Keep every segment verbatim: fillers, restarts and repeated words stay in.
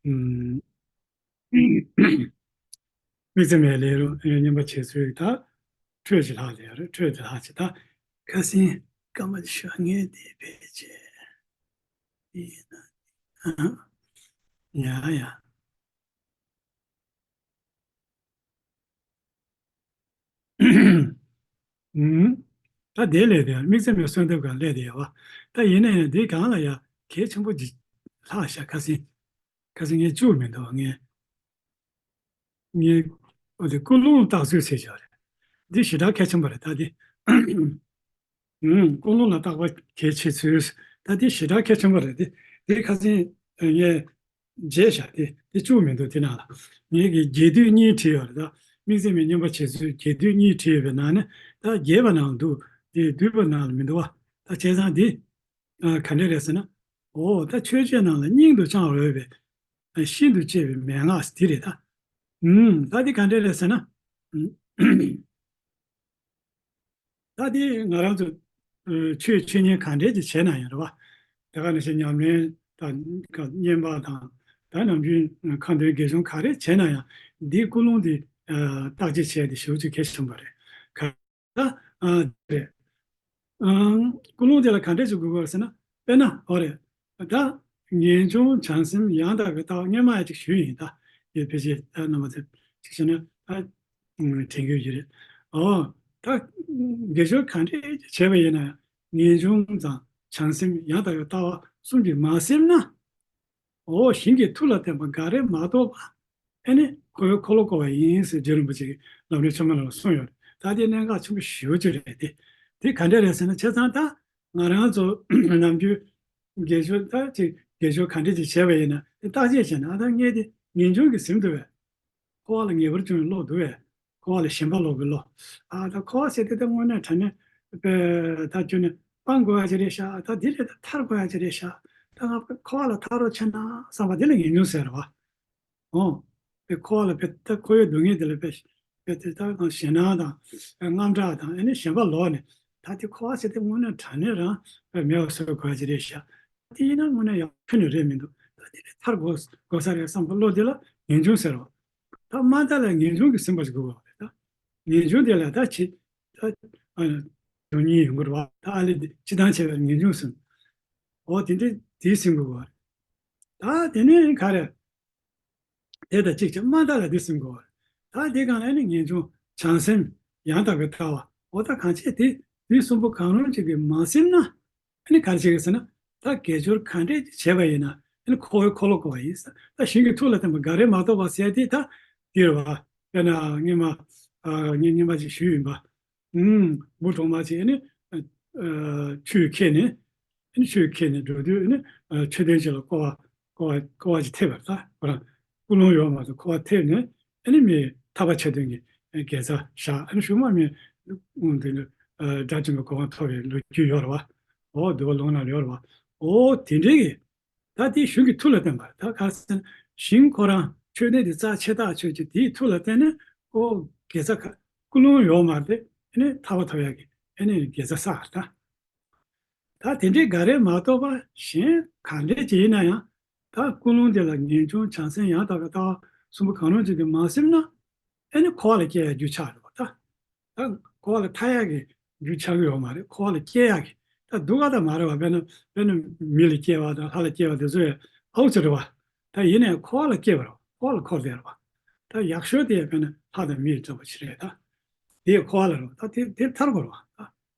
ཨུམ། དམིགས་བརྩེ་མེད་ལས་རུང་བསྙེན་པ་བྱེད་ཚུལ་ད། འཕྲོས་ཀྱི་ལྷག་ལས་རེད། འཕྲོས་དེ་ལྷག་ཅིག་ད། ཁ་སང་སྐར་མ་ཞོ་ངས་དེ་བེད་སྤྱད། ཡིན་ན། ཡ་ཡ། ཨུམ། ད་དེ་ལས་དེ་དམིགས་བརྩེ་མེད་གསོལ་འདེབས་སྒང་སླེབས་དེ་ཡོད་པ། ད་ཡིན་ན་ཡང་དེ་སྒང་ལ་ཡ་གལ་ཆེན་པོ་ཅིག་ལྷག་ཤག་ཁ་སང་། ཁ་སང་ངས་བཅུག་མི་འདུག་ངས། ངས། འོ་དེ་ཀུན་སློང་བརྟག་ཚུལ་ཟེར་ཞིག་རེད། འདི་ཞེ་དྲག་གལ་ཆེན་པོ་རེད་ད་དེ། ཨུམ། ཀུན་སློང་ལ་བརྟག་པ་གལ་ཆེ་ཚུལ། ད་དེ་ཞེ་དྲག་གལ་ཆེན་པོ་རེད་དེ། དེ་ཁ་སང་ངས་བརྗེད་བཞག་དེ་དེ་བཅུག་མི་འདུག་དེ་ནང་ལ། ངས་ཀྱི་རྒྱས་བསྡུས་གཉིས་བྲིས་ཡོད་རེད་ད། དམིགས་བརྩེ་མེད་བསྙེན་པ་བྱེད་ཚུལ་རྒྱས་བསྡུས་གཉིས་བྲིས་ཡོད་པའི་ནང་ནས་ད་རྒྱས་པ་ནང་འདུག་དེ་བསྡུས་པ་ནང་ལ་མི་འདུག་བ། ད་བྱས་ཙང་དེ། ཨ། ག་འདྲ་རེད་ཟེར་ན། འོ་ད་ཆོས་བརྒྱད་ནང་ལ་སྙིང་དུ་བཅངས་འོས་པའི། ཨ། ཤིན་ཏུ་གཅེས་པའི་མན་ངག་དེ་རེད་ད། ཨུམ། ད་དེ་ག་འདྲ་རེད་ཟེར་ན། ཨུམ། ད་དེ་ང་རང་ཚོ། ཨ། ཆོས་ཆོས་ཉན་ག་འདྲས་ཅིག་བྱས་ན་ཡང་རེད་བ། དེ་ག་ནང་བཞིན་ཉམས་ལེན་དང་བསྙེན་པ་དང་། ད་ནམ་རྒྱུན་ཁ་འདོན་དགེ་སྦྱོར་ག་རེ་བྱས་ན་ཡང་འདིའི་ཀུན་སློང་དེ། ཨ། བརྟག་དཔྱད་བྱས་ཏེ་ཞེ་པོ་ཅིག་གལ་ཆེན་པོ་རེད། ག་ད། ཨ། རེད། ཨང་། ཀུན་སློང་དེ་ལ་ག་འདྲས་ཅིག་དགོས་ཀྱི་ཡོད་རེད་ཟེར་ན། དཔེར་ན། འོ་རེད། ད། ངེས་འབྱུང་བྱང་སེམས་ཡང་དག་པའི་ལྟ་བ་སྔོན་མ་ཡང་ཅིག་ཞུས་ཡིན་ད། ཡོད་ཕལ་ཆེར་ད་རྣམ་པ་ཚོས་ཅིག་བྱས་ན་ད། ཨང་། དྲན་གྱི་ཡོད་རེད། འོ། ད། དགེ་སྦྱོར་ག་འདྲས་བྱས་པ་ཡིན་ན་ཡང་ངེས་འབྱུང་དང་བྱང་སེམས་ཡང་དག་པའི་ལྟ་བ་གསུམ་གྱིས་མ་ཟིན་ན། འོ། ཞིང་གི་མཐུ་ལ་བརྟེན་པ་འགའ་རེ་མ་གཏོགས་པ། ཨེ་ནི་འཁོར་བའི་འཁོར་ལོ་བསྐོར་བ་ཡིན་ཟེར་རྗེ་རིན་པོ་ཆེ་གིས་ལམ་རིམ་བཅོ་ལྔ་ལ་གསུངས་ཡོད་རེད། ད་དེ་གནད་འགག་ཆེན་པོ་ཞེ་པོ་ཅིག་རེད་དེ། དེ་ག་འདྲ་རེད་ཟེར་ན། བྱས་ཙང་ད་ང་རང་ཚོ་ནམ་རྒྱུན་དགེ་སྦྱོར་ད་ཅིག་དགེ་སྦྱོར་ག་འདྲ་ཅིག་བྱས་པ་ཡིན་ན་དེ་བརྟག་དཔྱད་བྱས་ན། ཨ། ད་ངས་དེ་ངེས་འབྱུང་གིས་ཟིན་འདུག་བས། འཁོར་བ་ལ་ངེས་པར་འབྱུང་བའི་བློ་འདུག་བས། འཁོར་བ་ལ་ཞེན་པ་ལོག་གི་བློ། ཨ། ད་འཁོར་བ་ཟེར་དེ་ད་དངོས་གནས་དྲང་གནས་པའི་ད་ཁྱོད་ནི་སྤང་དགོས་ཡ་ཅིག་རེད་ཤག་ད་འདི་ལས་ད་ཐར་དགོས་ཡ་ཅིག་རེད་ཤག་ད་ང་འཁོར་བ་ལ་ཐར་རོགས་བྱས་ན་བསམ་པ་དེ་ལ་ངེས་འབྱུང་ཟེར་བ། འོ། པའི་འཁོར་བ་ལ་པའི་ད་འཁོར་བའི་སྡུག་བསྔལ་དེ་ལ་པའི་པའི་དེ་ད་ང་ཞེད་སྣང་དང་། དངངས་སྐྲག་དང་། ཨ་ནི་ཞེན་པ་ལོག་ནས། ད་དེ་འཁོར་བ་ཟེར་དེ་དངོས་གནས་དྲང་གནས་རང་པའི་མེད་པ་བཟོ་དགོས་ཡ་ཅིག་རེད་ཤག་དེ་ཡིན་ན་དངོས་གནས་ཡག་ཁྱོན་ནས་རེད་མི་འདུག་ད་དེ་ལས་ཐར་དགོས་དགོས་ས་རེད་བསམ་པའི་བློ་དེ་ལ་ངེས་འབྱུང་ཟེར་རོ། ད་མ་མཐའ་ལ་ངེས་འབྱུང་གིས་ཟིན་པ་ཞིག་དགོས་པ་རེད་ད། ངེས་འབྱུང་དེ་ལ་ད་ཅི། ད། ཨ། སྡུག་བསྔལ་ཡོང་གི་རེད་བ། ད་ཨ་ལས་འདི་སྤྱི་བཏང་བྱས་པའི་ངེས་འབྱུང་ཟིན། འོ་དེ་འདྲ་དེ་ཟིན་དགོས་པ་རེད། ད་དེ་ནས་ག་རེ། དེ་དང་གཅིག་ཅིག་མ་མཐའ་ལ་འདི་ཟིན་དགོས་པ་རེད། ད་དེ་སྒང་ལ་ནི་ངེས་འབྱུང་བྱང་སེམས་ཡང་དག་པའི་ལྟ་བ། འོ་ད་གང་བྱས་དེ་དུས་གསུམ་པོ་གང་རུང་གཅིག་གིས་མ་ཟིན་ན། ཨ་ནི་ག་རེ་བྱེད་ཀྱི་ཟེར་ན། ད་དགེ་སྦྱོར་ག་འདྲས་བྱས་པ་ཡིན་ན་ཨ་ནི་འཁོར་བའི་འཁོར་ལོ་བསྐོར་བ་ཡིན་ཟེར། ད་ཞིང་གི་མཐུ་ལ་བརྟེན་པ་འགའ་རེ་མ་གཏོགས་པ་ཟེར་དེ་ད་འདི་རེད་བ། དཔེར་ན་སྔོན་མ། ཨ། ངས་སྔོན་མ་ཅིག་ཞུས་ཡིན་པ། ཨུམ། འབུ་གྲོག་མ་ཅིག་ཨ་ནི། ཨ། ཆུས་ཁྱེར་ནས། ཨ་ནི་ཆུས་ཁྱེར་ནས་འགྲོ་དུས་ཨ་ནི། ཨ། མཆོད་རྟེན་ཅིག་ལ་སྐོར་བ། སྐོར་བ། སྐོར་བ་ཅིག་ཐེབས་པ་རེད་ད། ཁོ་རང་ཀུན་སློང་ཡོད་མ་རེད། སྐོར་བ་ཐེབས་ནས་ཨ་ནི་མི་ཐར་པ་ཆ་མཐུན་གྱི་དགེ་རྩ་བཞག་ཨ་ནི་གཞུག་མ་མི། ཨུམ། དེ་ནི། ཨ། དགྲ་བཅོམ་པའི་གོ་འཕང་ཐོབ་པའི་ལོ་རྒྱུས་ཡོད་རེད་བ། འོ། འདུལ་བ་ལུང་ནང་ཡོད་རེད་བ། འོ་དེ་འདྲའི་གི། ད་དེ་ཞིང་གི་མཐུ་ལ་བརྟེན་པ། ད་ག་རེ་ཟེར་ན། ཞིང་ཁོ་རང་མཆོད་རྟེན་དེ་རྩ་ཆེ་ཐག་ཆོད་ཀྱི་དེའི་མཐུ་ལ་བརྟེན་ནས་ཨོ་དགེ་རྩ་ག་ཀུན་སློང་ཡོད་མ་རེད། ཨ་ནི་ཐར་པ་ཐོབ་ཡག་གི་ཨ་ནི་དགེ་རྩ་བསགས་རེད་ད། ད་དེ་འདྲའི་འགའ་རེ་མ་གཏོགས་པ་གཞན་ག་འདྲས་ཅིག་ཡིན་ན་ཡང་། ད་ཀུན་སློང་དེ་ལ་ངེས་འབྱུང་བྱང་སེམས་ཡང་དག་པའི་ལྟ་བ་གསུམ་པོ་གང་རུང་ཅིག་གིས་མ་ཟིན་ན། ཨ་ནི་འཁོར་བ་ལ་སྐྱེ་ཡག་རྒྱུ་ཆགས་རེད་པ་ད། ད་འཁོར་བ་ལ་ཐར་ཡག་གི་རྒྱུ་ཆགས་ཀྱི་ཡོད་མ་རེད། འཁོར་བ་ལ་སྐྱེ་ཡག་གི། ད་སྡུག་ག་ད་མ་རེད་བ། དཔེར་ན། དཔེར་ན་མི་ལ་སྐྱེ་བ་དང་ལྷ་ལ་སྐྱེ་བ་དེ་ཚོ་ཡང་ཨའུ་ཙི་རེད་བ། ད་ཡིན་ནའང་འཁོར་བ་ལ་སྐྱེ་བ་རེད་བ། འཁོར་བ་ལ་འཁོར་བསྡད་རེད་བ། ད་ཡག་ཤོས་དེ་ཡང་དཔེར་ན་ལྷ་དང་མི་འདྲ་པོ་ཞིག་རེད་ད། དེ་འཁོར་བ་ལ་རེད་བ། ད་དེ་དེ་ཐར་དགོས་རེད་བ་ད།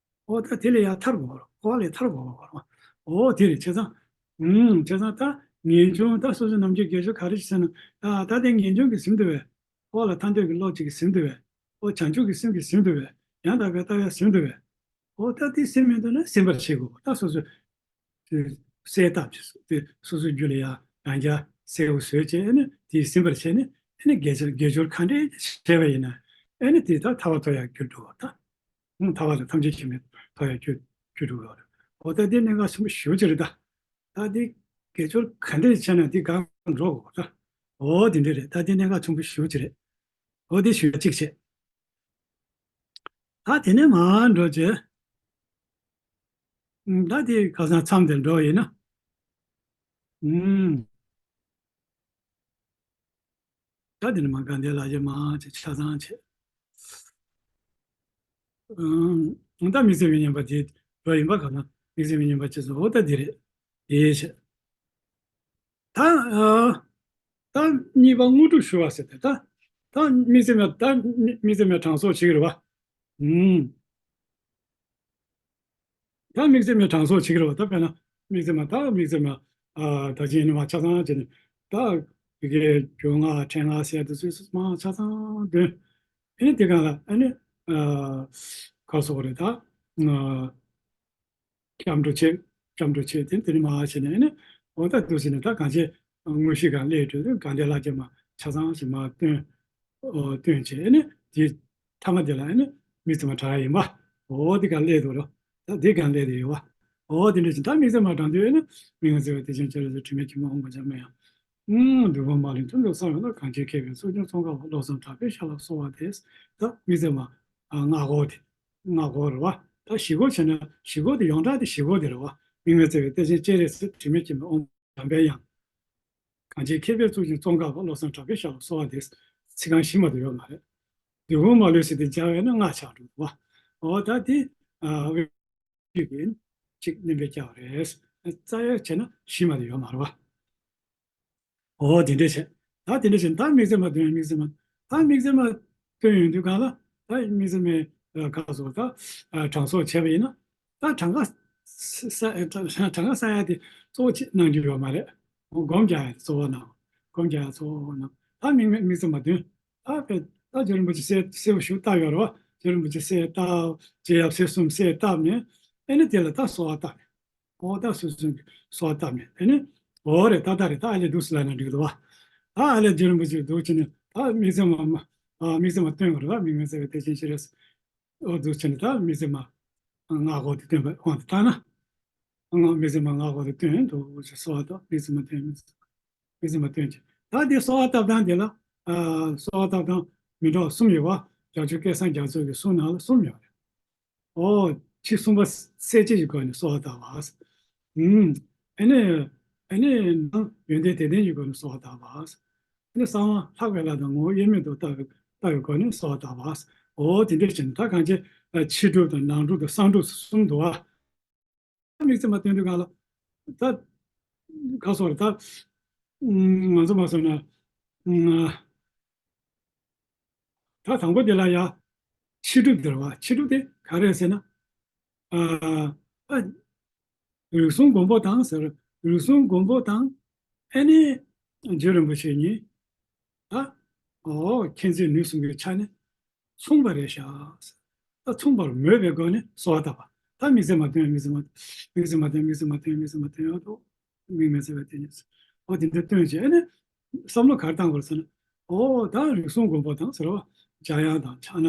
ཨོ་ད་དེ་ལས་ཡང་ཐར་དགོས་རེད། འཁོར་བ་ལས་ཐར་དགོས་རེད་བ། ཨོ་དེ་རེད། བྱས་ཙང་། ཨུམ། བྱས་ཙང་ད་ངེས་འབྱུང་ད་སོ་སོ་ནམ་རྒྱུན་དགེ་སྦྱོར་ག་རེ་ཞིག་བྱས་ན། ད་ད་དེ་ངེས་འབྱུང་གིས་ཟིན་འདུག་བས། འཁོར་བ་ལ་ཐར་འདོད་ཀྱི་བློ་གཅིག་གིས་ཟིན་འདུག་བས། ཨོ་བྱང་ཆུབ་ཀྱི་སེམས་ཀྱིས་ཟིན་འདུག་བས། ཡང་དག་པའི་ལྟ་བས་ཟིན་འདུག་བས། ཨོ་ད་དེ་ཟིན་མི་འདུག་ན་ཟིན་པར་བྱེད་དགོས། ད་སོ་སོ་གསལ་བཏབ་ཀྱི་དེ་སོ་སོའི་རྒྱུད་ལ་ཡང་ཡང་བསྐྱར་གསལ་པོ་བཟོས་བྱས་ཨ་ནི་དེ་ཟིན་པར་བྱས་ནས། ཨ་ནི་དགེ་སྦྱོར་དགེ་སྦྱོར་ག་འདྲས་བྱས་པ་ཡིན་ན་ཨ་ནི་དེ་ད་ཐར་པ་ཐོབ་ཡག་རྒྱུ་འགྲོ་བ་ད། ཨང་། ཐར་པ་དང་ཐམས་ཅད་མཁྱེན་པའི་ཐོབ་ཡག་རྒྱུ་རྒྱུ་འགྲོ་བ་རེད། ཨོ་ད་དེ་གནད་འགག་ཆེན་པོ་ཞེ་པོ་ཅིག་རེད་ད། ད་དེ་དགེ་སྦྱོར་ག་འདྲས་བྱས་ན་དེ་གང་འགྲོ་དགོས་ད། ཨོ་དེ་འདྲས་རེད། ད་དེ་གནད་འགག་ཆེན་པོ་ཞེ་པོ་ཅིག་རེད། ཨོ་དེ་ཞུ་ཡ་གཅིག་བྱས། ད་དེ་ནས་མར་འགྲོ་བྱས། ཨང་། ད་དེ་ཁ་སང་མཚམས་དེར་འགྲོ་ཡིན་ན། ཨང་། ད་དེ་ནི་མ་དགའ་ལྡན་ལ་ཡེ་མ་ཅེས་ཆ་ཚང་བྱས། ཨང་། ད་དམིགས་བརྩེ་མི་སྙན་པ་དེ་བོད་ཡིན་པ་ག་ན་དམིགས་བརྩེ་མི་སྙན་པ་ཅེས་སོ་ད་འདི་རེད། དེ་བྱས། ད་ཨ། ད་གཉིས་པ་དངོས་གྲུབ་ཞུ་བ་ཟེར་ཏེ་ད། ད་དམིགས་བརྩེ་མ་ད་དམིགས་བརྩེ་མའི་གྲངས་གསོག་བྱེད་ཀྱི་རེད་བ། ཨང་། ད་དམིགས་བརྩེ་མའི་གྲངས་གསོག་བྱེད་ཀྱི་རེད་བ། ད་དཔེར་ན་དམིགས་བརྩེ་མ་ད་དམིགས་བརྩེ་མ་ཨ་ད་ཅི་ཡིན་ནི་མ་ཆ་ཚང་བྱས་ནས་ད་ཡི་གེ་རྒྱུ་ལྔ་ཕྲད་ལྔ་ཟེར་དུས་ཚོད་མ་ཆ་ཚང་འདོན། ཨ་ནི་དེ་གང་ལ་ཨ་ནི་ཨ་ག་སོགས་རེད་ད། སྐྱབས་འགྲོ་བྱེད། སྐྱབས་འགྲོ་བྱེད་དེ་དེ་ནི་མ་བྱས་ནས་ཨ་ནི་འོ་ད་འདུག་ཟེར་ནས་ད་གང་བྱེད་དངོས་གཞི་གང་སླེབས་འགྲོ་དུས་གང་དེ་ལ་ཅེ་མ་ཆ་ཚང་ཞིག་མ་སྟོན། ཨོ་སྟོན་བྱས་ཨ་ནི་དེ་ཐ་མ་དེ་ལ་ཨ་ནི་དམིགས་བརྩེ་མ་དྲག་ཡིན་པ། འོ་དེ་གང་སླེབས་འདུག་རོ། ད་དེ་གང་སླེབས་དེ་ཡོད་བ། འོ་དེ་འདྲ་ཞིག་ད་དམིགས་བརྩེ་མ་དྲག་དུས་ཨ་ནི་མི་ངོ་བརྩེ་བའི་དེ་བཞིན་ཅི་རེད་ཟེར་དྲི་མེད་ཀྱི་མ་འོངས་པ་འཇམ་མེ་ཡང་། ཨུམ། འདོད་དགུ་མ་ལུས་མཐུན་དུ་བསམ་ཡོད་ན། གང་ཕྱིར་མཁས་པའི་གཙུག་རྒྱན་ཙོང་ཁ་བ། བློ་བཟང་གྲགས་པའི་ཞབས་ལ་གསོལ་བ་འདེབས། ད་དམིགས་བརྩེ་མ། ཨ་སྔ་གོ་དེ། སྔ་གོ་རེད་བ། ད་བཞི་གོ་བྱས་ན་བཞི་གོ་དེ་ཡོངས་གྲགས་དེ་བཞི་གོ་དེ་རེད་བ། དམིགས་མེད་བརྩེ་བའི་གཏེར་ཆེན་སྤྱན་རས་གཟིགས། དྲི་མེད་མཁྱེན་པའི་དབང་པོ་འཇམ་པའི་དབྱངས། གང་ཕྱིར་མཁས་པའི་གཙུག་རྒྱན་ཙོང་ཁ་བ། བློ་བཟང་གྲགས་པའི་ཞབས་ལ་གསོལ་བ་འདེབས། ཚིག་རྐང་བཞི་མ་གཏོགས་ཡོད་མ་རེད། འདོད་དགུ་མ་ལུས་ཟེར་དེ་སྦྱར་བས་ན་ལྔ་ཆགས་འགྲོ་བ། འོ་ད་དེ། ཨ། ཡོད་པའི་གཅིག་བསྣན་པས་བསྐྱར་བ་རེད། རྩ་ཡ་བྱས་ན་བཞི་མ་གཏོགས་ཡོད་མ་རེད་བ། འོ་དེ་འདྲས་བྱས། ད་དེ་འདྲས་བྱས་ད་དམིགས་བརྩེ་མ་སྟོན། དམིགས་བརྩེ་མ། ད་དམིགས་བརྩེ་མ་སྟོན་ཡོང་དུས་གང་ལ་ད་དམིགས་བརྩེ་མའི་ག་སོགས་ད་གྲངས་གསོག་བྱས་པ་ཡིན་ན། ད་གྲངས་ཀ་ས་ས་གྲངས་ཀ་ས་ཡ་དེ་གཙོ་བོ་ཆེ་གནང་རྒྱུ་ཡོད་མ་རེད། སྒོམ་རྒྱག་ཡ་དེ་གཙོ་བོ་གནང་། སྒོམ་རྒྱག་ཡ་གཙོ་བོ་གནང་། ད་དམིགས་མེད་དམིགས་བརྩེ་མ་སྟོན། ད་དཔེ་ད་རྗེ་རིན་པོ་ཆེ་གསལ་གསལ་པོ་ཞིག་བཏབ་ཡོད་རེད་བ། རྗེ་རིན་པོ་ཆེ་གསལ་བཏབ། རྗེ་ཡབ་སྲས་གསུམ་གསལ་བཏབ་ནས་ཨེ་ནི་དེ་ལ་ད་གསོལ་བ་བཏབ་ནས། འོ་ད་སོ་སོའི་གསོལ་བ་བཏབ་ནས་ཨེ་ནི། འོ་རེད། ད་ད་རེད། ད་ཨ་ལས་འདུག་སེ་ལབ་ན་འགྲིག་འདུག་བ། ད་ཨ་ལས་རྗེ་རིན་པོ་ཆེ་འདུག་བྱས་ནས་ད་དམིགས་བརྩེ་མ་མ་ཨ་དམིགས་བརྩེ་མ་སྟོན་དགོས་རེད་བ། དམིགས་མེད་བརྩེ་བའི་གཏེར་ཆེན་སྤྱན་རས་གཟིགས། འོ་འདུག་བྱས་ནས་ད་དམིགས་བརྩེ་མ་སྔ་གོ་དེ་སྟོན་པའི་དབང་དུ་བཏང་ན། སྔ་དམིགས་བརྩེ་མ་སྔ་གོ་དེ་སྟོན་འདུག་ཅེས་གསོལ་བ་བཏབ། དམིགས་བརྩེ་མ་སྟོན། དམིགས་བརྩེ་མ་སྟོན་ཅེས། ད་དེ་གསོལ་བ་བཏབ་སྟངས་དེ་ལ་ཨ་གསོལ་བ་བཏབ་སྟངས་མི་འདྲ་བ་གསུམ་ཡོད་བ། རྒྱ་ཆོས་སྐལ་བཟང་རྒྱ་མཚོ་གི་གསུང་ནང་ལ་གསུམ་ཡོད་རེད། ཨོ། ཕྱི་གསུམ་པ་གསལ་བྱེད་ཀྱི་སྒོ་ནས་གསོལ་བ་བཏབ་པ། ཨུམ། ཨ་ནི། ཨ་ནི་ནང་ཡོན་ཏན་དད་ལྡན་གྱི་སྒོ་ནས་གསོལ་བ་བཏབ་པ། ཨ་ནི་གསང་བ་ལྷག་པའི་ལྷ་དང་ངོ་བོ་དབྱེར་མེད་དུ་ལྟ་བའི་ལྟ་བའི་སྒོ་ནས་གསོལ་བ་བཏབ་པ། ཨོ་དེ་འདྲ་བྱས་ནས་ད་གང་བྱེད། ཕྱི་སྒྲུབ་དང་ནང་སྒྲུབ་དང་གསང་སྒྲུབ་གསུམ་འདུག་བ། དམིགས་བརྩེ་མ་སྟོན་དུས་གང་ལ། ད། ག་སོགས་ད། ང་ཚོ་མ་སོང་ན། ད་དང་པོ་དེ་ལ་ཡ། ཕྱི་སྒྲུབ་དེ་རེད་བ། ཕྱི་སྒྲུབ་དེ་ག་རེ་ཟེར་ན། ཨ། ཨ། རིགས་གསུམ་མགོན་པོ་དང་ཟེར། རིགས་གསུམ་མགོན་པོ་དང་། ཨ་ནི། རྗེ་རིན་པོ་ཆེ་གཉིས། ད། ཨོ། མཁྱེན་བརྩེ་ནུས་གསུམ་གྱི་ཆ་ནས། མཚུངས་པ་རེད་ཤག་ད་མཚུངས་པར་མོས་པའི་སྒོ་ནས་གསོལ་བ་བཏབ་པ། ད་དམིགས་བརྩེ་མ་སྟོན། དམིགས་བརྩེ་མ། དམིགས་བརྩེ་མ་སྟོན། དམིགས་བརྩེ་མ་སྟོན། དམིགས་བརྩེ་མ་སྟོན་ཡོད་དོ། དམིགས་མེད་བརྩེ་བའི་དེ་ཉིད། འོ་དེ་འདྲ་སྟོན་བྱས་ཨ་ནི། བསམ་བློ་ག་རེ་བཏང་དགོས་ཟེར་ན། ཨོ་ད་རིགས་གསུམ་མགོན་པོ་དང་ཟེར་བ། འཇམ་དབྱངས་དང་ཕྱག་ན།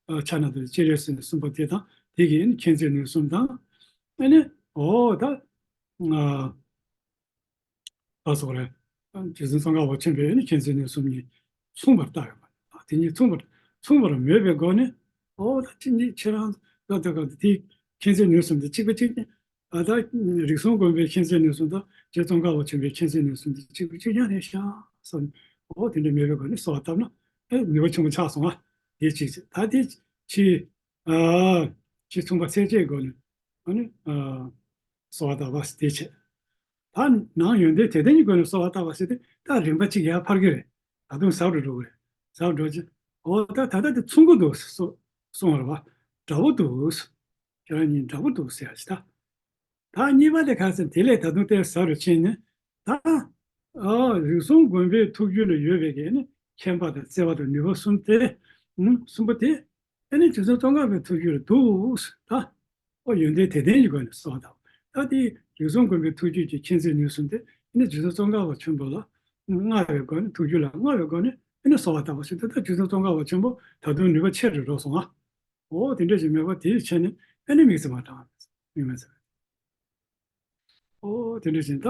ཨ་ཕྱག་ན་རྡོ་རྗེ་སྤྱན་རས་གཟིགས་གསུམ་པོ་དེ་དང་དེ་གི་མཁྱེན་བརྩེ་ནུས་གསུམ་དང་། ཨ་ནི། ཨོ་ད། ཨ། ད་སོགས་རེད། རྗེ་བཙུན་ཙོང་ཁ་པ་ཆེན་པོའི་ནི་མཁྱེན་བརྩེ་ནུས་གསུམ་གཉིས་མཚུངས་པར་བལྟ་བས་པ། དེ་གཉིས་མཚུངས་པར་མཚུངས་པར་མོས་པའི་སྒོ་ནས། ཨོ་ད་ཅི་གཉིས་ཁྱེད་རང་ལ་ད་ག་དེ་མཁྱེན་བརྩེ་ནུས་གསུམ་དེ་གཅིག་པ་གཅིག་ནི། ཨ་ད་རིགས་གསུམ་མགོན་པོའི་མཁྱེན་བརྩེ་ནུས་གསུམ་དང་རྗེ་ཙོང་ཁ་པ་ཆེན་པོའི་མཁྱེན་བརྩེ་ནུས་གསུམ་དེ་གཅིག་པ་གཅིག་རྐྱང་རེད་ཤག་བསམ། ཨོ་དེ་འདྲ་མོས་པའི་སྒོ་ནས་གསོལ་བ་བཏབ་ན་ཨེ་ནུས་པ་ཆེན་པོ་ཆགས་སོང་ཨ། དེ་གཅིག་བྱས། ད་དེ་ཕྱི་ཨ་ཕྱི་མཚུངས་པ་གསལ་བྱེད་སྒོ་ནས་ཨ་ནི་ཨ། གསོལ་བ་བཏབ་པ་དེ་བྱས། ད་ནང་ཡོན་ཏན་དད་ལྡན་གྱི་སྒོ་ནས་གསོལ་བ་བཏབ་པ་ཟེར་ཏེ་ད་རིམ་པ་གཅིག་ཡར་འཕར་གྱི་རེད། ད་དུང་ཟབ་རུ་འགྲོ་གི་རེད། ཟབ་འགྲོ་ཅི། འོ་ད་ད་ལྟ་དེ་མཚུངས་ཀྱི་འདུག་གསུངས་པ་རེད་བ། འདྲ་པོ་འདུག་ཁྱེད་རང་གཉིས་འདྲ་པོ་འདུག་ཟེར་ཡ་ཅི་ད། ད་གཉིས་པ་དེ་ག་ཟེར་དེ་ལས་ད་དུང་དེ་ཟབ་རུ་ཕྱིན་ནས་ད། ཨ་རིགས་གསུམ་མགོན་པོའི་ཐུགས་རྒྱུད་ལ་ཡོད་པའི་གི་ནི་མཁྱེན་པ་དང་བརྩེ་བ་དང་ནུས་པ་གསུམ་དེ། ཨུམ་གསུམ་པོ་དེ། ཨ་ནི་རྗེ་བཙུན་ཙོང་ཁ་པའི་ཐུགས་རྒྱུད་ལ་འདུག་ཟེར་ད། ཨོ་ཡོན་ཏན་དད་ལྡན་གྱི་སྒོ་ནས་གསོལ་བ་བཏབ། ད་དེ་རིགས་གསུམ་མགོན་པོའི་ཐུགས་རྒྱུད་ཀྱི་མཁྱེན་བརྩེ་ནུས་གསུམ་དེ་ཨ་ནི་རྗེ་བཙུན་ཙོང་ཁ་པ་ཆེན་པོ་ལ་མངའ་བའི་སྒོ་ནས་ཐུགས་རྒྱུད་ལ་མངའ་བའི་སྒོ་ནས་ཨ་ནི་གསོལ་བ་བཏབ་པ་ཞིག་ད་ལྟ་རྗེ་བཙུན་ཙོང་ཁ་པ་ཆེན་པོ་ད་དུང་ནུས་པ་ཆེ་རུ་འགྲོ་སོང་ང་། ཨོ་དེ་འདྲ་ཞིག་མེད་པ་དེའི་ཆེད་ནས་ཨ་ནི་དམིགས་བརྩེ་མ་དྲངས། དམིགས་མེད་བརྩེ་བ། ཨོ་དེ་འདྲ་ཞིག་ད་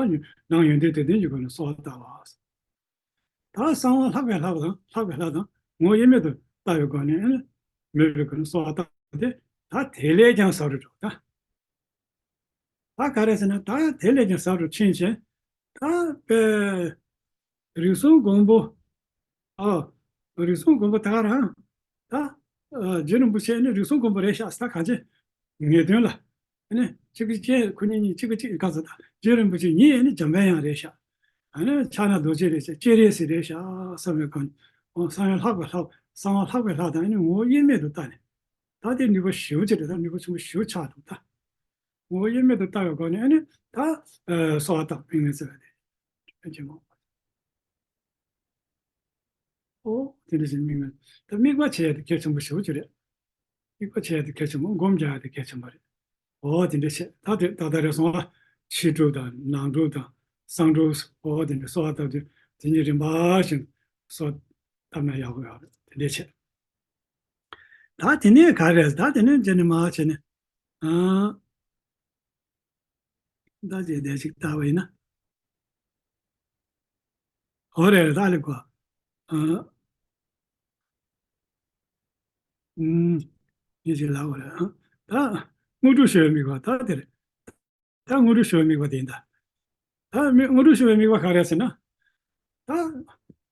ནང་ཡོན་ཏན་དད་ལྡན་གྱི་སྒོ་ནས་གསོལ་བ་བཏབ་པ། ད་གསང་བ་ལྷག་པའི་ལྷ་དང་ལྷག་པའི་ལྷ་དང་ངོ་བོ་དབྱེར་མེད་དུ་ལྟ་བའི་སྒོ་ནས་མོས་པའི་སྒོ་ནས་གསོལ་བ་བཏབ་སྟེ་ད་དེ་ལས་ཀྱང་ཟབ་རུ་འགྲོ་ད། ད་ག་རེ་ཟེར་ན་ད་དེ་ལས་ཀྱང་ཟབ་རུ་ཕྱིན་ཕྱིན་ད་དཔེ་རིགས་གསུམ་མགོན་པོ་ ཨ། རིགས་གསུམ་མགོན་པོ་ད་ག་རང་། ད། ཨ། རྗེ་རིན་པོ་ཆེ་ནི་རིགས་གསུམ་མགོན་པོ་རེད་ཤག་ཟེར། ད་གང་ཅི། ངེས་དོན་ལ། ཨ་ནི་གཅིག་གིས་གཅིག་ཁོ་གཉིས་གཉིས་གཅིག་གིས་གཅིག་ག་ཚོད་ད་རྗེ་རིན་པོ་ཆེ་ཉིད་ནི་འཇམ་དཔལ་དབྱངས་རེད་ཤག་ཨ་ནི་ཕྱག་ན་རྡོ་རྗེ་རེད་ཤག་སྤྱན་རས་གཟིགས་རེད་ཤག་བསམ་པའི་སྒོ་ནས། འོ། གསང་བའི་ལྷག་པའི་ལྷ། གསང་བ་ལྷག་པའི་ལྷ་དང་ནི་ངོ་བོ་དབྱེར་མེད་དུ་བལྟ་ནས། ད་དེ་ནུས་པ་ཞེ་པོ་ཅིག་རེད། ད་ནུས་པ་ཆེན་པོ་ཞེ་པོ་ཆགས་འདུག་ད་ངོ་བོ་དབྱེར་མེད་དུ་བལྟ་བའི་སྒོ་ནས་ཨ་ནི་ད། ཨ། གསོལ་བ་བཏབ། དམིགས་མེད་བརྩེ་བ་དེ་ཆེན་པོ། ཨོ། དེ་འདྲ་ཞིག་དམིགས་མེད། ད་དམིགས་པ་བྱེད་ཡ་དེ་གལ་ཆེན་པོ་ཞེ་པོ་ཅིག་རེད། དམིགས་པ་བྱེད་ཡ་དེ་གལ་ཆེན་པོ། སྒོམ་རྒྱག་ཡ་དེ་གལ་ཆེན་པོ་རེད། ཨོ། དེ་འདྲ་བྱས། ད་དེ་ད་ལྟ་རེ་སོང་བ། ཕྱི་སྒྲུབ་དང་ནང་སྒྲུབ་དང་གསང་སྒྲུབ། ཨོ། དེ་འདྲ་གསོལ་བ་བཏབ་དུས་དེ་གཉིས་རིམ་པ་བཞིན་གསོལ་བཏབ་ན་ཡག་པོ་ཡོད་རེད། དེ་འདྲ་བྱས། ད་དེ་ནས་ག་རེ། ད་དེ་ནས་རྗེས་ནས་མར་བྱས་ནས། ཨ། ད་རྗེས་དེ་ཅིག་བལྟ་བ་ཡིན་ན། ཨོ་རེད་རེད། ད་ལེགས་གོ། ཨ། ཨུམ། ཡིན་ཞིག་ལབ་དགོས་རེད། ཨ། ད་དངོས་གྲུབ་ཞུ་བའི་དམིགས་པ་ད་དེ་རེད། ད་དངོས་གྲུབ་ཞུ་བའི་དམིགས་པ་དེ་ཡིན་ད། ད་དམིགས། དངོས་གྲུབ་ཞུ་བའི་དམིགས་པ་ག་རེ་ཟེར་ན། ད་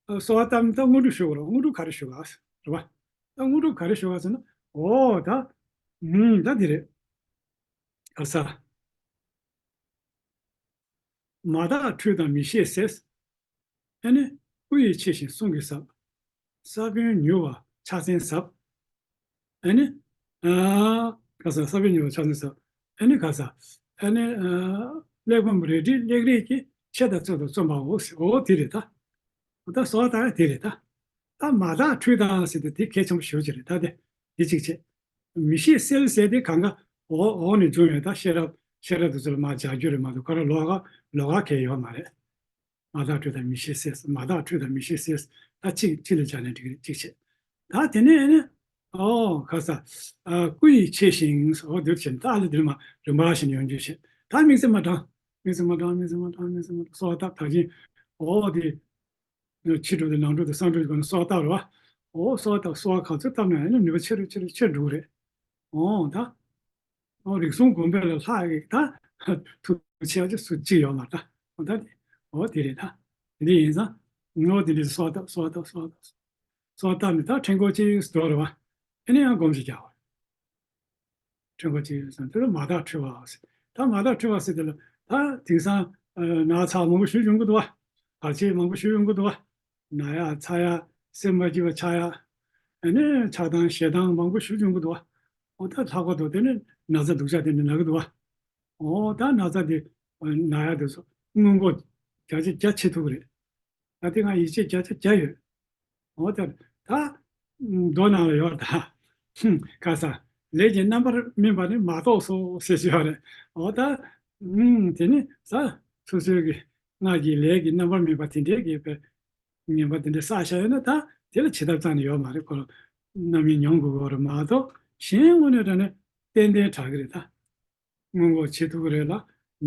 གསོལ་བ་བཏབ་ནས་ད་དངོས་གྲུབ་ཞུ་དགོས་རེད། དངོས་གྲུབ་ག་རེ་ཞུ་ག་རེད་བ། ད་དངོས་གྲུབ་ག་རེ་ཞུ་ག་ཟེར་ན། ཨོ། ད། ཨུམ། ད་འདི་རེད། ག་ས། མ་དག་ཁྲུས་དང་མི་ཤེས་ཟས། ཨ་ནི་སྐུ་ཡི་ཕྱི་བཞིན་གསུང་གིས་ཟབ། ས་བོན་མྱུར་བར་ཕྱག་མཚན་ཟབ། ཨ་ནི། ཨ། ག་ས། ས་བོན་མྱུར་བར་ཕྱག་མཚན་ཟབ། ཨ་ནི་ག་ས། ཨ་ནི། ཨ། གླེགས་བམ་རལ་གྲི་ལེགས་རིགས་ཀྱི། ཆས་དང་ཚོགས་དང་བརྩོན་པའོ་ཟེར། འོ་དེ་རེད་ད། འོ་ད་གསོལ་བ་བཏབ་ཡ་དེ་རེད་ད། ད་མ་དག་ཁྲུས་དང་ཟེར་དུས་དེ་གལ་ཆེན་པོ་ཞེ་པོ་ཅིག་རེད་ད། དེ་དེ་གཅིག་བྱས། མི་ཤེས་གསལ་ཟེར་དེ་གང་ག་འོག་འོག་ནས་བྱུང་ཡོད། ད་ཤེས་རབ་ཤེས་རབ་དེ་ཚོ་ལ་མར་སྦྱར་རྒྱུ་རེད་མ་གཏོགས། ཁོ་རང་ལོགས་ཀ་ལོགས་ཀ་གང་ཡང་ཡོད་མ་རེད། མ་དག་ཁྲུས་དང་མི་ཤེས་ཟས། མ་དག་ཁྲུས་དང་མི་ཤེས་ཟས། ད་གཅིག་གཅིག་ལ་སྦྱར་ནས་འགྲིག་གི་རེད། གཅིག་བྱས། ད་དེ་ནས་ནི། ཨོ། ག་ས། ཨ། སྐུ་ཡི་ཕྱི་བཞིན། ཨོ། འདིར་བྱས། ད་ཨ་ལས་འདིར་མ་རིམ་པ་བཞིན་ཡོང་རྒྱུ་བྱས། ད་དམིགས་བརྩེ་མ་བགྲང་། དམིགས་བརྩེ་མ་བགྲང་། དམིགས་བརྩེ་མ་བགྲང་། དམིགས་བརྩེ་མ་བགྲང་། གསོལ་བ་བཏབ། ད་གིན། ཨོ། དེ། ཕྱི་སྒྲུབ་དང་ནང་སྒྲུབ་དང་གསང་སྒྲུབ་ཀྱི་སྒོ་ནས་གསོལ་བ་བཏབ་རེད་བ། ཨོ། གསོལ་བ་བཏབ། གསོལ་བ་ག་ཚོད་བཏབ་ན་ཡང་ནི་ནུས་པ་ཆེ་རུ་ཆེ་རུ་ཆེ་རུ་འགྲོ་གི་རེད། ཨོ། ད། ཨོ། རིགས་གསུམ་མགོན་པོ་ལས་ལྷག་གི་ད་ཐུགས་ཆེ་བ་ཅིག་སུ་གཅིག་ཡོད་མ་རེད་ད། ཨོ། ད་དེ། ཨོ། དེ་རེད་ད། དེ་འདྲ་ཡིན་ཙང་། ཨོ། དེ་འདྲ་གསོལ་བ་བཏབ། གསོལ་བ་བཏབ། གསོལ་བ་བཏབ། གསོལ་བ་བཏབ་ནས་ད་ཕྲེང་སྐོར་གཅིག་འགྲོ་རེད་བ། ཨ་ནི་ཡང་སྒོམ་ཞིག་རྒྱག་པ། ཕྲེང་སྐོར་གཅིག་ཟེར་དེ་ལ་མ་དག་ཁྲུས་པ་ཟེར། ད་མ་དག་ཁྲུས་པ་ཟེར་དེ་ལ་ད་དེང་སང་ཨ་ན་ཚ་མང་པོ་ཞེ་པོ་ཡོང་གི་འདུག་བ། བར་ཆད་མང་པོ་ཞེ་པོ་ཡོང་གི་འདུག་བ། ན་ཡ་ཚ་ཡ། སེམས་མ་སྐྱིད་པ་ཆགས་ཡ། ཨ་ནི་ཆགས་སྡང་ཞེ་སྡང་མང་པོ་ཞེ་པོ་ཡོང་གི་འདུག་བ། འོ་ད་ལྷག་པར་དུ་དེ་ནི་ན་ཚ་སྡུག་ཅག་དེ་ནི་ན་གི་འདུག་བ། འོ་ད་ན་ཚ་དེ་ན་ཡ་དེ་ཚོ་སྔོན་འགོག་བརྒྱ་ཆ་བརྒྱ་བྱེད་ཐུབ་ཀྱི་རེད། ད་དེ་ང་ཡིད་ཆེས་བརྒྱ་ཆ་བརྒྱ་ཡོད། འོ་ད་ད་མདོ་ནང་ལ་ཡོད་ད། ཧུམ། ག་ས། ལས་ཀྱི་རྣམ་པར་སྨིན་པ་ནི་མ་རྟོགས་སོ་ཟེར་ཞུ་བ་རེད། འོ་ད། ཧུམ། དེ་ནི་ས། སོ་སོའི་གི་སྔར་གྱི་ལས་ཀྱི་རྣམ་པར་སྨིན་པ་དེ་འདྲའི་གི་པའི་ངན་པ་དེ་འདྲ་བསགས་བཞག་ཡོད་ན་ད་དེ་ལ་བྱེད་ཐབས་རྩ་ནས་ཡོད་མ་རེད། ཁོ་རྣམ་སྨིན་མྱོང་དགོས་པ་རེད་མ་གཏོགས་གཞན་དངོས་གནས་དྲང་གནས་ཏན་ཏན་དྲག་གི་རེད་ད། སྔོན་འགོག་བྱེད་ཐུབ་ཀྱི་རེད་ལ།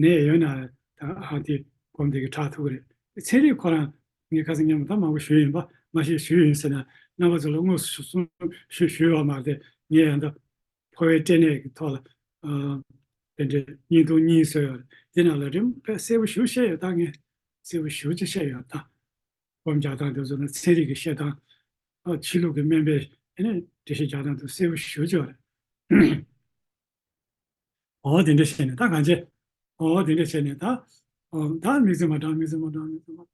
ནད་ཡོད་ན་ད་ཨ་དེ་སྒོམ་དེ་གི་དྲག་ཐུབ་ཀྱི་རེད། ཚན་རིག་ཁོ་རང་ངས་ཁ་སང་མཉམ་དུ་ད་མང་པོ་ཞུས་ཡིན་པ་མ་ཤེས་ཞུས་ཡིན་ཟེར་ན་རྣམ་པ་ཚོ་ལ་དངོས་སུ་གསུང་ཞུ་ཞུས་པ་མ་རེད། ངས་ཡང་ད་འཕོ་བའི་སྐྲན་ནད་ཀྱི་ཐོག་ལ་ཨ་དེ་འདྲའི་བརྙན་ཐུང་གཉིས་བཟོས་ཡོད་རེད། དེ་ནང་ལ་རིམ་པས་གསལ་པོ་ཞེ་པོ་བཤད་ཡོད་ད། ངས་གསལ་པོ་ཞེ་པོ་ཅིག་བཤད་ཡོད་ད། སྒོམ་རྒྱག་སྟངས་དེ་ཚོ་ནི་ཚན་རིག་གི་བཤད་སྟངས་ཨ་ཕྱི་ལུགས་ཀྱི་སྨན་པའི་ཨ་ནི་འགྲེལ་བཤད་རྒྱག་སྟངས་དེ་གསལ་པོ་ཞེ་པོ་ཅིག་ཡོད་རེད། འོ་དེ་འདྲ་བྱས་ནས་ད་གང་བྱེད། འོ་དེ་འདྲ་བྱས་ནས་ད། འོ་ད་དམིགས་བརྩེ་མ་བགྲང་། དམིགས་བརྩེ་མ་བགྲང་། དམིགས་བརྩེ་མ།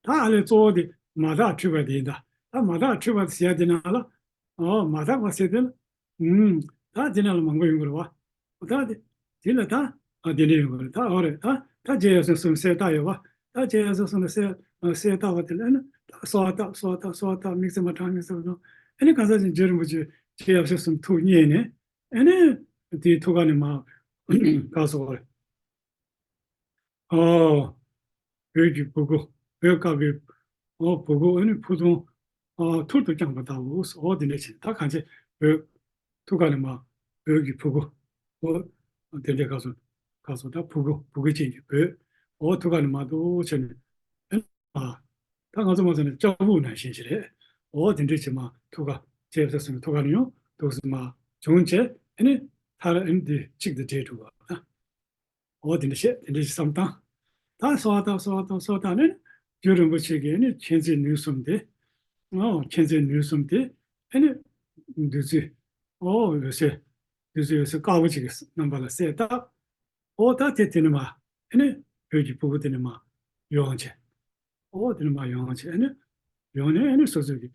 ད་ཨ་ལས་གཙོ་བོ་དེ་མ་དག་ཁྲུས་པ་དེ་ཡིན་ད། ད་མ་དག་ཁྲུས་པ་ཟེར་ཡ་དེ་ནང་ལ། འོ་མ་དག་པ་ཟེར་དེ་ལ། ཨུམ། ད་དེ་ནང་ལ་མང་པོ་ཡོང་གི་རེད་བ། འོ་ད་དེ་དེ་ལ་ད་ཨ་དེ་འདྲ་ཡོང་གི་རེད་ད། འོ་རེད་ད། ད་རྗེ་ཡབ་སྲས་གསུམ་གསལ་བཏབ་ཡོད་བ། ད་རྗེ་ཡབ་སྲས་གསུམ་ལ་གསལ་གསལ་བཏབ་པ་དེ་ལ་ཨ་ནི་ད་གསོལ་བ་བཏབ། གསོལ་བ་བཏབ། གསོལ་བ་བཏབ། དམིགས་བརྩེ་མ་བགྲང་། དམིགས་བརྩེ་མ་བགྲང་། ཨ་ནི་གང་ཟག་ཅིག་རྗེ་རིན་པོ་ཆེ་རྗེ་ཡབ་སྲས་གསུམ་ཐུགས་མཉེས་ནས། ཨ་ནི་དེའི་ཐུགས་ཀ་ནས་མར་ག་སོགས་རེད། ཨོ། འོད་ཀྱི་སྦུ་གུ། འོད་དཀར་པོའི། ཨོ་སྦུ་གུ། ཨ་ནི་ཕུ་ཐུང་། ཨོ་ཐུར་དུ་བརྐྱངས་པ་ལྟ་བུ། ཨོ་དེ་འདྲ་བྱས། ད་གང་བྱེད། འོད། ཐུགས་ཀ་ནས་མར་འོད་ཀྱི་སྦུ་གུ། ཨོ་དེ་འདྲ་ག་སོགས། ག་སོགས་ད་སྦུ་གུ། སྦུ་གུ་ཅན་གྱི་འོད། ཨོ་ཐུགས་ཀ་ནས་མར་འདུག་བྱས་ནས། ཨ། ད་ང་ཚོ་མ་ཟེར་ན་ལྕགས་སྦུག་ནང་བཞིན་ཞིག་རེད། འོ་དེ་འདྲ་བྱས་མར་ཐུགས་ཀ་རྗེ་ཡབ་སྲས་གསུམ་གྱི་ཐུགས་ཀ་ནས་ཡང་འདུག་སེ་མར་བྱུང་བྱས། ཨ་ནི་མཐར་ཨ་ནི་འདི་གཅིག་ཏུ་འདྲེས་འགྲོ་བ་ད། འོ་དེ་འདྲ་བྱས། དེ་འདྲ་ཞིག་བསམ་སྟངས། ད་གསོལ་བ་བཏབ། གསོལ་བ་བཏབ། གསོལ་བ་བཏབ་ནས་རྒྱུ་རིན་པོ་ཆེ་གི་ཨ་ནི་མཁྱེན་བརྩེ་ནུས་གསུམ་དེ། ཨོ་མཁྱེན་བརྩེ་ནུས་གསུམ་དེ་ཨ་ནི་བདུད་རྩི། ཨོ་འོད་ཟེར། བདུད་རྩི་འོད་ཟེར་དཀར་པོ་ཅིག་གི་རྣམ་པ་ལ་གསལ་བཏབ། ཨོ་ད་དེ་དེ་ནི་མ་ཨ་ནི་བོད་ཀྱི་ཕྲུ་གུ་དེ་ནི་མ་ཡོང་བྱས། ཨོ་དེ་ནི་མ་ཡོང་བྱས་ཨ་ནི་ཡོང་ནས་ཨ་ནི་སོ་སོ་གི་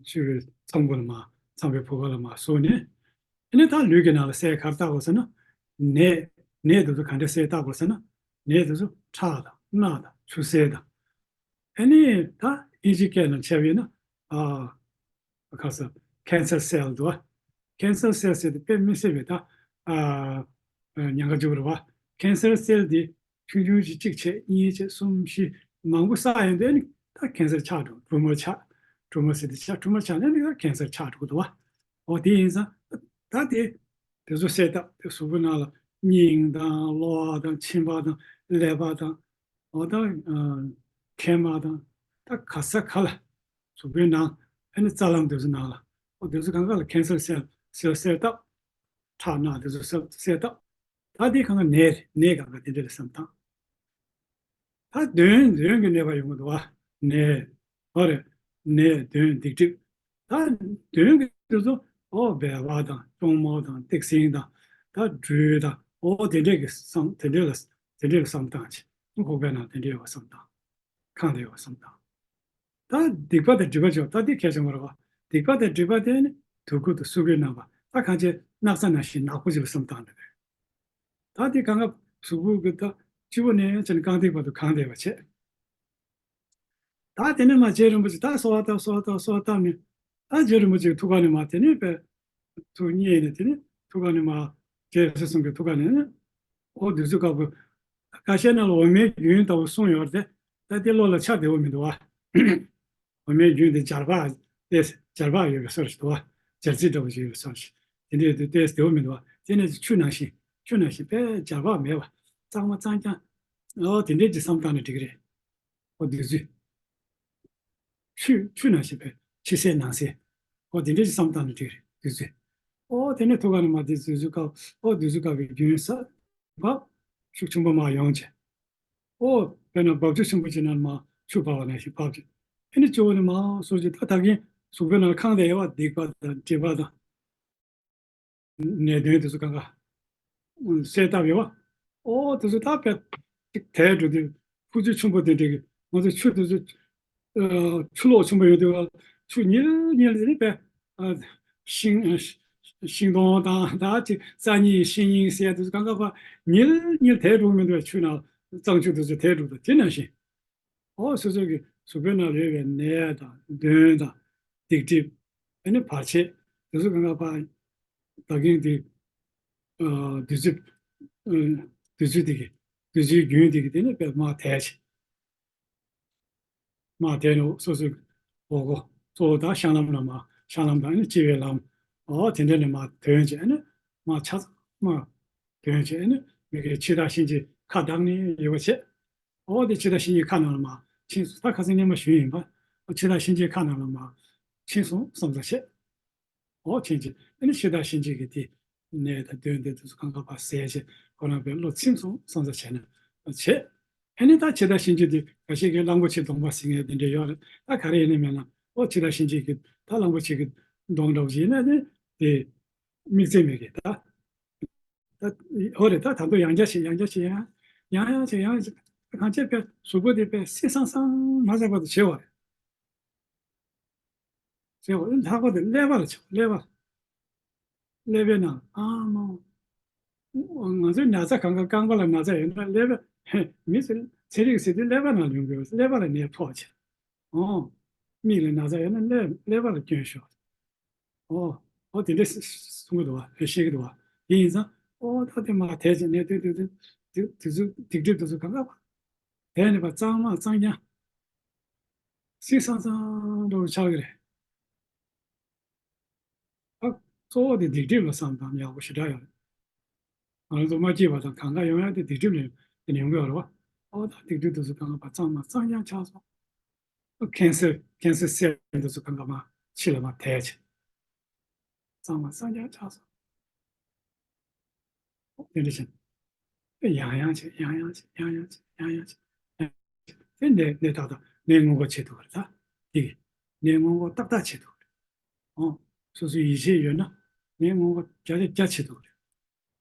ཆུ་བོའི་ཚོམ་བུ་ལ་མ་ཚངས་པའི་བུ་ག་ལ་མ་བཟུང་ནས། ཨ་ནི་ད་ལུས་ཀྱི་ནང་ལ་གསལ་ག་རེ་བཏགས་དགོས་ཟེར་ན། ནད། ནད་དེ་ཚོ་ག་འདྲ་གསལ་བཏགས་དགོས་ཟེར་ན། ནད་དེ་ཚོ་ཁྲག་དང་རྣག་དང་ཆུ་སེར་དང་། ཨ་ནི་ད་ཨིན་ཇི་སྐད་ནང་བྱས་པ་ཡིན་ན། ཨ། ག་ས། ཁེན་སར་སེལ་འདུག་བ། ཁེན་སར་སེལ་ཟེར་དེ་དཔེ་མི་སྲིད་པའི་ད། ཨ། ཉེན་ཁ་ཆེན་པོ་རེད་བ། ཁེན་སར་སེལ་དེ་ཆུང་ཆུང་ཞིག་གཅིག་བྱས་གཉིས་བྱས་གསུམ་བཞི་མང་པོ་བསགས་ཡོང་དུས་ཨ་ནི་ད་ཁེན་སར་ཆགས་འགྲོ། ཊུ་མར་ཆགས། ཊུ་མར་ཟེར་དེ་ཆགས། ཊུ་མར་ཆགས་ནས་ནི་ད་ཁེན་སར་ཆགས་འགྲོ་གི་འདུག་བ། འོ་དེ་ཡིན་ཙང་ད་དེ། དེ་ཚོ་གསལ་བཏབ་དེ་གཟུགས་པོའི་ནང་ལ་སྙིང་དང་གློ་བ་དང་མཆིན་པ་དང་ཀླད་པ་དང་། འོ་ད། མཁལ་མ་དང་། ད་ག་ས་ག་ལ། གཟུགས་པོའི་ནང་ཨ་ནི་རྩ་ལམ་དེ་ཚོ་ནང་ལ། འོ་དེ་ཚོ་གང་ག་ལ་ཁེན་སར་སེལ་སེལ་སེལ་བཏབ། ཁྲག་རྣག་དེ་ཚོ་སེལ་སེལ་བཏབ། ད་དེ་གང་ག་ནད་རེད། ནད་གང་ག་དེ་འདྲ་ལ་བསམ་བཏང་། ད་གདོན་གདོན་གྱི་ནད་པ་ཡོང་གི་འདུག་བ། ནད། འོ་རེད། ནད་གདོན་སྡིག་སྒྲིབ། ད་གདོན་གྱི་དེ་ཚོ་ཨོ་སྦལ་པ་དང་གཅོང་མོག་དང་ཏིག་སྲིན་དང་། ད་སྦྲུལ་དང་ཨོ་དེ་འདྲས་ཀྱི་བསམ། དེ་འདྲས་ལ་དེ་འདྲས་ལ་བསམ་བཏང་བྱས། ཁོག་པའི་ནང་དེ་འདྲས་ཡོད་པ་བསམ་བཏང་། ཁང་དེ་ཡོད་བསམ་དང་། ད་སྡིག་པ་དང་སྒྲིབ་པ་བྱས་པ་ད་དེ་གལ་ཆེན་པོ་རེད་བ། སྡིག་པ་དང་སྒྲིབ་པ་དེ་ནི་དུག་ཁུ་དང་སྲུབས་ཀྱི་རྣམ་པ། ད་གང་བྱས་སྣག་ཚ་ནང་བཞིན་ནག་པོ་ཅིག་ལ་བསམ་བཏང་ནས་རེད། ད་དེ་གང་ག་གཟུགས་པོ་གི་ད་སྤྱི་བོ་ནས་བྱས་ནས་རྐང་སྟེགས་བར་དུ་གང་བསྡད་པ་བྱས། ད་དེ་ནས་མ་རྗེ་རིན་པོ་ཆེ་ད་གསོལ་བ་བཏབ། གསོལ་བ་བཏབ། གསོལ་བ་བཏབ་ནས། ད་རྗེ་རིན་པོ་ཆེའི་ཐུགས་ཀ་ནས་མ་དེ་ནས་པས། ཐུགས་མཉེས་ནས་དེ་ནས་ཐུགས་ཀ་ནས་མ། རྗེ་ཡབ་སྲས་གསུམ་གྱི་ཐུགས་ཀ་ནས་ནི། ཨོ་བདུད་རྩི་དཀར་པོ། ཁ་ཤས་ནང་ལ་འོ་མའི་རྒྱུན་ལྟ་བུ་གསུངས་ཡོད་རེད་དེ། ད་དེ་བློ་ལ་འཆར་བདེ་བོ་མི་འདུག་བ། འོ་མའི་རྒྱུན་དེ་སྦྱར་བག་དེ་སྦྱར་བག་ཡོད་པའི་བཟོ་ཞིག་འདུག་བ། སྦྱར་རྩི་འདྲ་བོ་ཞིག་ཡོད་པའི་བཟོ་ཞིག་དེ་འདྲའི་དེ་ཏོག་ཙམ་བདེ་བོ་མི་འདུག་བ། དེ་ནས་ཆུ་ནང་བཞིན། ཆུ་ནང་བཞིན་དཔེ་སྦྱར་བག་མེད་པ། གཙང་མ་གཙང་རྐྱང་། ཨོ་དེ་འདྲས་ཀྱི་བསམ་བཏང་ན་འགྲིག་གི་རེད། ཨོ་བདུད་རྩི། ཆུ་ཆུ་ནང་བཞིན་པའི་ཕྱི་གསལ་ནང་གསལ། ཨོ་དེ་འདྲས་ཀྱི་བསམ་བཏང་ན་འགྲིག་གི་རེད་བདུད་རྩི། ཨོ་དེ་ནས་ཐུགས་ཀ་ནས་མར་དེ་བདུད་རྩི་དཀར། ཨོ་བདུད་རྩི་དཀར་བའི་རྒྱུན་བསགས། བབས། ཤུགས་ཆེན་པོ་མར་ཡོང་བྱས། ཨོ། དཔེར་ན་འབབ་ཆུ་ཆེན་པོ་ཅིག་ནང་མར་ཆུ་འབབ་པ་ནང་བཞིན་བབས་ཀྱི། ཨ་ནི་སྤྱི་བོ་ནས་མར་སོ་ཅིག་ད་ད་གིན་གཟུགས་པོའི་ནང་ལ་ཁེངས་བསྡད་ཡོད་པ། སྡིག་པ་དང་སྒྲིབ་པ་དང་། ནད་གདོན་དེ་ཚོ་གང་ག་གསལ་བཏབ་ཡོད་པ། ཨོ་དེ་ཚོ་ད་དཔེ་ཅིག་དལ་འགྲོ་དུས་ཁུ་ཚུར་ཆེན་པོ་དེ་འདྲ་གི་ང་ཚོ་ཆུ་དེ་ཚོ། ཨ། ཆུ་ལོག་ཆེན་པོ་ཡོད་དུས་ཆུ་ཉིལ་ཉིལ་དེ་ནི་དཔེ། ཨ། ཤིང་། ཤིང་སྡོང་དང་ད་ཅིག་རྩྭ་ཉིལ་ཤིང་ཉིལ་ཟེར་དུས་གང་ག་ཕར་ཉིལ་ཉིལ་དལ་འགྲོ་མི་འདུག་པས། ཆུ་ནང་གཙང་ཆུ་དེ་ཚོ་དལ་འགྲོ་དང་དེ་ནང་བཞིན། ཨོ་སོ་སོ་གི་གཟུགས་པོའི་ནང་ལ་ཡོད་པའི་ནད་དང་གདོན་དང་སྡིག་སྒྲིབ། ཨ་ནི་བར་ཆད་དེ་ཚོ་གང་ག་ཕར་ད་གིན་དེ། ཨ། བདུད་རྩི། ཨ། བདུད་རྩི་དེ་གི། བདུད་རྩིའི་རྒྱུན་དེ་གི་དེ་ནི་དཔེ་མར་དལ་བྱས། མར་དེ་ནས་སོ་སོའི་འོག་སྒོ་གཙོ་བོ་དང་གཤམ་ལམ་ལ་མར། གཤམ་ལམ་དང་ནི་སྤྱི་བོའི་ལམ། འོ་དེ་འདྲ་ནས་མར་དོན་བྱས་ནས་མར་ཆ་ཚང་མར་དོན་བྱས་ནས་མི་དགེ་འཆི་བདག་གཤིན་རྗེའི་ཁ་བདག་ནི་ཡོད་པ་བྱས། འོ་དེ་འཆི་བདག་གཤིན་རྗེའི་ཁ་ནང་ལ་མར་ཕྱིན་སོང་། ད་ཁ་སང་སྔོན་མ་ཞུས་ཡིན་པ། འོ་འཆི་བདག་གཤིན་རྗེའི་ཁ་ནང་ལ་མར་ཕྱིན་སོང་བསམ་ས་བྱས། འོ་ཕྱིན་བྱས་ཨ་ནི་འཆི་བདག་གཤིན་རྗེ་གི་དེ་ནད་དང་གདོན་དེ་ཚོ་གང་ག་ཕར་ཟད་བྱས་ཁོ་རང་དཔེ་བློ་ཚིམས་སོང་བསམ་ས་བྱས་ནས་བྱས། ཨ་ནི་ད་འཆི་བདག་གཤིན་རྗེ་དེ་འགའ་ཤས་ཀྱིས་གླང་པོ་ཆེའི་གདོང་པ་ཟེར་མཁན་དེ་འདྲ་ཡོད་རེད། ད་ག་རེ་ཡིན་ནའི་མིན་ན་ཨོ་འཆི་བདག་གཤིན་རྗེ་གི་ད་གླང་པོ་ཆེ་གི་གདོང་འདྲ་བོ་ཞིག་ཡིན་ན་ནི་དེ་དམིགས་བརྩེ་མེད་ཀི་ད། ད་ཨོ་རེད། ད་ད་དུང་ཡང་བསྐྱར་བྱས་ཡང་བསྐྱར་བྱས་ཡང་ཡང་ཡང་བྱས་ཡང་བྱས་གང་བྱས་པས་གཟུགས་པོ་དེ་པས་སིང་སང་སང་མ་ཟེར་བར་དུ་བྱེད་པ་རེད། ཟེར་བ་ལྷག་པར་དུ་ཀླད་པ་ལ་ཆགས། ཀླད་པ། ཀླད་པའི་ནང་ཨ་མ། ང་ཚོའི་ན་ཚ་གང་ག་རྐང་པ་ལ་ན་ཚ་ཡོད་ན་ཀླད་པ། མི་ཚེ་ཚན་རིག་ཟེར་དུས་ཀླད་པ་ནང་ལ་ཡོང་དགོས། ཀླད་པ་ལ་ནད་ཕོག་བྱས། ཨོ། མིག་ལ་ན་ཚ་ཡོད་ན་ཀླད་ཀླད་པ་ལ་སྐྱོན་ཤོར། ཨོ། ཨོ་དེ་འདྲ་གསུང་གི་འདུག་བ། བཤད་ཀྱི་འདུག་བ། དེ་ཡིན་ཙང་ཨོ་ད་དེ་མ་དེ་བྱས་ནས་དེ་དེ་དེ་དེ་ཚོ་སྡིག་སྒྲིབ་དེ་ཚོ་གང་ག་བ། དེ་ནི་པ་གཙང་མ་གཙང་རྐྱང་། སིང་སང་སང་འདྲ་བོ་ཆགས་ཀྱི་རེད། ཨ། གཙོ་བོ་དེ་སྡིག་སྒྲིབ་ལ་བསམ་བཏང་ཡག་པོ་ཞེ་དྲག་ཡོད་རེད། ང་ཚོ་མ་སྐྱིད་པ་དང་གང་ག་ཡོང་ཡག་དེ་སྡིག་སྒྲིབ་ལས་དེ་ནས་ཡོང་གི་ཡོད་རེད་བ། ཨོ་ད་སྡིག་སྒྲིབ་དེ་ཚོ་གང་ག་པ་གཙང་མ་གཙང་རྐྱང་ཆགས་སོང་། ཨ། ཁེན་སར་ཁེན་སར་སེལ་དེ་ཚོ་གང་ག་མ་ཕྱི་ལ་མ་དལ་བྱས། གཙང་མ་གཙང་རྐྱང་ཆགས་སོང་། དེ་འདྲ་བྱས། ཡང་ཡང་བྱས། ཡང་ཡང་བྱས། ཡང་ཡང་བྱས། ཡང་ཡང་བྱས། དེ་ནས་ནས་ཏག་ཏག་ནས་སྔོན་འགོག་བྱེད་ཐུབ་པ་རེད་ད། དེ་གི། ནད་སྔོན་འགོག་ཏག་ཏག་བྱེད་ཐུབ་རེད། ཨོ། སོ་སོའི་ཡིད་ཆེས་ཡོད་ན་ནད་སྔོན་འགོག་བརྒྱ་ཆ་བརྒྱ་བྱེད་ཐུབ་རེད།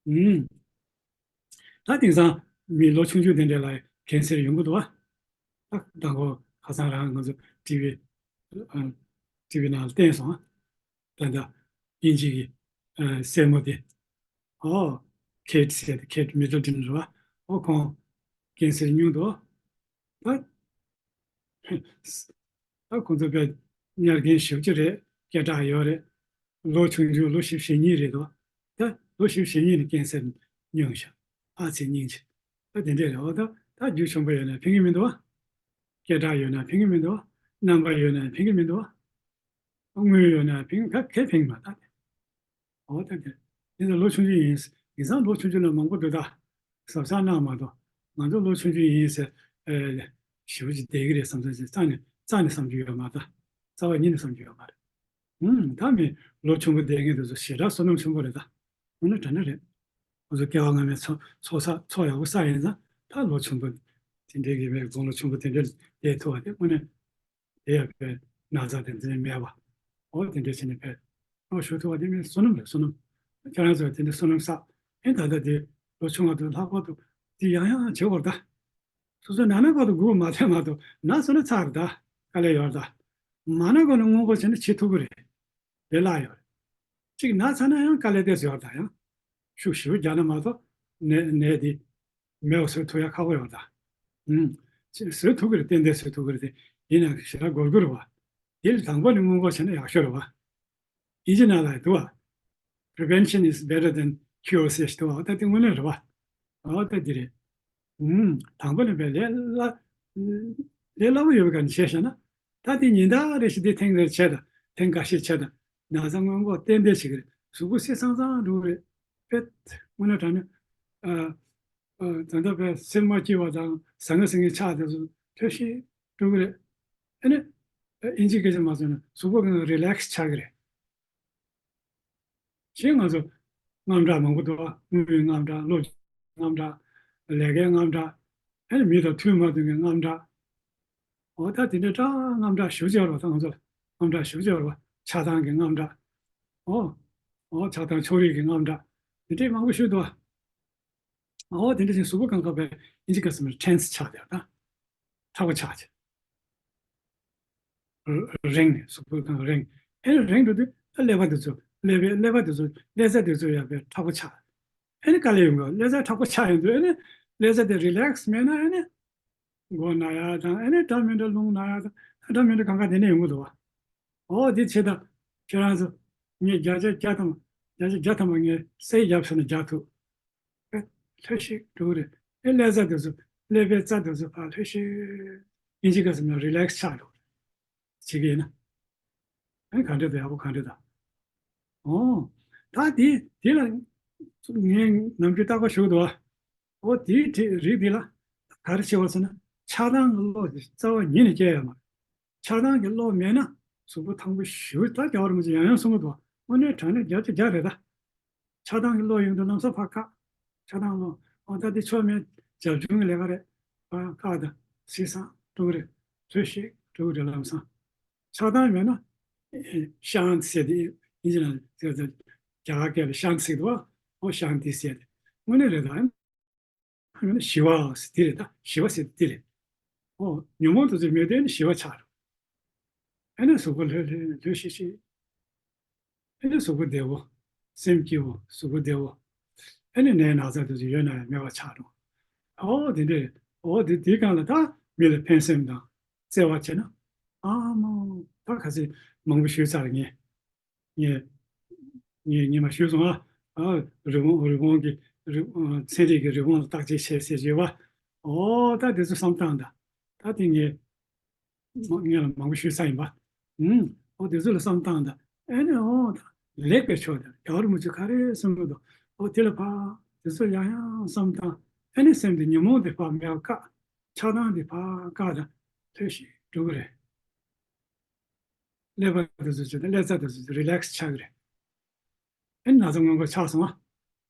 ཨུམ། ད་དེང་སང་མི་ལོ་ཆུང་ཆུང་དེ་འདྲ་ལ་ཀན་སར་ཡོང་གི་འདུག་བ། ད་དང་པོ་ཁ་སང་རང་ང་ཚོ་ཊི་ཝི་ཨ། ཊི་ཝི་ནང་ལ་བསྟན་སོང་ཨ། ད་ལྟ་དབྱིན་ཇི་གི་ཨ། སྲས་མོ་དེ། ཨོ། ཁེ་ཊི་ཟེར་ཏེ་ཁེ་ཊི་མི་ཌལ་ཊོན་རེད་བ། ཨོ་ཁོང་ཀན་སར་ཉུང་འདུག་ད། ད་ཁོང་ཚོ་དཔེ་ཉར་མཁན་ཞེ་པོ་ཅིག་རེད། སྐད་གྲགས་ཡོད་རེད། ལོ་ཆུང་ཆུང་ལོ་བཞི་བཅུ་ཞེ་གཉིས་རེད་དོ། ད་ལོ་བཞི་བཅུ་ཞེ་གཉིས་ནས་ཀན་སར་ཉུང་ཤག་ཨ་ཙི་སྙིང་རྗེ། ད་དེ་འདྲས་རེད། འོ་ད་ད་རྒྱུ་ཆེན་པོ་ཡོད་ན་ཕན་གི་མི་འདུག་བ། སྐད་གྲགས་ཡོད་ན་ཕན་གི་མི་འདུག་བ། རྣམ་པ་ཡོད་ན་ཕན་གི་མི་འདུག་བ། དངུལ་ཡོད་ན་ཕན་ག་གས་ཕན་གི་མ་ད། འོ་ད་དེ་དེ་ཚོ་ལོ་ཆུང་ཆུང་ཡིན། ཡིན་ཙང་ལོ་ཆུང་ཆུང་ལ་མང་པོ་འདུག་ད། གཟབ་གཟབ་གནང་མ་གཏོགས་ང་ཚོ་ལོ་ཆུང་ཆུང་ཡིན་ཟེར་ཨེ་ཞེ་པོ་ཅིག་བསྡད་གི་རེད་བསམ་བསམ་ཅིག་རྩ་ནས་རྩ་ནས་བསམ་རྒྱུ་ཡོད་མ་རེད་ད། རྩ་བ་ཉིད་ནས་བསམ་རྒྱུ་ཡོད་མ་རེད། ཨུམ། ད་མི་ལོ་ཆུང་པོ་བསྡད་མཁན་དེ་ཚོ་ཞེ་དྲག་བསོད་ནམས་ཆེན་པོ་རེད་ད། དངོས་གནས་དྲང་གནས་རེད། ང་ཚོ་སྐྱེ་བ་སྔ་མའི་ཚོགས་ཚོགས་བསགས་ཚོགས་ཡག་པོ་བསགས་ཡིན་ཙང་ད་ལོ་ཆུང་པོ་དེ་འདྲའི་གི་བའི་དགུང་ལོ་ཆུང་པོ་དེ་འདྲ་བསྡད་ཐུབ་པ་དེ་དངོས་གནས་དེ་ཡང་བའི་ན་ཚ་དེ་འཛིན་མེད་པ། འོ་དེ་འདྲ་བྱས་ནས་བའི་ཨོ་ཞུ་ཐུབ་པ་དེ་མིན་བསོད་ནམས་རེད་བསོད་ནམས། ཁྱེད་རང་ཚོས་དེ་འདྲ་བསོད་ནམས་བསགས་ཨེ་ད་ལྟ་དེ་ལོ་ཆུང་བ་དང་ལྷག་པར་དུ་དེ་ཡང་ཡང་བྱེད་དགོས་རེད་ད། སོ་སོ་ན་ན་བར་དུ་སྒུག་མ་ཐེངས་མ་གཏོགས་ན་སོང་ན་ཚར་རེད་ད། དཀའ་ལས་ཡོད་རེད་ད། མ་ན་གོང་ནས་སྔོན་འགོག་བྱས་ན་བྱེད་ཐུབ་ཀྱི་རེད། དེ་ལ་ཡོད་རེད། གཅིག་ན་ཚར་ན་ཡང་དཀའ་ལས་ཏོག་ཙམ་ཡོད་རེད་ད། ཡང་ཤུགས་ཞེ་པོ་རྒྱག་ན་མ་གཏོགས་ནད་ནད་དེ་མེད་པ་བཟོ་ཐུབ་ཡ་ཁག་པོ་ཡོད་རེད་ད། ཨུམ། ཅིག་བཟོ་ཐུབ་ཀྱི་རེད། ཏན་ཏན་བཟོ་ཐུབ་ཀྱི་རེད་དེ། ཡིན་ནའང་ཞེ་དྲག་འགོར་གྱི་རེད་བ། དེ་ལ་དང་པོ་ནས་སྔོན་འགོག་བྱས་ན་ཡག་ཤོས་རེད་བ། དབྱིན་ཇི་ནང་ལ་ཡང་འདུག་བ། Prevention is better than cure ཟེར་ཞིག་འདུག་བ། ད་དེ་དངོས་གནས་རེད་བ། ཨོ་ད་དེ་རེད། ཨུམ། དང་པོ་ནས་བས་ལས་སླ་ལས་སླ་པོ་ཡོད་པའི་སྒང་ནས་བྱས་བཞག་ན། ད་དེ་ཉིན་ལྟར་རེ་བཞིན་དེ་ཐེངས་རེ་བྱས་དང་ཐེངས་འགའ་ཤས་བྱས་དང་ན་ཚ་སྔོན་འགོག་ཏན་ཏན་བྱེད་ཀྱི་རེད། གཟུགས་པོ་བསིལ་ཚང་ཚང་འགྲོ་གི་རེད། དཔེ་དངོས་གནས་དྲང་གནས་ཨ། ཨ། ད་ལྟ་བས་སེམས་མ་སྐྱིད་པ་དང་ཟང་ངེ་ཟིང་ངེ་ཆགས་དེ་ཚོ་ཐོན་ཤེས་འགྲོ་གི་རེད། ཨ་ནི་ཨིན་ཇི་སྐད་ཆ་མ་སོང་ན་གཟུགས་པོ་གང་རི་ལེག་སི་ཆགས་ཀྱི་རེད། གཞན་ང་ཚོ་དངངས་སྐྲག་མང་པོ་འདུག་དངུལ་དངངས་སྐྲག་བློ་དངངས་སྐྲག་ལས་ཀའི་དངངས་སྐྲག་ཨ་ནི་མི་དང་མཐུན་མ་མཐུན་གྱི་དངངས་སྐྲག་འོ་ད་དེ་འདྲ་དྲག་དངངས་སྐྲག་ཞེ་པོ་ཅིག་ཡོད་རེད་བ། ད་ང་ཚོ་ལ་དངངས་སྐྲག་ཞེ་པོ་ཅིག་ཡོད་རེད་བ། ཆགས་སྡང་གི་དངངས་སྐྲག་འོ། འོ་ཆགས་སྡང་ཕྱོགས་རིས་ཀྱི་དངངས་སྐྲག་དེ་འདྲའི་མང་པོ་ཞིག་འདུག་བ། འོ་དེ་འདྲ་ཞིག་གཟུགས་པོ་གང་ག་བས་ཨིན་ཇི་སྐད་ཟེར་ན་ཊེན་སི་ཆགས་བསྡད་པ་དང་། མཁྲེགས་པོ་ཆགས་བྱས། རེངས་ནས་གཟུགས་པོ་གང་རེངས། ཨེ་རེངས་འགྲོ་དུས་ད་ཀླད་པ་དེ་ཚོ་ཀླད་པའི་ཀླད་པ་དེ་ཚོ་ཀླད་རྩ་དེ་ཚོ་ཡང་བས་མཁྲེགས་པོ་ཆགས། ཨེ་ནི་དཀའ་ལས་ཡོང་གི་ཀླད་རྩ་མཁྲེགས་པོ་ཆགས་ཡོང་དུས་ཨེ་ནི་ཀླད་རྩ་དེ་རི་ལེག་སི་མེད་ན་ཨེ་ནི་མགོ་ན་ཡ་དང་ཨེ་ནི་འདྲ་མི་འདྲ་རླུང་ན་ཡ་དང་འདྲ་མི་འདྲ་གང་ག་དེ་ནས་ཡོང་གི་འདུག་བ། འོ་དེ་བྱེད་དང་ཁྱེད་རང་ཚོ་ངས་བརྒྱ་ཆ་བརྒྱ་ཐམ་བརྒྱ་ཆ་བརྒྱ་ཐམ་པ་ངས་སེ་རྒྱབ་ཟེར་ན་རྒྱག་ཐུབ། ལྷོད་ཤིག་འགྲོ་གི་རེད། ཨེ་ཀླད་རྩ་དེ་ཚོ་ཀླད་པའི་རྩ་དེ་ཚོ་ཕར་ལྷོད་ཤིག་ཨིན་ཇི་སྐད་ཟེར་ན་རི་ལེག་སི་ཆགས་འགྲོ་གི་རེད། བྱེད་ཀྱི་ཡིན་ན། ཨེ་ག་འདྲ་འདུག་ཡག་པོ་ག་འདྲ་འདུག་འོ། ད་དེ་དེ་ལ་ངས་ནམ་རྒྱུན་རྟག་པར་ཞུ་གི་འདུག་བ། འོ་དེའི་དེ་རིགས་དེ་ལ་ག་རེ་བྱེད་པ་ཟེར་ན་ཆགས་སྡང་གི་བློ་དེ་རྩ་བ་ཉིད་ནས་སྐྱེ་ཡོད་མ་རེད། ཆགས་སྡང་གི་བློ་མེད་ན་གཟུགས་པོ་ཐང་པོ་ཞེ་པོ་ད་རྒྱལ་བ་རིན་པོ་ཆེ་ཡང་ཡང་གསུང་གི་འདུག་དངོས་གནས་དྲང་གནས་བརྒྱ་ཆ་བརྒྱ་རེད་ད། ཆགས་སྡང་གི་བློ་ཡོང་དུས་ལམ་སང་ཕར་བཀག་ཆགས་སྡང་བློ། འོ་ད་འདི་ཆོ་མེད་བྱབ་ཆུང་གི་ལས་ཀ་རེད། ཕར་བཀག་ད་སི་སང་འགྲོ་གི་རེད། ལྷོད་ཤིག་འགྲོ་གི་རེད་ལམ་སང་། ཆགས་སྡང་མེད་ན་ཤཱནྟི་ཟེར་ཏེ་ཨིན་ཇི་ནང་ཟེར་ཏེ་རྒྱ་གར་སྐད་ལ་ཤཱནྟི་ཟེར་གི་འདུག་འོ་ཤཱནྟི་ཟེར་ཏེ་དངོས་གནས་རེད་ད། ཨ་ནི་ཞི་བ་ཟེར་དེ་རེད་ད། ཞི་བ་ཟེར་དེ་རེད། ཨོ། ཉོན་མོངས་དེ་ཚོ་མེད་དུས་ནི་ཞི་བ་ཆགས་རེད། ཨ་ནི་གཟུགས་པོ་ལྷོད་ལྷོད་ལྷོད་ཤིག་ཤིག་ཨ་ནི་གཟུགས་པོ་བདེ་བོ། སེམས་སྐྱིད་པོ། གཟུགས་པོ་བདེ་བོ། ཨ་ནི་ནད་ན་ཚ་དེ་ཚོ་ཡོད་ན་ཡང་མེད་པ་ཆགས་འགྲོ། ཨོ་དེ་འདྲ་རེད། ཨོ་དེ་དེའི་སྒང་ལ་ད་མི་ལ་ཕན་སེམས་དང་བརྩེ་བ་བྱས་ན། ཨ་མ། ད་ག་ཚོད་མང་པོ་ཞུས་ཚར་ངས། ངས་ངས་ཉི་མ་ཞུས་སོང་ཨ། ཨ་རི་བོང་རི་བོང་གི་རི་ཨ་ཚན་རིག་གི་རི་བོང་ལ་བརྟག་དཔྱད་བྱས་ཟེར་བྱས་པ། ཨོ་ད་དེ་ཚོ་བསམ་སྟངས་ད། ད་དེ་ངས་མ་ངས་ལ་མང་པོ་ཞུས་ཚར་ཡིན་པ། ཨུམ། ཨོ་དེ་ཚོ་ལ་བསམ་སྟངས་ད། ཨེ་ནི་ཨོ་ད་ལེགས་པའི་ཕྱོགས་ད་རྒྱལ་བ་རིན་པོ་ཆེ་ག་རེ་གསུངས་ཡོད་དོ། ཨོ་དེ་ལ་ཕ་དེ་ཚོ་ཡང་ཡང་བསམ་སྟངས། ཨེ་ནི་སེམས་དེ་ཉོན་མོངས་དེ་ཕ་མེད་པ་བཀག་ཆགས་སྡང་དེ་ཕ་བཀག་ད་ལྷོད་ཤིག་འགྲོ་གི་རེད། ཀླད་པ་དེ་ཚོ་བྱས་ཏེ་ཀླད་རྩ་དེ་ཚོ་རི་ལེག་སི་ཆགས་ཀྱི་རེད། ཨེ་ན་ཚ་སྔོན་འགོག་ཆགས་སོང་ཨ།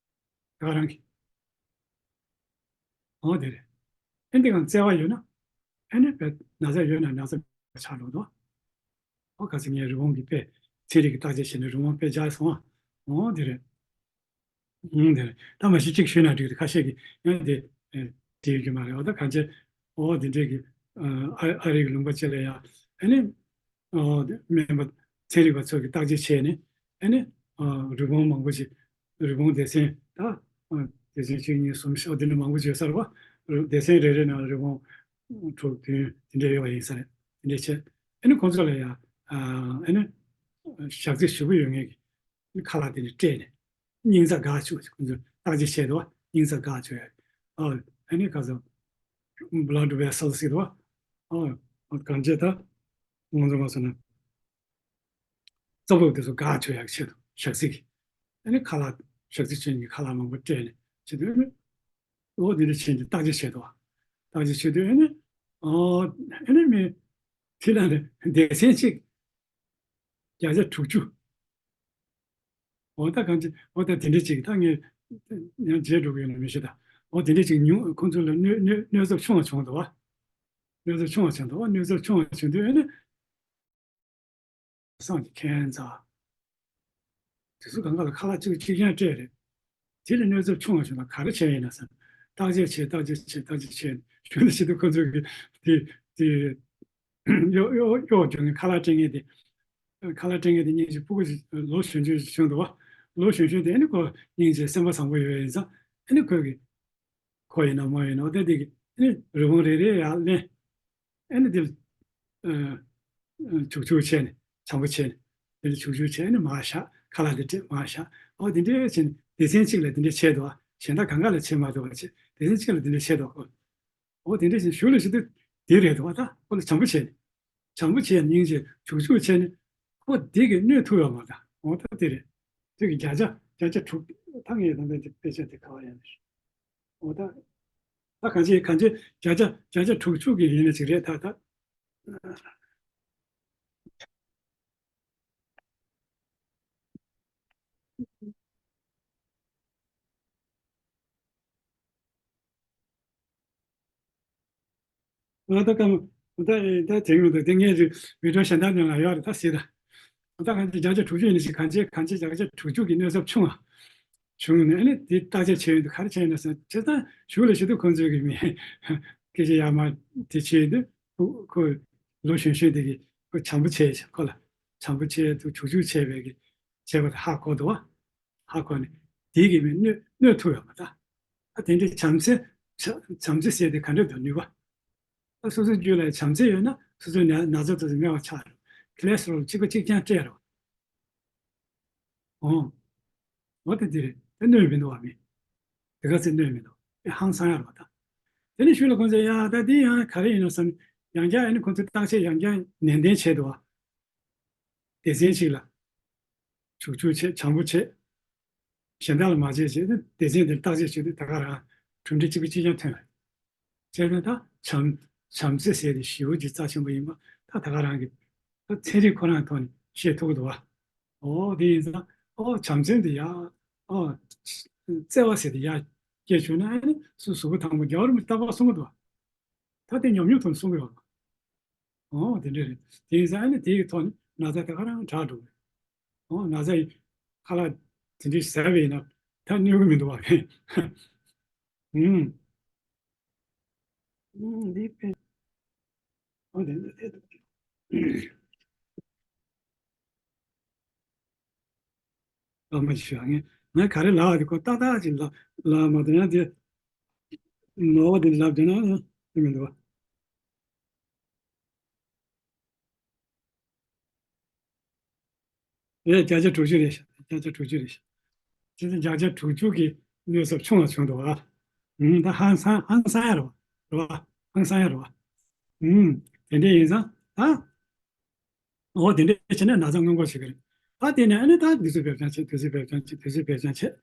ད་ག་རང་གི། འོ་དེ་རེད། ཨེ་འདི་གང་བརྩེ་བ་ཡོད་ན། ཨེ་ནི་བས་ན་ཚ་ཡོད་ན་ན་ཚ་ཆགས་འགྲོ་དོ། ཨོ་ག་ཚོད་ངས་རི་བོང་གི་དཔེ་ཚན་རིག་གི་བརྟག་དཔྱད་བྱས་ནས་རི་བོང་དཔེ་སྦྱར་སོང་ཨ། ཨོ་དེ་རེད། ཨང་དེ་རེད། ད་མ་གཞི་གཅིག་ཞུས་ན་འགྲིག་རེད། ཁ་ཤས་ཀྱིས་ཡང་དེ་ཨེ་འགྲིག་རྒྱུ་མ་རེད། འོ་ད་གང་ཅི་ཨོ་དེ་འདྲས་ཀྱི་ཨ་ཨ་རི་གི་ལུང་པ་ཅིག་ལ་ཡང་ཨ་ནི་ཨོ་དེ་སྨན་པ་ཚན་རིག་པ་ཚོ་གིས་བརྟག་དཔྱད་བྱས་ནས་ཨ་ནི་ཨོ་རི་བོང་མང་པོ་ཞིག་རི་བོང་སྡེ་ཚན་ད་ཨོ་སྡེ་ཚན་གཅིག་གཉིས་གསུམ་བཞི་ཨོ་དེ་འདྲ་མང་པོ་བྱས་ཚར་བ། སྡེ་ཚན་རེ་རེ་ནང་རི་བོང་དྲུག་བདུན་དེ་འདྲས་ཡོད་པ་ཡིན་ས་རེད། དེ་འདྲས་བྱས་ཨ་ནི་ཁོང་ཚོ་ལ་ཡང་ཨ་ནི་ཞག་ཚི་ཞུ་གི་ཡོད་ངེས་ཀྱི། ཁ་ལག་དེ་ནས་སྤྲད་ནས་སྙིང་རྩ་འགག་བཅུག་ཁོང་ཚོས་བརྟག་དཔྱད་བྱས་འདུག་བ། སྙིང་རྩ་འགག་བཅུག་ཡ། ཨ་ཨ་ནི་ཁ་སང་blood vessels ཟེར་འདུག་བ། ཨ་གང་བྱས་ད་ང་ཚོ་མ་སོང་ན་རྩ་རླུང་དེ་ཚོ་འགག་བཅུག་ཡ་གི་ཆེད་དུ་ཞག་ཚི་གི་ཨ་ནི་ཁ་ལག་ཞག་ཚི་ཆོས་ཉིད་ཁ་ལག་མང་པོ་སྤྲད་ནས་བྱེད་དུས་ཨ་ནི་ཨོ་དེ་འདྲ་བྱས་ནས་བརྟག་དཔྱད་བྱས་འདུག་བ། བརྟག་དཔྱད་བྱེད་དུས་ཨ་ནི་ཨོ་ཨ་ནི་མི་དེ་ལ་ནི་སྡེ་ཚན་གཅིག་བརྒྱ་ཆ་དྲུག་ཅུ། འོ་ད་གང་ཅི་འོ་ད་དེ་འདྲ་ཅིག་ད་ངས་ཡང་བརྗེད་འགྲོ་གི་ཡོད་ན་མི་ཤེས་ད། འོ་དེ་འདྲ་ཅིག་ཉུང་ཁོང་ཚོ་ལ་གནོད་གནོད་གནོད་ཚབས་ཆུང་བ་བྱུང་འདུག་བ། གནོད་ཚབས་ཆུང་བ་བྱུང་འདུག་བ། གནོད་ཚབས་ཆུང་བ་བྱུང་དུས་ཨ་ནི། སངས་ཀྱི་ཁྱད་མཚར། དེ་ཚོ་གང་ག་ལ་ཁ་ལག་གཅིག་གཅིག་རྐྱང་སྤྲད་རེད། དེ་ལས་གནོད་ཚབས་ཆུང་བ་བྱུང་ན་ག་རེ་བྱས་ཡིན་ན་བསམ། བརྟག་དཔྱད་བྱས་བརྟག་དཔྱད་བྱས་བརྟག་དཔྱད་བྱས་ཞུ་ལ་ཞུ་དུས་ཁོ་ཚོ་གི་དེ་དེ་གཡོག་གཡོག་གཡོག་རྒྱུག་ནས་ཁ་ལག་སྤྲད་མཁན་དེ། ཁ་ལག་སྤྲད་མཁན་དེ་སྙིང་རྗེ་ཕྲུ་གུ་ཞིག་ལོ་གཞོན་ཆུང་ཞིག་བྱུང་འདུག་བ། ལོ་གཞོན་གཞོན་དེ་ཨ་ནི་ཁོ་སྙིང་རྗེ་སེམས་པ་བཟང་པོ་ཡོད་ཡིན་ཙང་ཨ་ནི་ཁོས་གི་ཁོ་ཡིན་ན་མོ་ཡིན་ན་འོ་དེ་དེ་གི་ཨ་ནི་རི་བོང་རེ་རེ་ཡར་ལེན། ཨ་ནི་དེ་ལ་ཨ་ཨ་བྱུག་བྱུག་བྱས་ནས་བྱམས་པོ་བྱས་ནས་དེ་ལ་བྱུག་བྱུག་བྱས་ནས་མར་བཞག་ཁ་ལག་དེ་སྤྲད་མར་བཞག་འོ་དེ་འདྲས་བྱས་ནས་སྡེ་ཚན་གཅིག་ལ་དེ་འདྲས་བྱས་འདུག་བ། གཞན་དག་གང་ག་ལ་བྱས་མ་འདུག་བ། བྱས་སྡེ་ཚན་གཅིག་ལ་དེ་འདྲས་བྱས་འདུག་གོ། འོ་དེ་འདྲས་བྱས་ཞུ་ལ་ཞུ་དུས་དེ་རེད་འདུག་བ། ད་ཁོ་ལ་བྱམས་པོ་བྱས་ནས། བྱམས་པོ་བྱས་སྙིང་རྗེ་བྱུག་བྱུག་བྱས་ནས་ཁོ་དེ་གི་གནོད་ཐུབ་ཡོད་མ་རེད། འོ་ད་དེ་རེད། དེ་གི་བརྒྱ་ཆ་བརྒྱ་ཆ་དྲུག་ད་ངས་ད་ལྟ་དེ་དཔེ་ཆ་དེ་ག་བ་ཡང་རེད། འོ་ད་ད་གང་ཅི་གང་ཅི་བརྒྱ་ཆ་བརྒྱ་ཆ་དྲུག་ཅུ་གི་ཡིན་ན་ཅིག་རེད་ད་ད། ང་ད་ཀམ་ད་ད་དེང་མི་འདུག་དེ་ངས་བི་ཌིའོ་གཞན་དག་ནང་ལ་ཡོད་རེད་ད་ཟེར་ད། ད་གང་ཅི་བརྒྱ་ཆ་དྲུག་ཅུ་ཡིན་ན་ཞིག་གང་ཅི་གང་ཅི་བརྒྱ་ཆ་དྲུག་ཅུ་གི་གནོད་ཚབས་ཆུང་བ་བྱུང་ནས་ཨ་ནི་དེ་བརྟག་དཔྱད་བྱས་ཡོད་འདུག་ག་རེ་བྱས་ཡིན་ན་ཟེར་བྱས་ཙང་ཞུ་ལ་ཞུ་དུས་ཁོང་ཚོས་གི་མི་སྐད་ཆ་ཡར་མར་དེ་བྱས་ཡོད་འདུག་ཁོ་ཁོ་ལོ་གཞོན་གཞོན་དེ་གི་ཁོ་བྱམས་པོ་བྱས་ཤག་ཁོ་ལ་བྱམས་པོ་བྱས་འདུག་བྱུག་བྱུག་བྱས་པའི་གི་བྱས་པ་དེ་ཧ་གོ་འདུག་བ། ཧ་གོ་ནས་དེ་གི་མི་གནོད་གནོད་ཐུབ་ཡོད་མ་ད། ཨ་དེ་འདྲའི་བྱམས་བརྩེ་བྱམས་བརྩེ་ཟེར་དེ་ག་འདྲ་འདུག་ནུས་པ། ཨ་སོ་སོའི་རྒྱུད་ལ་བྱམས་བརྩེ་ཡོད་ན་སོ་སོའི་ན་ན་ཚ་དེ་ཚོ་སྨེ་བ་ཆགས་རེད། ཁི་ལེ་སི་ཊོ་རོལ་གཅིག་པ་གཅིག་རྐྱང་སྤྲད་རོགས། ཨོ། འོ་དེ་དེ་རེད། དེ་གནོད་མི་འདུག་བ་མི། དེ་ག་ཚོད་གནོད་མི་འདུག་དེ་ཧང་སང་ཡ་རེད་བ་ད། དེ་ནས་ཞུས་ལ་ཁོང་ཚོས་ཡ་ད་དེ་ཡང་ག་རེ་ཡིན་ན་བསམ། ཡང་བསྐྱར་ཨ་ནི་ཁོང་ཚོས་བརྟག་དཔྱད་ཡང་བསྐྱར་ནན་ཏན་བྱས་འདུག་བ། སྡེ་ཚན་གཅིག་ལ། བྱུག་བྱུག་བྱེད་བྱམས་པོ་བྱེད། གཞན་དག་ལ་མ་བྱེད་ཅེས་ཏེ་སྡེ་ཚན་འདིར་བརྟག་དཔྱད་བྱེད་དུས་ད་ག་རང་གྲུབ་འབྲས་གཅིག་པ་གཅིག་རྐྱང་ཐོན། བྱས་ཙང་ད་བྱམས་བྱམས་བརྩེ་ཟེར་ཏེ་ཞེ་པོ་ཅིག་རྩ་ཆེན་པོ་ཡིན་པ་ད་ད་ག་རང་གི་ད་ཚན་རིག་ཁོ་རང་ཐོག་ནས་བཤད་ཐུབ་ཀྱི་འདུག་བ། ཨོ་དེ་ཡིན་ཙང་ཨོ་བྱམས་བརྩེ་འདི་ཡ་ཨོ་བརྩེ་བ་ཟེར་ཏེ་ཡ་སྐྱེས་བྱུང་ན་ཨ་ནི་སུ་གཟུགས་པོ་དང་པོ་རྒྱལ་བ་རིན་པོ་ཆེས་རྟག་པར་གསུང་གི་འདུག་བ། ད་དེ་ཉམས་མྱོང་ཐོག་ནས་གསུང་གི་ཡོད་རེད། ཨོ་དེ་འདྲ་རེད། དེ་ཡིན་ཙང་ཨ་ནི་དེ་ཡི་ཐོག་ནས་ན་ཚ་དེ་ག་རང་དྲག་འགྲོ་གི་རེད། ཨོ་ན་ཚ་ཡི་ཁ་ལག་དེ་འདྲའི་ཟ་བ་ཡིན་ན་ད་གནོད་གི་མི་འདུག་བ། ཨུམ། ཨུམ་འདི་ཕན། ཨོ་དེ་འདྲ་དེ་འདུག་ལབ་མ་ཞུ་ཨ། ངས་ངས་ག་རེ་ལབ་དེ་ཁོ་ཏག་ཏག་ཅིག་ལབ་ལབ་མ་གཏོགས་ཡང་དེ་ནོར་བ་དེ་ལབ་བསྡད་ན་དེ་མི་འདུག་བ། རེད། བརྒྱ་ཆ་དྲུག་ཅུ་རེད་ཤག་བརྒྱ་ཆ་དྲུག་ཅུ་རེད་ཤག་དེ་ཚོ་བརྒྱ་ཆ་དྲུག་ཅུ་གི་གནོད་ཚབས་ཆུང་བ་བྱུང་འདུག་བ། ཨུམ་ད་ཧང་སང་ཧང་སང་ཡ་རེད་བ། རེད་བ། ཧང་སང་ཡ་རེད་བ། ཨུམ་དེ་འདྲ་ཡིན་ཙང་ད། འོ་དེ་འདྲ་བྱས་ནས་ན་ཚ་སྔོན་འགོག་བྱེད་ཀྱི་རེད། ད་དེ་ནས་ཨ་ནི་ད་དུས་ཚོད་བེད་སྤྱོད་བྱེད། དུས་ཚོད་བེད་སྤྱོད་བྱེད། དུས་ཚོད་བེད་སྤྱོད་བྱེད།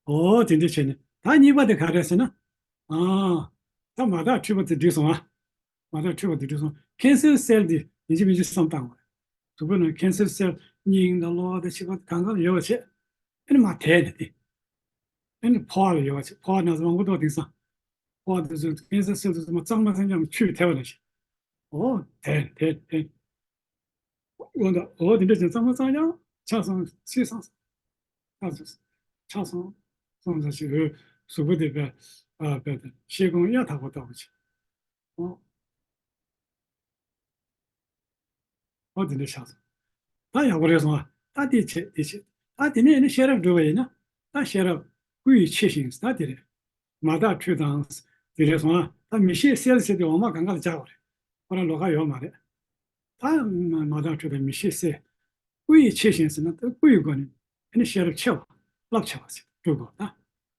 འོ་དེ་འདྲ་བྱས་ནས་ད་གཉིས་པ་དེ་ག་རེད་ཟེར་ན། ཨ། ད་མ་དག་འཁྲུད་པ་དེ་འགྲིག་སོང་ཨ། མ་དག་འཁྲུད་པ་དེ་འགྲིག་སོང་། ཁེན་སར་སེལ་དེ་ཡིན་གཅིག་མིན་གཅིག་བསམ་བཏང་དགོས། གཟུགས་པོ་ནང་ཁེན་སར་སེལ་སྙིང་དང་གློ་བ་དང་མཆིན་པ་གང་གང་ཡོད་པ་བྱས། ཨ་ནི་མར་དེད་ནས་དེ། ཨ་ནི་ཕོ་བ་ལ་ཡོད་པ་བྱས། ཕོ་བ་ན་ཚ་མང་པོ་འདུག་དེང་སང་། ཕོ་བ་དེ་ཚོ་ཁེན་སར་སེལ་དེ་ཚོ་མར་གཙང་མ་གཙང་རྐྱང་ཆུས་དེད་པ་ནང་བཞིན། འོ་དེད་དེད་དེད། འོ་ད་འོ་དེ་འདྲ་ཅན་ཚང་མ་ཚང་ཡང་ཆགས་སོང་ཚིག་སོང་ཆགས་སོང་ཆགས་སོང་སོང་ཟེར་ཞིག་འོ་གཟུགས་པོ་དེ་བས་ཨ་བས་ཤེལ་སྒོང་གཡའ་དག་པོ་ལྟ་བུ་ཅིག་འོ། འོ་དེ་འདྲ་ཆགས་སོང་། ད་ཡག་པོ་རེད་སོང་ཨ། ད་དེ་བྱེད་དེ་བྱེད། ད་དེ་ནས་ནི་ཤེས་རབ་སྒྲུབ་པ་ཡིན་ན། ད་ཤེས་རབ་སྐུ་ཡི་ཕྱི་བཞིན་ད་དེ་རེད། མ་དག་འཁྲུལ་དང་། དེ་རེད་སོང་ཨ། ད་མིག་ཤེས་གསལ་ཟེར་དེ་འོག་མ་གང་ག་ལ་སྦྱར་བ་རེད། ཁོ་རང་ལོགས་ཀ་ཡོད་མ་རེད། ད་མ་དག་འཁྲུལ་དང་མིག་ཤེས་གསལ། སྐུ་ཡི་ཕྱི་བཞིན་ཟེར་ན་ད་སྐུ་ཡི་སྒོ་ནས་ཨ་ནི་ཤེས་རབ་ཆེ་བ་རླབས་ཆེ་བ་ཟེར་སྒྲུབ་དགོས་ད།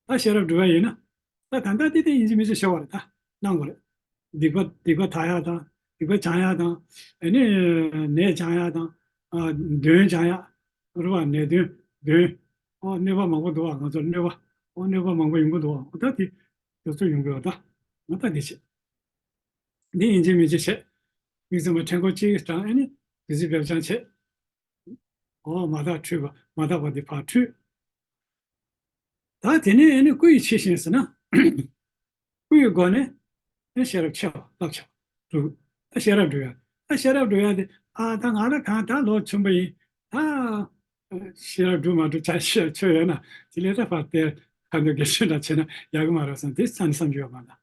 ད་ཤེས་རབ་སྒྲུབ་པ་ཡིན་ན། ད་ད་ལྟ་དེ་དེ་ཡིན་གཅིག་མིན་གཅིག་བྱ་བ་རེད་ད། གནང་དགོས་རེད། སྡིག་པ་སྡིག་པ་དག་ཡག་དང་སྡིག་པ་སྦྱང་ཡག་དང་། ཨ་ནི་ནད་སྦྱང་ཡག་དང་། ཨ་གདོན་སྦྱང་ཡག་རེད་བ། ནད་གདོན་གདོན། ཨོ་གནོད་པ་མང་པོ་འདུག་བ། ང་ཚོར་གནོད་པ། ཨོ་གནོད་པ་མང་པོ་ཡོང་གི་འདུག་བ། ཨོ་ད་དེ་དེ་ཚོ་ཡོང་གི་ཡོད་ད། ང་ད་དེ་བྱེད། འདི་ཡིན་གཅིག་མིན་གཅིག་བྱེད། དམིགས་བརྩེ་མ་ཕྲེང་སྐོར་གཅིག་དྲངས་ཨ་ནི་བདུད་རྩི་སྦེལ་སྦྱང་བྱེད། འོ་མ་དག་འཁྲུལ་པ་མ་དག་པ་འདི་ཕར་འཁྲུལ། ད་དེ་ནས་ཨ་ནི་སྐུ་ཡི་ཕྱི་བཞིན་ཟེར་ན། སྐུ་ཡི་སྒོ་ནས་ཨ་ཤེས་རབ་ཆེ་བ་རླབས་ཆེ་བ་སྒྲུབ། ད་ཤེས་རབ་སྒྲུབ་ཡ། ད་ཤེས་རབ་སྒྲུབ་ཡ་དེ་ཨ་ད་ང་ལ་གང་ད་ལོ་ཆུང་པ་ཡིན། ད་ཤེས་རབ་སྒྲུབ་མ་སྒྲུབ་ཆ་ཤེས་ཆོད་ཡོད་ན་དེ་ལས་ད་ཕར་དེ་ཁ་འདོན་དགེ་བཤེས་འདྲ་བྱས་ན་ཡག་གི་མ་རེད་བསམ་དེ་ས་ནས་བསམ་རྒྱུ་ཡོད་མ་ད།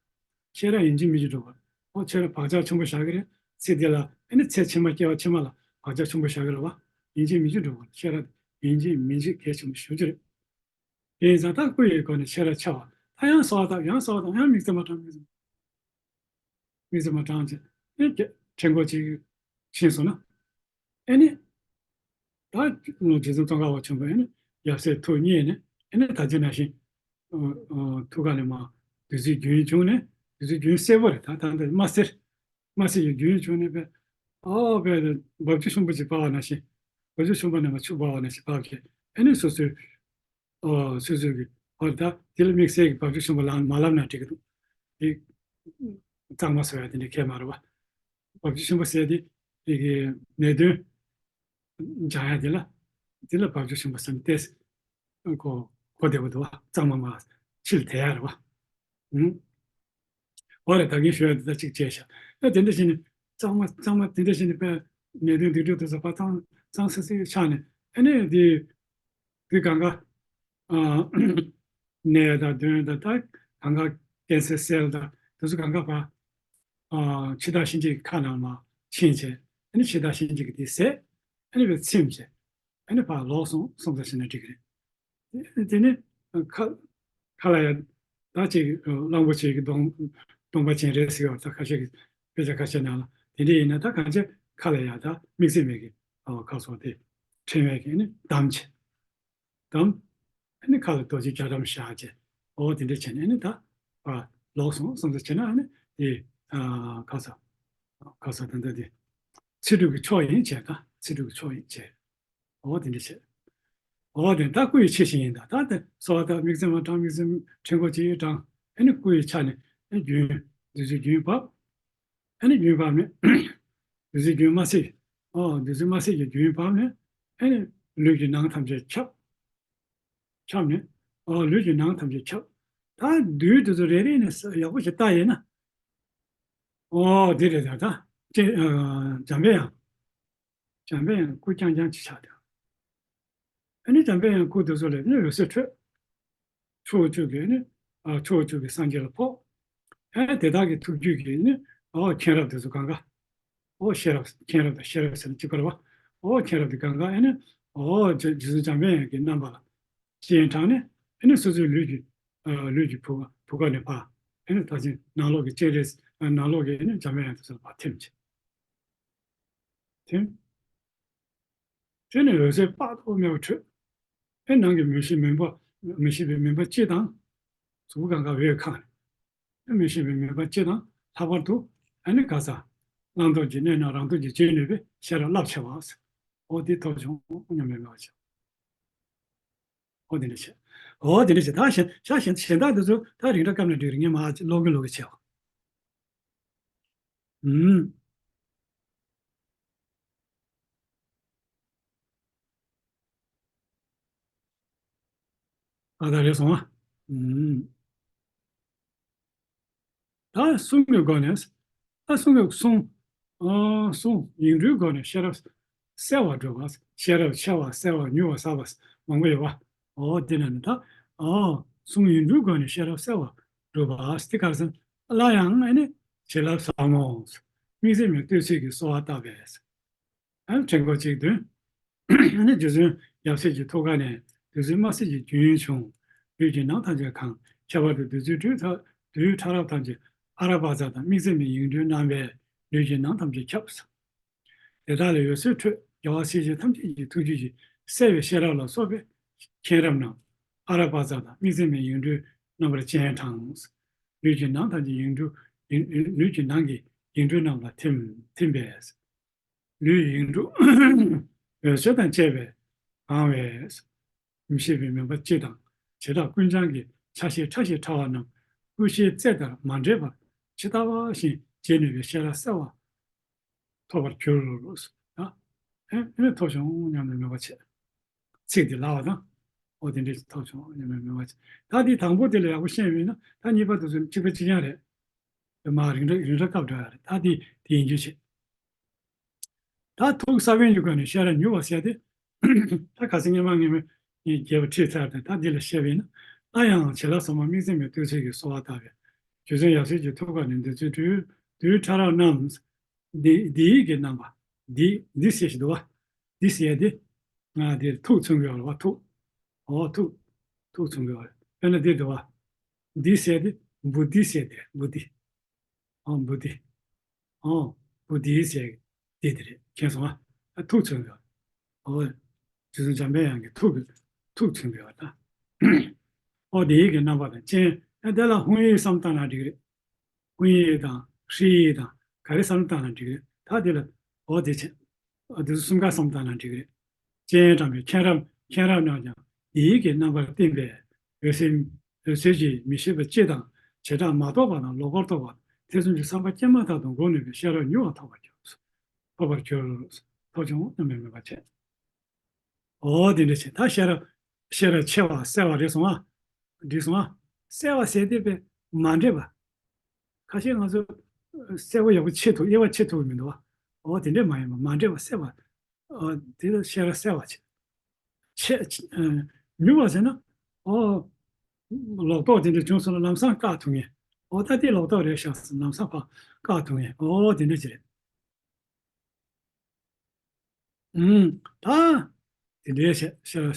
ཁྱེད་རང་ཡིན་གཅིག་མིན་གཅིག་འགྲོ་དགོས། ཨོ་ཁྱེད་རང་བག་ཆགས་ཆེན་པོ་བཞག་གི་རེད། ཚེ་འདི་ལ་ཨ་ནི་ཚེ་ཕྱི་མ་སྐྱེ་བ་ཕྱི་མ་ལ་བག་ཆགས་ཆེན་པོ་བཞག་གི་རེད་བ། ཡིན་གཅིག་མིན་གཅིག་འགྲོ་དགོས། ཁྱེད་རང་ཡིན་གཅིག་མིན་གཅིག་གལ་ཆེན་པོ་ཞེ་པོ་ཅིག་རེད། དེ་ཡིན་ཙང་ད་སྐུ་ཡི་སྒོ་ནས་ཤེས་རབ་འཆར་བ་ད་ཡང་གསོལ་བ་བཏབ་ཡང་གསོལ་བ་བཏབ་ཡང་དམིགས་བརྩེ་མ་དྲང་དམིགས་བརྩེ་དམིགས་བརྩེ་མ་དྲང་བྱས་ཨེ་ཕྲེང་སྐོར་ཅིག་ཕྱིན་སོང་ན། ཨེ་ནི། ད་རྗེ་བཙུན་ཙོང་ཁ་པ་ཆེན་པོ་ཨེ་ནི་ཡབ་སྲས་ཐུགས་མཉེས་ནས་ཨེ་ནི་ད་ཅི་ནང་བཞིན་ཨ་ཨ་ཐུགས་ཀ་ནས་མར་བདུད་རྩིའི་རྒྱུན་བྱུང་ནས་བདུད་རྩིའི་རྒྱུན་གསལ་པོ་རེད། ད་ད་ལྟ་དམར་སེར་དམར་སེར་གྱི་རྒྱུན་བྱུང་ནས་པས་ཨོ་པས་འབབ་ཆུ་ཆུང་པོ་ཅིག་འབབ་པ་ནང་བཞིན་འབབ་ཆུ་ཆུང་པོ་ནས་མར་ཆུ་འབབ་པ་ནང་བཞིན་འབབ་ཀྱི་ཨེ་ནི་སོ་སོའི་ཨོ་སོ་སོའི་གི་ཨོ་ད་དེ་ལ་དམིགས་བསལ་གྱི་འབབ་ཆུ་ཆུང་པོ་ལ་མ་ལབ་ན་འགྲིག་གི་འདུག་དེ་གཙང་མ་བཟོ་ཡ་དེ་འདྲ་གལ་མ་རེད་བ། འབབ་ཆུ་ཆེན་པོ་ཟེར་དེ་དེ་གི་ནད་གདོན་སྦྱང་ཡ་དེ་ལ་དེ་ལ་འབབ་ཆུ་ཆེན་པོ་ཟེར་ནས་ཏེ་གོ་གོ་བདེ་པོ་འདུག་བ། གཙང་མ་མ་ཕྱིར་དེ་ཡ་རེད་བ། ཨུང་། འོ་རེད། ད་གིན་ཞུ་ཡ་དེ་ད་གཅིག་བྱས་ཤག་ཨ་དེ་འདྲ་བྱས་ནས་གཙང་མ་གཙང་མ་དེ་འདྲ་བྱས་ནས་དཔེ་ནད་གདོན་སྡིག་སྒྲིབ་དེ་ཚོ་ཕར་གཙང་གཙང་སིལ་སིལ་ཆགས་ནས་ཨ་ནི་དེ། དེ་གང་ག་ཨ་ནད་དང་གདོན་དང་ད་གང་ག་ཀན་སར་སེལ་དང་དེ་ཚོ་གང་ག་ཕར་ཨ་འཆི་བདག་གཤིན་རྗེའི་ཁ་ནང་མར་ཕྱིན་བྱས་ཨ་ནི་འཆི་བདག་གཤིན་རྗེ་གི་དེ་ཟད་ཨ་ནི་བས་ཚིམ་བྱས་ཨ་ནི་ཕར་ལོག་སོང་སོང་ཙང་ཞེ་ན་འགྲིག་གི་རེད། དེ་ནི་ཁ་ཁ་ལ་ཡ་ད་ཅིག་གླང་པོ་ཆེ་གི་གདོང་གདོང་པ་ཅན་རེད་ཟེར་བ་ད་ཁ་ཤས་ཀྱི་དཔེ་ཆ་ཁ་ཤས་ནང་ལ་དེ་འདྲ་ཡིན་ན་ད་གང་ཅི་ཁ་ལ་ཡ་ད་དམིགས་བརྩེ་མེད་གི་ཁ་སོགས་དེ་ཕྲེང་བས་ཀྱི་ནི་བསྡམས་བྱས། དམ། ཨ་ནི་ཁ་ལ་རྡོ་རྗེ་རྒྱ་གྲམ་བཞག་བྱས། འོ་དེ་འདྲ་བྱས་ནས་ཨ་ནི་ད། ཨ་ལོག་སོང་སོང་ཙང་བྱས་ན་ཨ་ནི་དེ། ཨ་ཁ་ས། ཁ་ས་ད་ལྟ་དེ། ཚེ་སྒྲུབ་ཀྱི་མཆོག་ཡིན་བྱས་ད་ཚེ་སྒྲུབ་ཀྱི་མཆོག་ཡིན་བྱས། འོ་དེ་འདྲ་བྱས། འོ་དེ་ད་སྐུ་ཡི་ཕྱི་བཞིན་ཡིན་ད་ད་དེ་གསོལ་བ་ད་དམིགས་བརྩེ་མ་དྲང་དམིགས་བརྩེ་ཕྲེང་སྐོར་གཅིག་དྲངས་ཨ་ནི་སྐུ་ཡི་ཆ་ནས་ཨ་ནི་རྒྱུན་བདུད་རྩིའི་རྒྱུན་བབས། ཨ་ནི་རྒྱུན་བབས་ནས། བདུད་རྩིའི་རྒྱུན་དམར་སེར། ཨོ་བདུད་རྩི་དམར་སེར་གྱི་རྒྱུན་བབས་ནས། ཨ་ནི་ལུས་ཀྱི་ནང་ཐམས་ཅད་ཁྱབ། ཁྱབ་ནས། ཨོ་ལུས་ཀྱི་ནང་ཐམས་ཅད་ཁྱབ། ད་བདུད་དེ་ཚོ་རེ་རེ་ནས་ཡག་པོ་ཞིག་བལྟ་ཡས་ན། ཨོ་འདི་རེད་ད་ད། ཅེ་ཨ་འཇམ་པའི་དབྱངས། འཇམ་པའི་དབྱངས་སྐུ་རྐྱང་རྐྱང་ཅིག་ཆགས་ཏེ། ཨ་ནི་འཇམ་པའི་དབྱངས་སྐུ་དེ་ཚོ་ལས་ནི་འོད་ཟེར་འཕྲོས། ཕྱོགས་བཅུ་གི་ནི། ཨ་ཕྱོགས་བཅུ་གི་སངས་རྒྱས་ལ་ཕོག་ཨ་དེ་དག་གི་ཐུགས་རྒྱུད་ཀྱི་ནི། ཨོ་མཁྱེན་རབ་དེ་ཚོ་གང་ག་ཨོ་ཤེས་རབ་མཁྱེན་རབ་དང་ཤེས་རབ་ཟེར་ན་གཅིག་པ་རེད་བ། ཨོ་མཁྱེན་རབ་དེ་གང་ག་ཨ་ནི། ཨོ་རྗེ་རྗེ་བཙུན་འཇམ་དཔལ་དབྱངས་ཀྱི་རྣམ་པ་ལ་སྤྱན་དྲངས་ནས་ཨ་ནི་སོ་སོའི་ལུས་ཀྱི། ཨ་ལུས་ཀྱི་བུ་ག་བུ་ག་ནས་ཕར་ཨ་ནི་ད་ཅིང་ནང་ལོགས་ཀྱི་སྤྱན་རས་ནང་ལོགས་ཀྱི་ཨ་ནི་འཇམ་དཔལ་དབྱངས་དེ་ཚོ་ལ་ཕར་ཐིམ་བྱས། ཐིམ། དེ་ནས་འོད་ཟེར་དཔག་ཏུ་མེད་པ་འཕྲོས། ཨེ་ནང་གི་མི་ཤེས་མུན་པ། མི་ཤེས་པའི་མུན་པ་སྤྱི་དང་། གཟུགས་པོ་གང་ག་འོད་ཁ་ནས། ཨེ་མི་ཤེས་པའི་མུན་པ་སྤྱི་དང་ལྷག་པར་དུ་ཨ་ནི་ག་ས། བླང་དོར་གྱི་གནས་རྣམས་རང་དོན་གྱིས་བྱེད་ནུས་པའི་ཤེས་རབ་རླབས་ཆེ་བ་ཟེར། འོ་དེ་ཐོབ་བྱུང་སྙམ་པའི་ངག་བྱ། འོ་དེ་འདྲ་བྱས། འོ་དེ་འདྲ་བྱས་ད་གཞན་ཤ་གཞན་གཞན་དག་དེ་ཚོ་ད་རིང་འདྲ་སྐབས་ན་འགྲིག་རེད། ངས་མ་ལོག་གིན་ལོག་གིན་བྱས་བ། ཨུམ། ཨ་ད་རེད་སོང་ཨ། ཨུམ། ད་གསུང་གི་སྒོ་ནས། ད་གསུང་གི་གསུང་། ཨ་གསུང་ཡིག་འབྲུའི་སྒོ་ནས་ཤེས་རབ། གསལ་བར་སྒྲུབ་པ། ཤེས་རབ་ཆེ་བ་གསལ་བ་མྱུར་བ་ཟབ་པ་མང་པོ་ཡོད་པ། འོ་དེ་ན་ནི་ད་འོ་གསུང་ཡིག་འབྲུའི་སྒོ་ནས་ཤེས་རབ་གསལ་བར་སྒྲུབ་པ་དེ་ག་རེ་ཟེར་ན། སླར་ཡང་ཨ་ནི་བྱིན་རླབས་ཟབ་མོ། དམིགས་བརྩེ་མའི་བསྟོད་ཚིག་གིས་གསོལ་བ་བཏབ་པས། ཨ་ནི་ཕྲེང་སྐོར་གཅིག་བདུན། ཨ་ནི་རྗེ་བཙུན་ཡབ་སྲས་ཀྱི་ཐུགས་ཀ་ནས་བདུད་རྩི་དམར་སེར་གྱི་རྒྱུན་བྱུང་། ལུས་ཀྱི་ནང་ཐམས་ཅད་གང་། ཁྱད་པར་དུ་བདུད་རྩིའི་དྲོད་ཐ་དྲོད་ཕྲ་རབ་ཐམས་ཅད་ཨ་ར་པ་ཙ་དང་དམིགས་བརྩེ་མའི་ཡིག་འབྲུའི་རྣམ་པས་ལུས་ཀྱི་ནང་ཐམས་ཅད་ཁྱབ། དེ་དག་ལས་འོད་ཟེར་འཕྲོས། རྒྱལ་བ་སྲས་བཅས་ཐམས་ཅད་ཀྱི་ཐུགས་རྒྱུད་ཀྱི་གསལ་བའི་ཤེས་རབ་ལ་སོགས་པའི་མཁྱེན་རབ་རྣམས་ཨ་ར་པ་ཙ་དང་དམིགས་བརྩེ་མའི་ཡིག་འབྲུའི་རྣམ་པར་སྤྱན་དྲངས། ལུས་ཀྱི་ནང་ཐམས་ཅད་ཡིག་འབྲུ་ཡིག་ལུས་ཀྱི་ནང་གི་ཡིག་འབྲུ་རྣམས་ལ་ཐིམ་ཐིམ་པས། ལུས་ཡིག་འབྲུ་འོད་ཟེར་དང་བཅས་པས་གང་བས། མི་ཤེས་པའི་མུན་པ་སྤྱི་དང་བྱེ་བྲག་ཀུན་འབྱུང་གི་ཆ་ཤས་ཕྲ་ཞིང་ཕྲ་བ་རྣམས་ཀུན་ཤེས་རྩལ་ལྟར་མ་འདྲེས་པར་ཇི་ལྟ་བ་བཞིན་འབྱེད་ནུས་པའི་ཤེས་རབ་གསལ་བ་ཐོབ་པར་གྱུར། ཨ། ཨེ་ཨེ་ཐོབ་བྱུང་སྙམ་ནས་མོས་པ་བྱེད། ཚིག་འདི་ལབ་པ་དང་། འོ་དེ་འདྲས་ཐོབ་བྱུང་སྙམ་ནས་མོས་པ་བྱེད། ད་འདི་དང་པོ་དེ་ལ་ཡག་པོ་ཤེས་ཡོད་ན་ད་གཉིས་པ་དེ་ཚོ་གཅིག་པ་གཅིག་རྐྱང་རེད། མ་རིང་ར་རིང་ར་སྐབས་འགྲོ་ཡ་རེད། ད་འདི་དེ་ཡིན་རྒྱུ་བྱེད། ད་ཐུགས་ས་བོན་གྱི་སྒོ་ནས་ཤེས་རབ་མྱུར་བ་ཟེར་ཏེ། ད་ཁ་སང་སྔོན་མ་སྔོན་མའི་རྒྱས་པ་ཁྲིད་ཚར་ཏེ་ད་འདི་ལ་བཤད་པས་ན། སླར་ཡང་བྱིན་རླབས་ཟབ་མོ་དམིགས་བརྩེ་མའི་བསྟོད་ཚིག་གིས་གསོལ་བ་བཏབ་པས། རྗེ་བཙུན་ཡབ་སྲས་ཀྱི་ཐུགས་ཀ་ནས་བདུད་རྩིའི་དྲོད་རྡུལ་ཕྲ་རབ་རྣམས། འདི་འདི་ཡི་གི་རྣམ་པ། འདི་འདི་ཟེར་ཞིག་འདུག་བ། འདི་ཟེར་ཏེ། ང་འདིར་ཐུགས་མཚོན་གྱི་ཡོད་རེད་བ། ཐུགས། འོ་ཐུགས། ཐུགས་མཚོན་གྱི་ཡོད་རེད། དཔེར་ན་འདི་འདུག་བ། འདི་ཟེར་ཏེ་བུ་འདི་ཟེར་ཏེ་བུ་འདི། ཨོ་བུ་དེ། ཨོ་བུ་དེ་ཟེར་དེ་དེ་རེད། མཁྱེན་སོང་ཨ། ཨ་ཐུགས་མཚོན་པའི། ཨོ། རྗེ་བཙུན་འཇམ་དཔལ་དབྱངས་ཀྱི་ཐུགས་ཀྱི་ཐུགས་མཚོན་པའི་བ་དང་། ཨོ་དེ་ཡི་གི་རྣམ་པ་དང་སྤྱན། ཨ་དེ་ལ་ཧཱུྃ་ཡིག་བསམ་བཏང་ན་འགྲིག་རེད། ཧཱུྃ་ཡིག་དང་ཧྲཱིཿ་ཡིག་དང་ག་རེ་བསམ་བཏང་ན་འགྲིག་རེད། ད་དེ་ལ་ཨོ་དེ་བྱས། ཨ་དེ་ཚོ་གསུམ་ཀ་བསམ་བཏང་ན་འགྲིག་རེད། སྤྱན་དྲངས་པའི་མཁྱེན་རབ་མཁྱེན་རབ་རྣམས་ཀྱང་ཡིད་ཀྱི་རྣམ་པར་བསྟིམ་པས་འོད་ཟེར། འོད་ཟེར་གྱིས་མི་ཤེས་པ་སྤྱི་དང་བྱེ་བྲག་མ་རྟོགས་པ་དང་ལོག་པར་རྟོག་པ་ཐེ་ཚོམ་གྱི་བསམ་པ་སྐྱེས་མ་ཐག་ཏུ་འགོག་ནུས་པའི་ཤེས་རབ་མྱུར་བ་ཐོབ་པར་གྱུར། ཐོབ་པར་གྱུར། ཐོབ་བྱུང་སྙམ་པའི་མོས་པ་བྱས། འོ་དེ་འདྲ་བྱས་ད་ཤེས་རབ་ཤེས་རབ་ཆེ་བ་གསལ་བ་རེད་སོང་ཨ། འགྲིག་སོང་ཨ། གསལ་བ་ཟེར་དེ་དཔེ་མ་འདྲེས་པ། ཁ་ཤས་ང་ཚོ་གསལ་པོ་ཡག་པོ་ཕྱེ་ཐུབ་དབྱེ་བ་ཕྱེ་ཐུབ་ཀྱི་མི་འདུག་བ། འོ་དེ་འདྲས་མ་ཡིན་པ་མ་འདྲེས་པ་གསལ་བ། ཨ་དེ་ལ་ཤེས་རབ་གསལ་བ་བྱེད། ཆེ་ཨ་མྱུར་བ་ཟེར་ན། ཨོ། ལོག་རྟོག་དེ་འདྲ་བྱུང་སོང་ན་ལམ་སང་བཀག་ཐུབ་ངེས། ཨོ་ད་དེ་ལོག་རྟོག་རེད་ཤག་ཟེར་ལམ་སང་ཕར་བཀག་ཐུབ་ངེས། ཨོ་དེ་འདྲ་ཅིག་རེད། ཨུམ། ད། དེ་འདྲའི་ཤེས་ཤེས་རབ།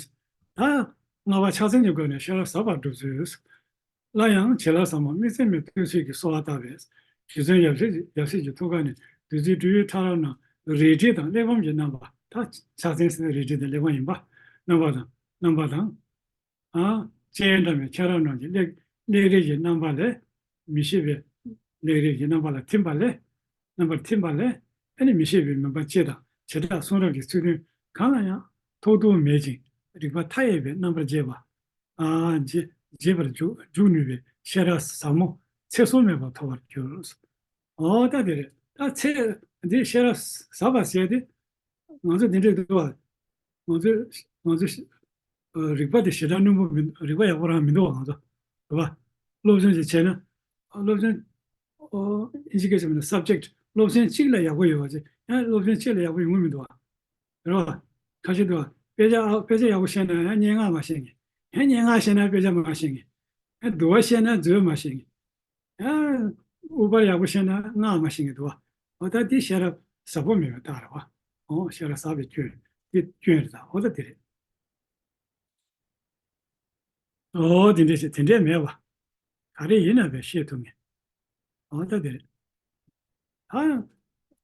ད། ལྔ་པ་ཕྱག་མཚན་གྱི་སྒོ་ནས་ཤེས་རབ་ཟབ་པར་སྒྲུབ་ཚུལ། སླར་ཡང་བྱིན་རླབས་ཟབ་མོ་དམིགས་བརྩེ་མའི་བསྟོད་ཚིག་གིས་གསོལ་བ་བཏབ་པས། རྗེ་བཙུན་ཡབ་སྲས་ཡབ་སྲས་ཀྱི་ཐུགས་ཀ་ནས་བདུད་རྩིའི་སྤྲེའུའི་ཕྲ་རབ་རྣམས་རལ་གྲི་དང་གླེགས་བམ་གྱི་རྣམ་པ། ད་ཕྱག་མཚན་ཟེར་ན་རལ་གྲི་དང་གླེགས་བམ་ཡིན་པ། རྣམ་པ་དང་རྣམ་པ་དང་། ཨ། སྤྱན་དྲངས་པའི་ཁྱེད་རང་རྣམས་ཀྱི་གླེགས་གླེགས་རིས་ཀྱི་རྣམ་པ་ལས། མི་ཤེས་པའི་གླེགས་རིས་ཀྱི་རྣམ་པ་ལ་ཐིམ་པ་ལས། རྣམ་པར་ཐིམ་པ་ལས། ཨ་ནི་མི་ཤེས་པའི་མུན་པ་སྤྱི་དང་བྱེ་བྲག་གསུང་རབ་ཀྱི་ཚིག་དོན་གང་ལ་ཡང་ཐོགས་རྡུགས་མེད་ཅིང་རིག་པ་མཐའ་ཡས་པའི་རྣམ་པར་འབྱེད་པ། ཨ་འབྱེད་འབྱེད་པར་འཇུག་འཇུག་ནུས་པའི་ཤེས་རབ་ཟབ་མོ་ཚེ་གཟུང་མེད་པར་ཐོབ་པར་འགྱུར། ཨོ་ད་དེ་རེད། ད་ཚེ་འདི་ཤེས་རབ་ཟབ་པ་ཟེར་ཏེ། ང་ཚོ་འདི་འདྲས་འདུག་བ། ང་ཚོ་ང་ཚོ་ཨ་རིག་པ་དེ་ཞེ་དྲག་རྣོན་པོ་མི་རིག་པ་ཡག་པོ་རང་མི་འདུག་བ་ང་ཚོ། རེད་པ། སློབ་སྦྱོང་ཞིག་བྱས་ན། སློབ་སྦྱོང་ཨོ་ཨིན་ཇི་སྐད་ཆ་མིན་ན་subject སློབ་ཚན་གཅིག་ལ་ཡག་པོ་ཡོད་པ་ཅིག་ཡང་སློབ་ཚན་གཅིག་ལ་ཡག་པོ་ཡོང་གི་མི་འདུག་བ། རེད་པ། ཁ་ཤས་འདུག་བ། དཔེ་ཆ་ཨ་དཔེ་ཆ་ཡག་པོ་ཤེས་ན་ཡང་སྙན་ངག་མ་ཤེས་ངེས། ཡང་སྙན་ངག་ཤེས་ན་དཔེ་ཆ་མ་ཤེས་ངེས། ཡང་འདུལ་བ་ཤེས་ན་མཛོད་མ་ཤེས་ངེས། ཡང་། དབུ་པར་ཡག་པོ་ཤེས་ན་སྔགས་མ་ཤེས་ཀྱི་འདུག་བ། འོ་ད་འདི་ཤེས་རབ་ཟབ་པོ་མེད་པའི་རྟགས་རེད་བ། འོ་ཤེས་རབ་ཟབ་པའི་སྐྱོན། འདི་སྐྱོན་རེད་ད། འོ་ད་འདི་རེད། འོ་དེ་འདྲས་ཤེས་དེ་འདྲས་མེད་བ། ག་རེ་ཡིན་ན་བས་ཤེས་ཐུབ་ངེས། འོ་ད་འདི་རེད། ད་ཡང་།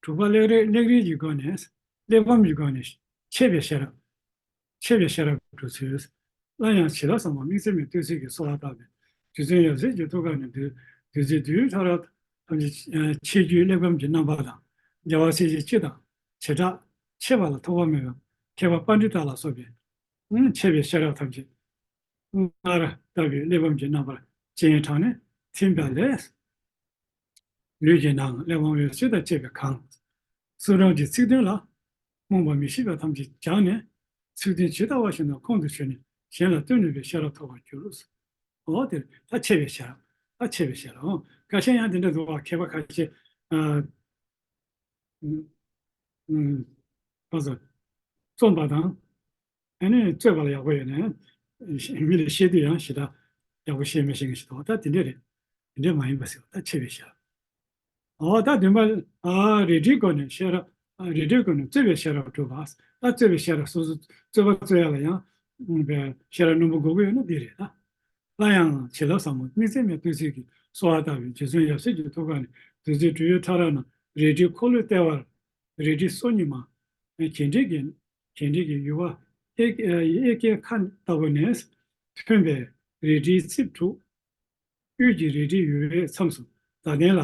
དྲུག་པ་གླེགས་རིས་གླེགས་རིས་ཀྱི་སྒོ་ནས། གླེགས་བམ་གྱི་སྒོ་ནས་ཆེ་བའི་ཤེས་རབ། ཆེ་བའི་ཤེས་རབ་སྒྲུབ་ཚུལ། སླར་ཡང་བྱིན་རླབས་ཟབ་མོ་དམིགས་བརྩེ་མའི་བསྟོད་ཚིག་གིས་གསོལ་བ་བཏབ་པས། རྗེ་བཙུན་ཡབ་སྲས་ཀྱི་ཐུགས་ཀ་ནས་བདུད་བདུད་རྩི་རྡུལ་ཕྲ་རབ་ཐམས་ཅད་ཆེ་རྒྱུའི་གླེགས་བམ་གྱི་རྣམ་པ་དང་། རྒྱལ་བ་སྲས་བཅས་སྤྱི་དང་བྱེ་བྲག་ཕྱེད་པ་ལ་ཐོགས་པ་མེད་པའི་མཁས་པ་པཎྜི་ཏ་ལ་སོགས་པའི་ཆེ་བའི་ཤེས་རབ་ཐམས་ཅད་སྔར་ལྟ་བུའི་གླེགས་བམ་གྱི་རྣམ་པར་སྤྱན་དྲངས་ནས་ཐིམ་པ་ལས། ལུས་ཀྱི་ནང་གླེགས་བམ་འོད་ཟེར་དང་བཅས་པས་གང་། གསུང་རབ་ཀྱི་ཚིག་དོན་ལ། རྨོངས་པ་མི་ཤེས་པ་ཐམས་ཅད་སྦྱངས་ནས། ཚིག་དོན་ཇི་ལྟ་བ་བཞིན་དུ་ཁོང་དུ་ཆུད་ནས་གཞན་ལ་སྟོན་ནུས་པའི་ཤེས་རབ་ཐོབ་པར་འགྱུར། འོ་དེ་ད་ཆེ་བའི་ཤེས་རབ། ད་ཆེ་བའི་ཤེས་རབ། འོ་ཁ་ཤས་ཡང་དེ་འདྲ་འདུག་བ། མཁས་པ་ཁ་ཤས། ཨ། ཨུམ། ཨུམ། ཁོ་ཚོ། རྩོམ་པ་དང་། ཨ་ནི་རྩོད་པ་ལ་ཡག་པོ་ཡོད་ནས། མི་ལ་བཤད་དུས་ཡང་ཞེ་དྲག་ཡག་པོ་བཤད་མི་ཤེས་མཁན་ཞིག་འདུག་ད་དེ་འདྲས་རེད། དེ་འདྲས་མ་ཡིན་པ་ཟེར་བ་ད་ཆེ་བའི་ཤ། ཨོ་ད་བདུན་པ། ཨ་རལ་གྲིའི་སྒོ་ནས་ཤེས་རབ། ཨ་རལ་གྲིའི་སྒོ་ནས་རྩོད་པའི་ཤེས་རབ་སྒྲུབ་པ། ད་རྩོད་པའི་ཤེས་རབ་སོ་སོ་རྩོད་པ་རྩོད་ཡ་ལ་ཡང་། ཨུམ། པའི་ཤེས་རབ་རྣོན་པོ་དགོས་ཀྱི་ཡོད་ན་འདི་རེད་ད། སླར་ཡང་བྱིན་རླབས་ཟབ་མོ་དམིགས་བརྩེ་མའི་བསྟོད་ཚིག་གིས་གསོལ་བ་བཏབ་པས། རྗེ་བཙུན་ཡབ་སྲས་ཀྱི་ཐུགས་ཀ་ནས་བདུད་རྩིའི་སྦྲུལ་ཕྲ་རགས་རྣམས་རལ་གྲིའི་འཁོར་ལོའི་ལྟེ་བར་རལ་གྲིའི་སོ་གཉིས་མ། གྱེན་འགྲད་ཀྱི་གྱེན་འགྲད་ཀྱི་ཡུ་བ་གཡས་གཡས་སྐྱེས་ཁ་ལྟ་བུ་ནས་ཐོན་པའི་རལ་གྲིའི་རྩིབས་དྲུག་དབུས་ཀྱི་རལ་གྲིའི་ཡུ་བའི་མཚམས་སུ་ཛཿ་ལྡན་ལ།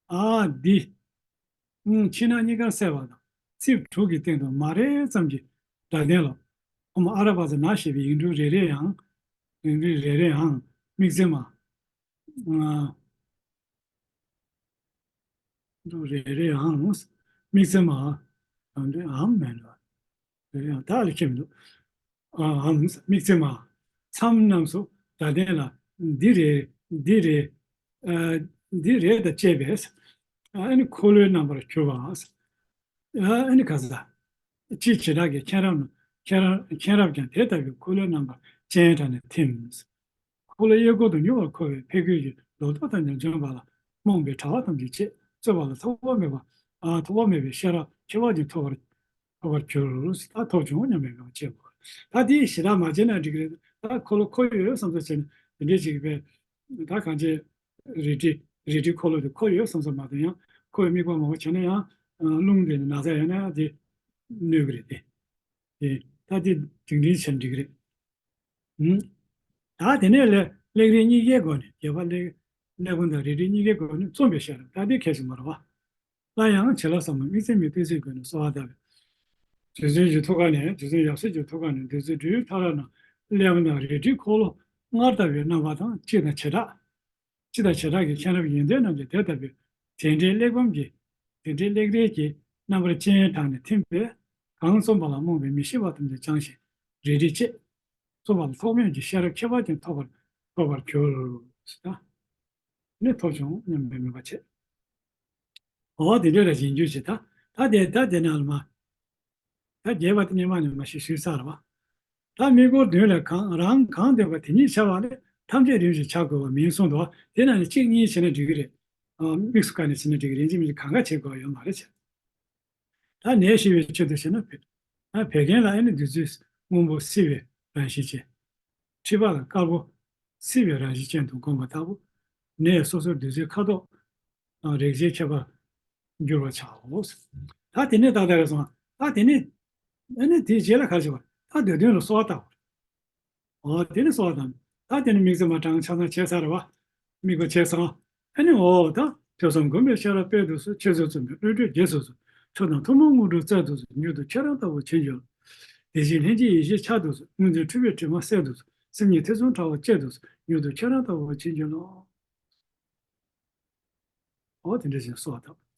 ཨ་འདི། ཕྱི་ནང་གཉིས་ཀར་གསལ་བ་དང་། རྩིབས་དྲུག་གི་སྟེང་དུ་མ་རེག་ཙམ་གྱི་སྒྲ་ལྡན་ལ། ཨོཾ་ཨ་ར་པ་ཙ་ན་ཞེས་པའི་ཡིག་འབྲུ་རེ་རེ་ཡང་། ཡིག་འབྲུ་རེ་རེ་ཡང་དམིགས་བརྩེ་མ། ཨ་འབྲུ་རེ་རེ་ཡང་དམིགས་བརྩེ་མ། ཨམ་མེན་ལ། རེ་རེ་ཡང་ད་ལ་ཁྱེར་མི་འདུག་ཨ་ཨམ་དམིགས་བརྩེ་མ། མཚམས་རྣམས་སུ་སྒྲ་ལྡན་ལ། འདི་རེད། འདི་རེད། ཨ་འདི་རེད་དང་བཅས་པས། ཨ་ནི་འཁོར་ལོའི་རྣམ་པར་གྱུར་པ། ཨ་ནི་ག་ས། སྤྱི་བྱེ་བྲག་གི་མཁྱེན་རབ་མཁྱེན་རབ་མཁྱེན་རབ་ཀྱང་དེ་ལྟ་བུའི་འཁོར་ལོའི་རྣམ་པར་སྤྱན་དྲངས་ནས་ཐིམ། འཁོར་ལོ་གཡས་སྐོར་དུ་མྱུར་བར་འཁོར་བའི་ཕས་རྒོལ་གྱི་ལོག་རྟོག་ཐམས་ཅད་འཇོམས་པ་ལ་རྨོངས་པའི་གྲྭ་པ་ཐམས་ཅད་བཅས་རྩོད་པ་ལ་ཐོགས་པ་མེད་པ། ཨ་ཐོགས་པ་མེད་པའི་ཤེས་རབ་ཁྱད་པར་ཅན་ཐོབ་པར་ཐོབ་པར་གྱུར། ད་ཐོབ་བྱུང་སྙམ་པའི་ངང་བྱེད་དགོས། ད་དེ་ཞེ་དྲག་མ་བྱས་ན་འགྲིག་གི་རེད། ད་འཁོར་ལོ་འཁོར་ཡོད་བསམ་ཚུལ་བྱས་ན་དེ་འདྲས་ཅིག་པས། ད་གང་བྱས། རལ་གྲི་རལ་གྲིའི་འཁོར་ལོ་དེ་འཁོར་ཡོད་བསམ་ས་མ་གཏོགས་ཡང་འཁོར་བའི་དམིགས་པ་མང་པོ་བྱས་ན་ཡང་། རླུང་དེ་ནི་ན་ཚ་ཡོད་ན་དེ་གནོད་གི་རེད་དེ། དེ་ད་དེ་སྒྲིང་སྒྲིང་བྱས་ན་འགྲིག་གི་རེད། ཨུམ། ད་དེ་ནས་ལས་གླེགས་རིས་གཉིས་ཀའི་སྒོ་ནས་རྒྱས་པ་གླེགས་གླེགས་བམ་དང་རལ་གྲི་གཉིས་ཀའི་སྒོ་ནས་རྩོམ་པའི་ཤེས་རབ་ད་དེ་གལ་ཆེན་པོ་རེད་བ། སླར་ཡང་བྱིན་རླབས་ཟབ་མོ་དམིགས་བརྩེ་མའི་བསྟོད་ཚིག་ཀུན་ནས་གསོལ་བ་བཏབ་པས། རྗེ་བཙུན་གྱི་ཐུགས་ཀ་ནས་རྗེ་བཙུན་ཡབ་སྲས་ཀྱི་ཐུགས་ཀ་ནས་བདུད་རྩི་སྦྲུལ་ཕྲ་རགས་རྣམས་གླེགས་བམ་དང་རལ་གྲིའི་འཁོར་ལོ་སྔར་ལྟ་བུའི་རྣམ་པ་དང་སྤྱི་དང་བྱེ་བྲག་སྤྱི་དང་བྱེ་བྲག་གི་མཁྱེན་རབ་ཡོན་ཏན་རྣམས་ཀྱིས་དེ་ལྟ་བུའི་དེ་འདྲའི་གླེགས་བམ་གྱི་དེ་འདྲའི་གླེགས་རིས་ཀྱི་རྣམ་པར་སྤྱན་དྲངས་ནས་ཐིམ་པས་གང་རྩོམ་པ་ལ་རྨོངས་པའི་མི་ཤེས་པ་ཐམས་ཅད་བྱང་ཞིང་རལ་གྲིས་བཅད། རྩོམ་པ་ལ་ཐོགས་མེད་ཀྱི་ཤེས་རབ་ཁྱད་པར་ཅན་ཐོབ་པར་ཐོབ་པར་གྱུར། ནི་ཐོབ་བྱུང་སྙམ་པའི་མོས་པ་བྱེད། འོ་དེ་འདྲ་རེ་བཞིན་རྒྱུད་ཅེས་ད། ད་དེ་ད་དེ་ནང་ལ་མ། ད་རྒྱས་པ་དེ་ནས་མ་ནས་མ་ཞིག་ཞུས་ཚར་བ། ད་དམིགས་སྐོར་བདུན་ལས་གང་རང་གང་འདོད་པ་དེ་ཉིད་བྱ་བ་ལས་ཐམས་ཅད་རིམ་བཞིན་བྱ་དགོས་པ་མིན་གསུངས་འདུག་དེ་ནང་ནས་གཅིག་གཉིས་བྱས་ན་འགྲིག་གི་རེད། ཨ་དམིགས་སུ་བཀར་ནས་བྱས་ན་འགྲིག་གི་རེད། རིན་ཆེན་མི་གང་ག་བྱེད་དགོས་པ་ཡོད་མ་རེད་ཅེས། ད་ནད་ཞི་བའི་ཆེད་དུ་བྱས་ན་བད། ད་བད་ཀན་ལ་ཨ་ནི་བདུད་རྩི་སྔོན་པོ་བསིལ་བའི་རང་བཞིན་ཅན། མཁྲིས་པ་ལ་དཀར་པོ་བསིལ་བའི་རང་བཞིན་ཅན་དུ་བསྒོམ་པ་ལྟ་བུ། ནད་སོ་སོའི་བདུད་རྩིའི་ཁ་དོག་དང་རེག་བྱའི་ཁྱད་པར་འགྱུར་བར་བྱའོ། ད་དེ་ནས་ཏག་ཏག་རེད་སོང་། ད་དེ་ནས་ཨ་ནི་དེའི་རྗེས་ལ་ག་རེ་བྱེད་པ། ད་འདོད་དོན་ལ་གསོལ་བ་བཏབ་པ། འོ་དེ་ནི་གསོལ་བ་བཏབ། ད་དེ་ནི་དམིགས་བརྩེ་མ་གྲངས་ཆ་ཚང་བྱས་ཚར་བ། དམིགས་པ་བྱས་ཚར། ཨ་ནི་འོ་ད་ཐོས་བསམ་སྒོམ་པའི་ཤེས་རབ་དཔལ་དུ་གསོལ། འཆད་རྩོད་རྩོམ་པའི་བློ་གྲོས་རྒྱས་སུ་གསོལ། ཁྲོ་དང་ཐུན་མོང་དངོས་གྲུབ་སྩལ་དུ་གསོལ། མྱུར་དུ་ཁྱེད་རང་ལྟ་བུར་བྱིན་གྱིས་རློབས། དེ་བཞིན་ལྷན་སྐྱེས་ཡེ་ཤེས་འཆར་དུ་གསོལ། སྔོན་ཚེ་འཁྲུལ་པའི་དྲི་མ་བསལ་དུ་གསོལ། སེམས་ཉིད་ཐེ་ཚོམ་ཕྲ་བ་བཅད་དུ་གསོལ། མྱུར་དུ་ཁྱེད་རང་ལྟ་བུར་བྱིན་གྱིས་རློབས། འོ་དེ་འདྲ་ཞིག་གསོལ་བ་བཏབ།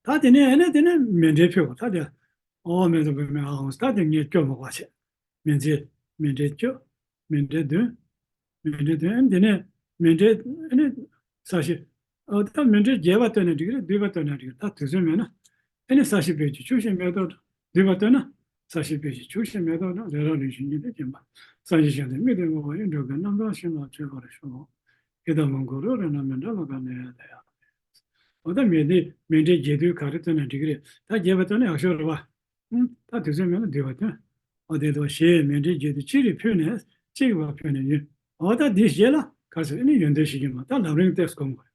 ད་དེ་ནས་ཨ་ནི་དེ་ནས་མཎྜལ་ཕུལ་བ། ད་དེ་འོ་མཎྜལ་འབུལ་མི་ཨ་འོང་། ད་དེ་ངས་སྐྱོར་མ་དགོས་བྱས། མཎྜལ་མཎྜལ་སྐྱོར། མཎྜལ་འདོན། མཎྜལ་འདོན། ཨ་ནི་དེ་ནས་མཎྜལ་ཨ་ནི་ས་གཞི། འོ་ད་མཎྜལ་རྒྱས་པ་བཏོན་ན་འགྲིག་གི་རེད། བསྡུས་པ་བཏོན་ན་འགྲིག་གི་རེད། ད་དུས་ཚོད་མེད་ན། ཨ་ནི་ས་གཞི་སྤོས་ཀྱི་བྱུག་ཤིང་མེ་ཏོག་དང་། བསྡུས་པ་བཏོན་ན། ས་གཞི་སྤོས་ཀྱི་བྱུག་ཤིང་མེ་ཏོག་དང་། རེ་རེ་རིམ་བཞིན་ཉི་ཟླས་བརྒྱན་པ། སངས་རྒྱས་ཞལ་དུ་མིག་ཏུ་བསྔོ་བ་ཡི། འགྲོ་ཀུན་རྣམ་དག་ཞིང་ལ་སྤྱོད་པར་ཤོག་ཡི་དམ་མང་པོ་རབ་རིམ་ནང་མཎྜལ་ལ་ག་ནས་ཡང་དེ་ཡང་། འོ་ད་མཎྜལ་མཎྜལ་རྒྱས་བསྡུས་ག་རེ་བཏོན་ན་འགྲིག་གི་རེད། ད་རྒྱས་པ་བཏོན་ན་ཡག་ཤོས་རེད་བ། ཨུམ། ད་དུས་ཚོད་མེད་ན་བསྡུས་པ་བཏོན། འོ་དེ་ལྟར་ཞེས་མཎྜལ་རྒྱས་བསྡུས་ཅི་རིགས་ཕུལ་ནས་གཅིག་པ་ཕུལ་ནས་ཡོད། འོ་ད་འདི་རྗེས་ལ་ག་ཚོད་ཨ་ནི་ཡོན་ཏན་ཞིག་གི་མ་ད་ལམ་རིམ་ཏོག་ཙམ་སྒོམ་དགོས།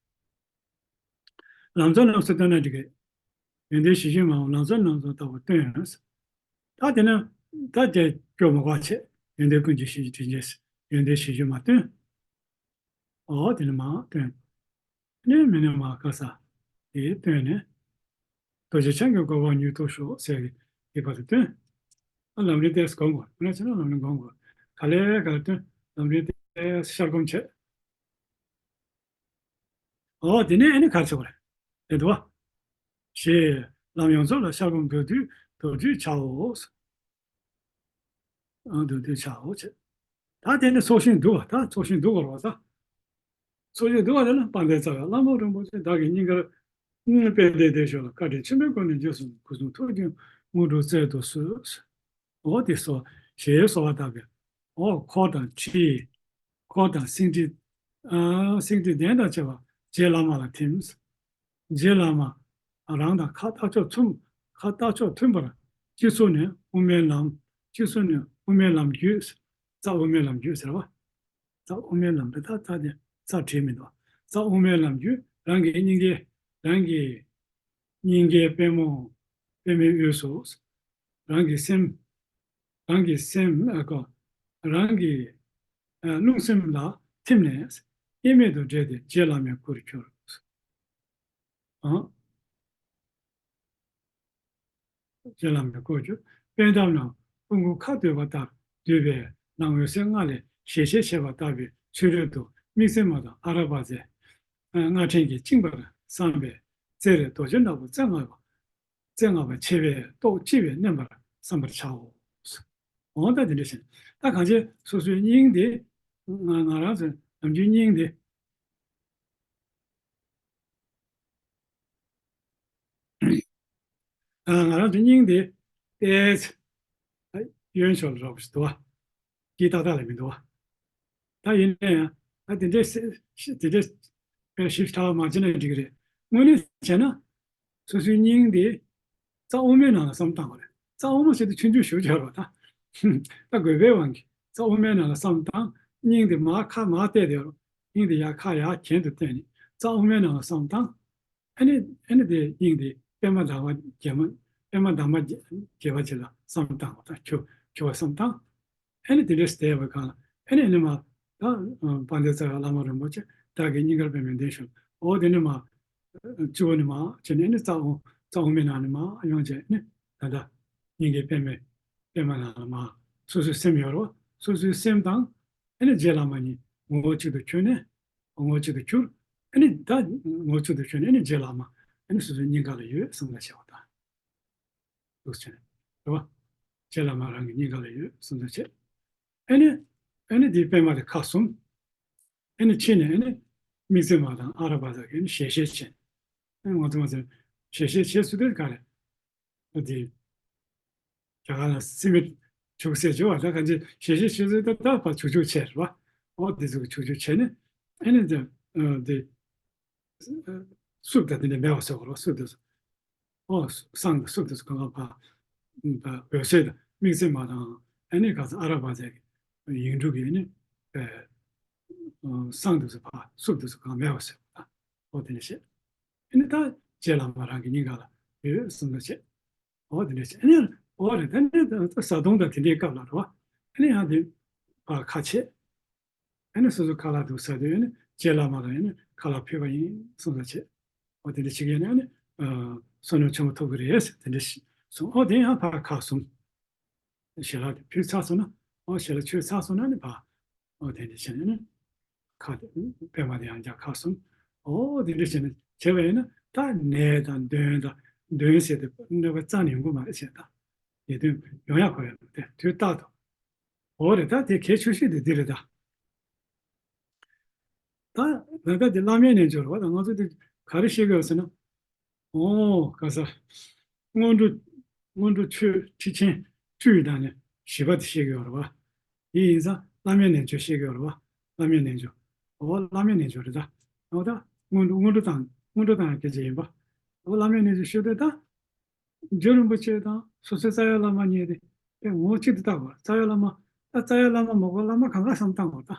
ལམ་གཙོ་རྣམས་སུ་བཏོན་ན་འགྲིག་གི། ཡོན་ཏན་གཞི་བཅུ་མ་འོང་ལམ་གཙོ་རྣམས་སུ་ལྟ་བུ་བཏོན། ད་དེ་ནི་ད་དེ་སྐྱོ་མ་བ་ཆེ། ཡོན་ཏན་ཀུན་གྱི་གཞི་དྲིན་ཅན། ཡོན་ཏན་གཞི་བཅུ་མ་བཏོན། འོ་དེ་ནི་མ་བཏོན། ནི་མི་ནི་མ་དཀར་ས་དེ་བཏོན་ནས། རྡོ་རྗེ་འཆང་གི་གོ་འཕང་མྱུར་ཐོབ་ཤོག་ཟེར་གི་དེ་བར་དུ་བཏོན། ཨ་ལམ་རིམ་ཏོག་ཙམ་སྒོམ་དགོས། ཁོ་ན་ཚོ་ལམ་རིམ་སྒོམ་དགོས། ག་ལེ་ག་ལེ་བཏོན། ལམ་རིམ་ཏོག་ཙམ་ཤར་སྒོམ་བྱེད། ཨོ་དེ་ནས་ཨ་ནི་ག་རེ་བྱེད་དགོས་རེད། རེད་འདུག་བ། ཞེས་ལམ་ཡོངས་རྫོགས་ལ་ཤར་སྒོམ་མདོར་བསྡུས་མདོར་བསྡུས་བྱའོ། ཨ་མདོར་བསྡུས་བྱའོ་ཅེས། ད་དེ་ནས་ཚོགས་ཞིང་བསྡུ་བ། ད་ཚོགས་ཞིང་བསྡུ་བར་བ་ད། ཚོགས་ཞིང་བསྡུ་བ་དེ་ལ་དཔལ་ལྡན་རྩ་བའི་བླ་མ་རིན་པོ་ཆེ་བདག་གི་སྙིང་གར་དཔལ་ལྡན་བདེ་མཆོག་ལ་བཀའ་དྲིན་ཆེན་པོའི་སྒོ་ནས་རྗེས་སུ་སྐུ་གསུང་ཐུགས་ཀྱི་ དངོས་གྲུབ་སྩལ་དུ་གསོལ། འོ་དེ་སོགས་ཞལ་གསོལ་བ་བཏབ་པས། འོ་འཁོར་དང་ཁྲི། འཁོར་དང་སེང་ཁྲི། ཨ་སེང་ཁྲི་གདན་དང་བཅས་པ་རྗེ་བླ་མ་ལ་ཐིམ། རྗེ་བླ་མ་རང་དང་ཁ་ལྟག་ཕྱོགས་མཚུངས། ཁ་ལྟག་ཕྱོགས་མཐུན་པར་སྤྱི་གཙུག་ནས་དབུ་མའི་ལམ། སྤྱི་གཙུག་ནས་དབུ་མའི་ལམ་བརྒྱུད། རྩ་དབུ་མའི་ལམ་བརྒྱུད་ཟེར་བ། རྩ་དབུ་མའི་ལམ་དེ་ད་ད་དེ་རྩ་བྲིས་མི་འདུག་རྩ་དབུ་མའི་ལམ་བརྒྱུད་རང་གི་སྙིང་གའི། རང་གི་སྙིང་གའི་པད་མོ། པད་མོའི་དབུས་སུ། རང་གི་སེམས། རང་གི་སེམས་ཨ་ཁོ། རང་གི་ཨ་རླུང་སེམས་ལ་ཐིམ་ནས་དབྱེར་མེད་དུ་འདྲེས་ཏེ་རྗེ་བླ་མའི་སྐུར་གྱུར། ཨང་། རྗེ་བླ་མའི་སྐུར་གྱུར། པད་འདབ་རྣམས་སྤུ་གུ་ཁ་བསྡོས་པ་ལྟར་བསྡུས་པའི་ནང་འོད་ཟེར་ལྔ་ལས་ཞལ་ཤེས་བྱེད་པ་ལྟ་བུའི་ཚུལ་རོལ་དུ་དམིགས་བརྩེ་མ་དང་ཨ་ར་པ་ཙའི་སྔགས་ཕྲེང་གིས་བཅིངས་པར་བསམ་པས་རྩེ་རེར་རྡོ་རྗེ་ནག་པོ་རྩེ་ལྔ་པ། རྩེ་ལྔ་པ་ཕྱེ་བའི་ཏོག་ལྕི་བས་མནན་པར་བསམ་པར་བྱའོ། འོ་ད་དེ་འདྲ་བྱས། ད་གང་ཅི་སོ་སོའི་སྙིང་དེ། ང་ང་རང་ཚོ་ནམ་རྒྱུན་སྙིང་དེ། ང་རང་ཚོའི་སྙིང་དེ་ཏོག་ཙམ་གཡོན་ཕྱོགས་ལ་རོགས་ཞིག་འདུག་བ། དཀྱིལ་ཏག་ཏག་ལ་མི་འདུག་བ། ད་ཡིན་ན་ཡང་ད་དེ་འདྲའི་སེ་དེ་འདྲའི་དཔེ་ཞིབ་ཕྲ་བ་མ་བྱས་ན་འགྲིག་གི་རེད། དངོས་གནས་བྱས་ན། སོ་སོའི་སྙིང་དེ་རྩ་དབུ་མའི་ནང་ལ་བསམ་བཏང་བ་རེད། རྩ་དབུ་མ་ཟེར་དུས་ཆུང་ཆུང་ཞུ་བྱ་བ་ད། ད་དགོས་པའི་དབང་གིས་རྩ་དབུ་མའི་ནང་ལ་བསམ་བཏང་། སྙིང་དེ་མར་ཁ་མར་གཏད་དེ་རོ། སྙིང་དེ་ཡར་ཁ་ཡར་གྱེན་དུ་གཏད་ནས་རྩ་དབུ་མའི་ནང་ལ་བསམ་བཏང་། ཨ་ནི་ཨ་ནི་དེ་སྙིང་དེ་པད་མ་འདབ་མ་བརྒྱད་མ། པད་མ་འདབ་མ་བརྒྱད་པ་ཅིག་ལ་བསམ་བཏང་བ་དང་ཁྱུ་ཁྱུ་བ་བསམ་བཏང་། ཨ་ནི་དེ་འདྲས་བསྡད་པའི་སྒང་ལ་ཨ་ནི་ཨ་ནི་མ་ད་དཔལ་ལྡན་རྩ་བའི་བླ་མ་རིན་པོ་ཆེ་བདག་གི་སྙིང་གར་པདྨའི་གདན་བཞུགས། འོ་དེ་ནི་མ་སྤྱི་བོ་ནས་མར་བྱས་ནས་ཨ་ནི་རྩ་དབུ་རྩ་དབུ་མའི་ནང་ནས་མར་ཡོང་བྱས་ཨ་ནི་ད་ལྟ་སྙིང་གའི་པདྨའི་པདྨ་ནང་ལ་མར་སོ་སོའི་སེམས་ཡོད་རེད་བ། སོ་སོའི་སེམས་དང་ཨ་ནི་རྗེ་བླ་མ་གཉིས་ངོ་བོ་གཅིག་ཏུ་གྱུར་ནས། ངོ་བོ་གཅིག་ཏུ་གྱུར། ཨ་ནི་ད་ངོ་བོ་གཅིག་ཏུ་གྱུར་ནས་ཨ་ནི་རྗེ་བླ་མ་ཨ་ནི་སོ་སོའི་སྙིང་ག་ལ་ཡོད་བསམ་བློ་བྱས་པ་དང་། འདུག་བྱས་ནས་རེད་བ། རྗེ་བླ་མ་རང་གི་སྙིང་ག་ལ་ཡོད་བསམ་བློ་བྱས། ཨ་ནི་ཨ་ནི་འདིའི་པད་མ་དེ་ཁ་ཟུམ། ཨ་ནི་ཕྱི་ནས་ཨ་ནི་དམིགས་བརྩེ་མ་དང་ཨ་ར་པ་ཙ་གིས་ཨ་ནི་ཞལ་ཤེས་བྱས། ཨ་ནི་ང་ཚོ་ང་ཚོ་ཞལ་ཤེས་བྱས་ཚུལ་དེ་ག་རེ། དེ་རྒྱ་གར་ལ་སི་མེད་བྱུག་ཟེར་བྱུག་བ། ད་གང་ཅི་ཞལ་ཤེས་ཞུ་ཚུལ་ད་ད་བ་བྱུག་བྱུག་བྱས་རེད་བ། ཨོ་དེ་ཚོ་གི་བྱུག་བྱུག་བྱས་ནས་ཨ་ནི་དེ་དེ་སྲུབ་ད་དེ་ནས་མེད་པ་བཟོ་དགོས་རེད་བ། སྲུབ་དེ་ཚོ་ཨོ་སྲང་གི་སྲུབ་དེ་ཚོ་གང་ག་བ་འོད་ཟེར་དང་དམིགས་བརྩེ་མ་དང་ཨ་ནི་ག་ཚོད་ཨ་ར་པ་ཙ་གི་ཡིག་འབྲུ་གི་ཨ་ནི་སྲང་དེ་ཚོ་བ་སྲུབ་དེ་ཚོ་གང་མེད་པ་བཟོ་དགོས་རེད། ཨོ་དེ་ནས་བྱས། ཨ་ནི་ད་རྗེ་བླ་མ་རང་གི་སྙིང་ག་ལ་ཡོད་བསམ་བློ་བྱས། འོ་དེ་འདྲ་བྱས། ཨ་ནི་འོ་རེད། ད་ནི་ད་བཟའ་བཏུང་དང་དེ་འདྲའི་སྐབས་ལ་རེད་བ། ཨ་ནི་ཡང་དེ་ཕར་ཁ་ཕྱེ། ཨ་ནི་སོ་སོ་ཁ་ལག་འདུག་ཟ་དུས་ཨ་ནི་རྗེ་བླ་མ་ལ་ཨ་ནི་ཁ་ལག་ཕུལ་བ་ཡིན་བསམ་བློ་བྱས། འོ་དེ་འདྲ་བྱེད་ཀྱི་ཡིན་ན་ཨ་ནི་བསོད་ནམས་ཆེན་པོ་ཐོབ་ཀྱི་རེད་ཟེར་དེ་འདྲ་གསུངས། འོ་དེ་ཡང་ཕར་ཁ་བཟུང་། ཞལ་ལག་དེ་ཕུལ་ཚར་སོང་ན། འོ་ཞལ་ལག་མཆོད་ཚར་སོང་ན་ནི་ཕར། འོ་དེ་འདྲ་བྱས་ནས་ནི། ཁ་དེ་པད་མ་དེ་ཡང་བསྐྱར་ཁ་བཟུང་། འོ་དེ་འདྲ་བྱས་ནས་བྱས་པ་ཡིན་ན་ད་ནད་དང་གདོན་དང་གདོན་ཟེར་ཏེ་གནོད་པ་རྩ་ནས་ཡོང་གི་མ་རེད་ཟེར། ད་ནད་གདོན་ཡོང་ཡག་གོ་ཡག་དེ་དུས་རྟག་ཏུ། འོ་རེད། ད་དེ་གལ་ཆེ་ཤོས་དེ་འདི་རེད་ད། ད་ད་ལྟ་དེ་བླ་མའི་རྣལ་འབྱོར་རེད་བ། ད་ང་ཚོ་དེ་ག་རེ་བཤད་ཀྱི་ཡོད་ཟེར་ན། ཨོ་ག་ས། སྔོན་འགྲོ། སྔོན་འགྲོ་ཆོས་ཁྲིད་ཆེན་བཅུ་ཡི་ནང་ནས་བཞི་པ་དེ་བཤད་ཀྱི་ཡོད་རེད་བ། དེ་ཡིན་ཙང་བླ་མའི་རྣལ་འབྱོར་བཤད་ཀྱི་ཡོད་རེད་བ། བླ་མའི་རྣལ་འབྱོར། ཨོ་བླ་མའི་རྣལ་འབྱོར་རེད་ད། ཨོ་ད་སྔོན་འགྲོ་སྔོན་འགྲོ་དང་སྔོན་འགྲོ་དང་སྐད་ཆ་ཡིན་པ། ཨོ་བླ་མའི་རྣལ་འབྱོར་བཤད་དུས་ད། རྒྱུ་རིན་པོ་ཆེ་དང་སོ་སོའི་རྩ་བའི་བླ་མ་གཉིས་དེ་དཔེ་ངོ་བོ་གཅིག་ཏུ་བལྟ་དགོས། རྩ་བའི་བླ་མ་ད་རྩ་བའི་བླ་མ་མ་གོ་བླ་མ་གང་ག་བསམ་བཏང་དགོས་ད།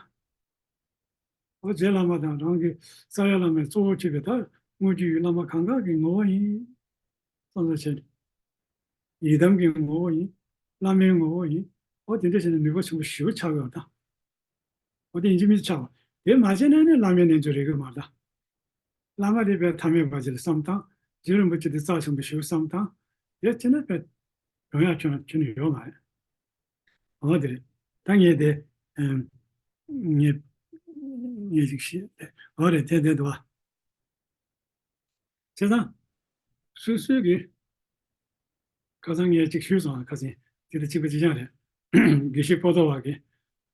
འོ་རྗེ་བླ་མ་དང་རང་གི་རྩ་བའི་བླ་མའི་གཙོ་བོ་གཅིག་པའི་ད་དངོས་བརྒྱུད་ཀྱི་བླ་མ་གང་ག་གི་ངོ་བོ་ཡིན། བསམ་བློ་བྱས་ནས། ཡི་དམ་གྱི་ངོ་བོ་ཡིན། བླ་མའི་ངོ་བོ་ཡིན། འོ་དེ་འདྲ་བྱས་ནས་ནུས་པ་ཆེན་པོ་ཞེ་པོ་ཆགས་ཡོད་ད། འོ་དེ་ཡིན་གཅིག་མིན་གཅིག་ཆགས་པ། དེ་མ་བྱས་ན་ནི་བླ་མའི་རྣལ་འབྱོར་རེག་གི་མ་རེད་ད། བླ་མ་དེ་དཔེ་ཐ་མལ་པ་ཅིག་ལ་བསམ་བཏང་། རྗེ་རིན་པོ་ཆེ་དེ་རྩ་ཆེན་པོ་ཞེ་པོ་བསམ་བཏང་། དེ་བྱས་ན་དཔེ་ཡོང་ཡག་ཁྱོན་ཁྱོན་ནས་ཡོད་མ་རེད། འོ་དེ་རེད། ད་ངས་དེ་ཨམ། ངས་ངས་ཅིག་ཤེས། འོ་རེད། དེ་དེ་འདུག་བ། བྱས་ཙང་། སོ་སོའི་གི། ཁ་སང་ངས་ཅིག་ཞུས་སོང་། ཁ་སང་དེ་དང་གཅིག་པ་གཅིག་རྐྱང་རེད། དགེ་བཤེས་པོ་ཏོ་བ་གི།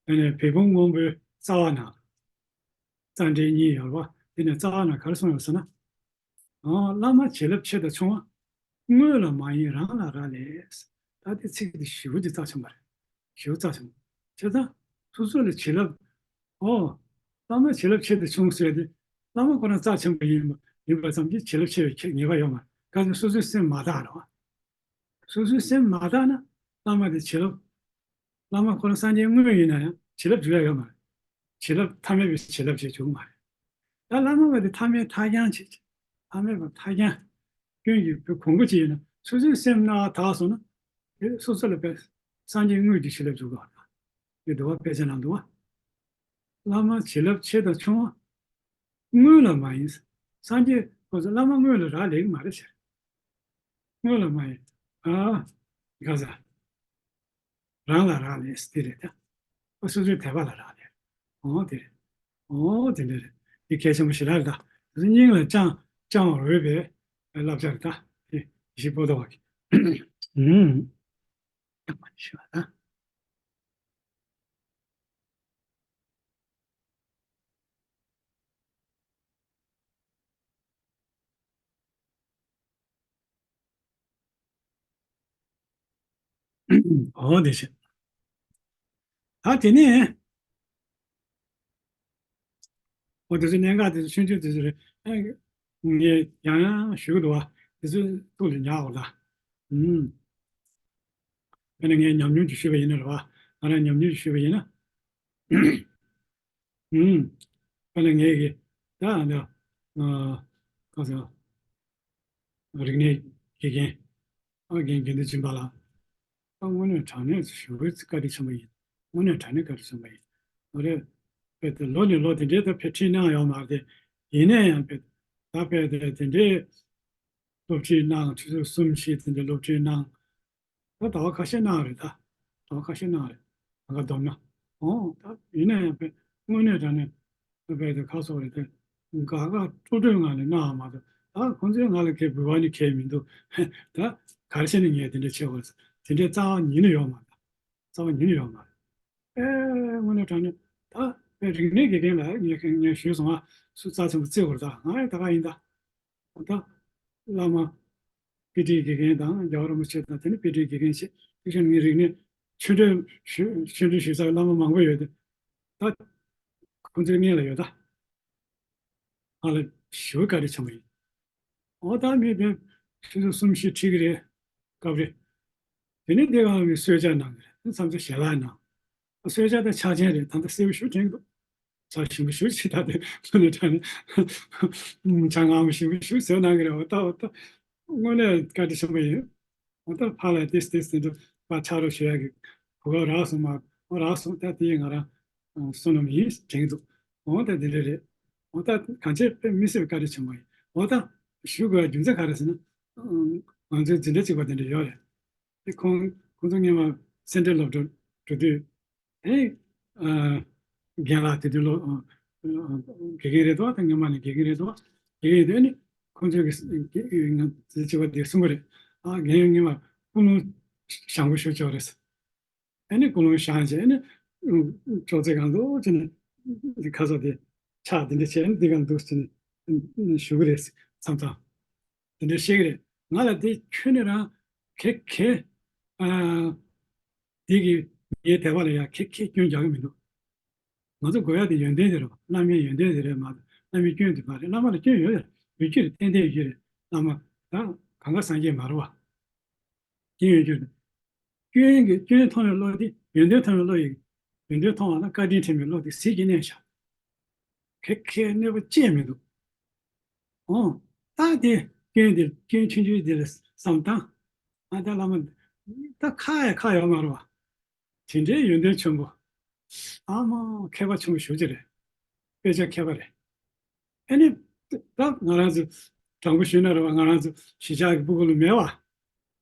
དེ་ནས་བེ་བུང་སྔོན་པོའི་རྩ་བ་ན། རྩ་འགྲེལ་གཉིས་ཡོད་རེད་བ། དེ་ནས་རྩ་བ་ན་ག་རེ་གསུངས་ཡོད་ཟེར་ན། ཨོ་བླ་མ་བྱིན་རླབས་ཆེ་དང་ཆུང་བ། དངོས་ལ་མ་ཡིན་རང་ལ་རག་ལས། ད་དེ་ཚིག་དེ་ཞེ་པོ་ཅིག་རྩ་ཆེན་པོ་རེད། ཞེ་པོ་རྩ་ཆེན་པོ། བྱས་ཙང་སོ་སོ་ལ་བྱིན་རླབས། ཨོ། བླ་མ་བྱིན་རླབས་ཆེ་དུ་ཆུང་ཟེར་ཏེ། བླ་མ་ཁོ་རང་རྩ་ཆེན་པོ་ཡིན་པ་ཡིན་པ་ཙམ་གྱིས་བྱིན་རླབས་ཆེ་བའི་ཁྱད་ངེས་པ་ཡོད་མ་རེད། ག་ཚོད་སོ་སོའི་སེམས་མ་དག་རེད་བ། སོ་སོའི་སེམས་མ་དག་ན་བླ་མ་དེ་བྱིན་རླབས། བླ་མ་ཁོ་རང་སངས་རྒྱས་དངོས་ཡིན་ན་ཡང་བྱིན་རླབས་འཇུག་ཡ་ཡོད་མ་རེད། བྱིན་རླབས་ཐ་མལ་པའི་བྱིན་རླབས་ཅིག་འཇུག་མ་རེད། ད་བླ་མ་བ་དེ་ཐ་མལ་ཐ་རྐྱང་ཅིག་ཐ་མལ་པ་ཐ་རྐྱང་། སྐྱོན་གྱི་བུ་གོང་བུ་ཅིག་ཡིན་ན་སོ་སོའི་སེམས་ན་དག་སོང་ན། དེ་སོ་སོ་ལ་དཔེ་སངས་རྒྱས་དངོས་ཀྱི་བྱིན་རླབས་འཇུག་གི་ཡོད་རེད། དེ་འདུལ་བ་དཔེ་ཆ་ནང་འདུག་བ། བླ་མ་བྱིན་རླབས་ཆེ་དང་ཆུང་བ། དངོས་ལ་མ་ཡིན། སངས་རྒྱས་ཁོ་ཚོ་བླ་མ་དངོས་ལ་རག་ལས་ཀྱི་མ་རེད་ཟེར། དངོས་ལ་མ་ཡིན། ཨ། ག་ཟེར། རང་ལ་རག་ལས་དེ་རེད་ད། ཨ། སོ་སོའི་དད་པ་ལ་རག་ལས། འོ་དེ་རེད། འོ་དེ་འདྲ་རེད། དེ་གལ་ཆེན་པོ་ཞེ་དྲག་རེད་ད། དེ་ཚོ་སྙིང་ལ་བཅངས་བཅངས་པར་འོས་པའི་བསླབ་བྱ་རེད་ད། དེ་གཞི་པོ་ཏོ་བ་གི། ཨུམ། ཞུ་བ་ད། འོ་དེ་བྱས། ད་དེ་ནས། འོ་དེ་ཚོ་གནད་འགག་དེ་ཚོ་ཆུང་ཆུང་དེ་ཚོ་རེད། ཨ། ངས་ཡང་ཡང་ཞུ་གི་འདུག་བ། དེ་ཚོ་ཐུགས་ལ་ཉར་འོ་ད། ཨུམ། དཔེར་ན་ངས་ཉམས་མྱོང་ཅིག་ཞུས་པ་ཡིན་ན་རེད་བ། ང་རང་ཉམས་མྱོང་ཅིག་ཞུས་པ་ཡིན་ན། ཨུམ། དཔེར་ན་ངས་ཀྱི་ད་ཨ་འདི། ཨ། ག་ཟེར། རིག་གནས་དགེ་རྒན། ཨ། རྒན་དགེ་འདུན་སྦྱིན་པ་ལགས། ཨ། དངོས་གནས་དྲང་གནས་ཞེ་པོ་བཀའ་དྲིན་ཆེན་པོ་ཡིན། དངོས་གནས་དྲང་གནས་བཀའ་དྲིན་ཆེན་པོ་ཡིན། ཨ་རེད། དཔེ་དེ་ལོ་ནས་ལོ་དེ་འདྲའི་ད་ཕར་ཁྲིད་གནང་ཡོད་མ་རེད་དེ། ཡིན་ན་ཡང་དཔེ་ད་དཔེ་དེ་དེ་འདྲའི་སློབ་ཁྲིད་གནང་ཆུ་ཚོད་གསུམ་བཞི་དེ་འདྲའི་སློབ་ཁྲིད་གནང་། ད་ཟླ་བ་ཁ་ཤས་གནང་རེད་ད། ཟླ་བ་ཁ་ཤས་གནང་རེད། ད་ག་བསྡོམས་ན། ཨོ། ད་ཡིན་ན་ཡང་དཔེ་དངོས་གནས་དྲང་གནས་དཔེ་དེ་ཁ་སོགས་རེད་དེ། དགའ་དགའ་སྤྲོ་སྤྲོའི་ངང་ནས་གནང་བ་མ་གཏོགས། ད་ཁོང་ཚོས་ང་ལ་གའི་འབུལ་བ་ནི་གའི་མི་འདུག་ད་ག་རེ་བྱས་ནས་ངས་དེ་འདྲ་བྱེད་དགོས། དེ་འདྲའི་རྩ་བ་ཉིད་ནས་ཡོད་མ་རེད། རྩ་བ་ཉིད་ནས་ཡོད་མ་རེད། ཨེ། དངོས་གནས་དྲང་གནས་ད་དཔེ་རིག་གནས་དགེ་རྒན་ལ་ངས་ངས་ཞུས་སོང་ཨ། སུ་རྩ་ཆེན་པོ་བརྩི་དགོས་རེད། ད་ང་ཡང་ད་ག་ཡིན་ད། ད་བླ་མ་དཔེ་ཁྲིད་དགེ་རྒན་དང་རྒྱལ་བ་རིན་པོ་ཆེ་དང་། དེ་ནས་དཔེ་ཁྲིད་དགེ་རྒན་བྱས། དེ་བཞིན་ངའི་རིག་གནས་ཆོས་འབྲེལ་ཞུ་ཆོས་འབྲེལ་ཞུ་ས་བླ་མ་མང་པོ་ཡོད་དེ། ད་ཁོང་ཚོའི་སྙིང་ལ་ཡོད་ད། ང་ལ་ཞེ་པོ་བཀའ་དྲིན་ཆེན་པོ་ཡིན། འོ་ད་མི་དེ་ཆུ་ཚོད་གསུམ་བཞི་ཁྲིད་ཀྱི་རེད། སྐབས་རེ། དེ་ནས་དེ་གང་གི་གསོལ་ཇ་གནང་གི་རེད། མཚམས་མཚམས་ཞལ་ལག་གནང་། གསོལ་ཇ་དང་ཕྱག་ཆེན་རེད། ད་ལྟ་སེར་པོ་ཞེ་པོ་དྲན་གྱི་འདུག་ཇ་ཞིམ་པོ་ཞེ་པོ་ཅིག་ད་དེ་ལོ་ནས་དྲན་ནས། ཇ་མངར་མོ་ཞིམ་པོ་ཞེ་པོ་བཟོས་གནང་གི་རེད། འོ་ད་འོ་ད། དངོས་གནས་བཀའ་དྲིན་ཆེན་པོ་ཡིན། འོ་ད་ཕར་ལ་ཏིས་ཏིས་དེ་འདྲ་ཕར་ཕྱག་རོགས་ཞུ་ཡག་གི་གོ་སྐབས་རག་སོང་མ། འོ་རག་སོང་། ད་དེ་ང་རང་བསོད་ནམས་ཡིན་དྲན་གྱི་འདུག་འོ་ད་དེ་འདྲ་རེད། འོ་ད་གང་བྱས་དཔེ་མི་སྲིད་པའི་བཀའ་དྲིན་ཆེན་པོ་ཡིན། འོ་ད་ཞུ་དགོས་རྒྱུ་མཚན་ག་རེ་ཟེར་ན། ང་ཚོའི་འཛིན་གྲྭ་གཅིག་པ་དེ་འདྲ་ཡོད་རེད། དེ་ཁོང་ཁོང་ཚོ་སྔོན་མ་སེ་འབྲས་སློབ་གྲྭ་འགྲོ་དུས། དེ། ཨ། རྒན་ལགས་དེ་དུས་ལོ། ཨ། དགེ་རྒན་རེད་འདུག་ད་སྔོན་མ་ནས་དགེ་རྒན་རེད་འདུག་དགེ་རྒན་དེ་ནི་ཁོང་ཚོའི་གི་ང་ཚོའི་གཅིག་པ་དེ་གསུང་གི་རེད། ཨ། རྒན་ཡང་སྔོན་མ་ཀུན་སློང་བཟང་པོ་ཞེ་པོ་ཅིག་རེད། ཨ་ནི་ཀུན་སློང་བཟང་བྱས་ནས་ཅོག་ཙེ་སྒང་དུ་བྱས་ནས་ཁ་སོགས་དེ་ཕྱག་དེ་འདྲ་བྱས་ནས་འདི་སྒང་དུ་བྱས་ནས་བཞུགས་ཀྱི་རེད། མཚམས་མཚམས་དེ་འདྲ་བཤད་ཀྱི་རེད། ང་ལ་དེ་ཁྱོན་ནས་རང་གེ་གེ། ཨ། དེ་གི་ངའི་དད་པ་ལ་ཡང་གེ་གེ་སྐྱོན་རྒྱག་གི་མི་འདུག་ང་ཚོ་དགོས་ཡག་དེ་ཡོན་ཏན་དེ་རེད་བ། བླ་མའི་ཡོན་ཏན་དེ་རེད་མ་གཏོགས་བླ་མའི་སྐྱོན་དེ་མ་རེད། བླ་མ་ལ་སྐྱོན་ཡོད་རེད། ཡོད་རྒྱུ་རེད། ཏན་ཏན་ཡོད་རྒྱུ་རེད། བླ་མ་ད་གང་ག་སངས་རྒྱས་མ་རེད་བ། སྐྱོན་ཡོད་རྒྱུ་རེད། སྐྱོན་གྱི་སྐྱོན་མཐོང་བའི་བློ་དེ་ཡོན་ཏན་མཐོང་བའི་བློ་ཡིན། ཡོན་ཏན་མཐོང་བ་ན་བཀའ་དྲིན་དྲན་པའི་བློ་དེ་ཟིལ་གྱིས་མནན་བཞག་གེ་གེ་གནོད་པ་ཅི་ཡང་མི་འདུག་འོ། ད་དེ་སྐྱོན་དེ་སྐྱོན་ཆུང་ཆུང་དེ་ལ་བསམ་བཏང་། ཨ། ད་བླ་མ་ད་ཁག་ཡ་ཁག་ཡོད་མ་རེད་བ། དེ་འདྲའི་ཡོན་ཏན་ཆེན་པོ། ཨ་མ། མཁས་པ་ཆེན་པོ་ཞེ་པོ་ཅིག་རེད། དཔེ་ཆ་མཁས་པ་རེད། ཨ་ནི་ད་ང་རང་ཚོ་དྲང་པོ་ཞུས་ན་རེད་བ། ང་རང་ཚོ་གཞིས་ཆགས་ཀྱི་སྤུ་གུ་ལ་མེད་བ།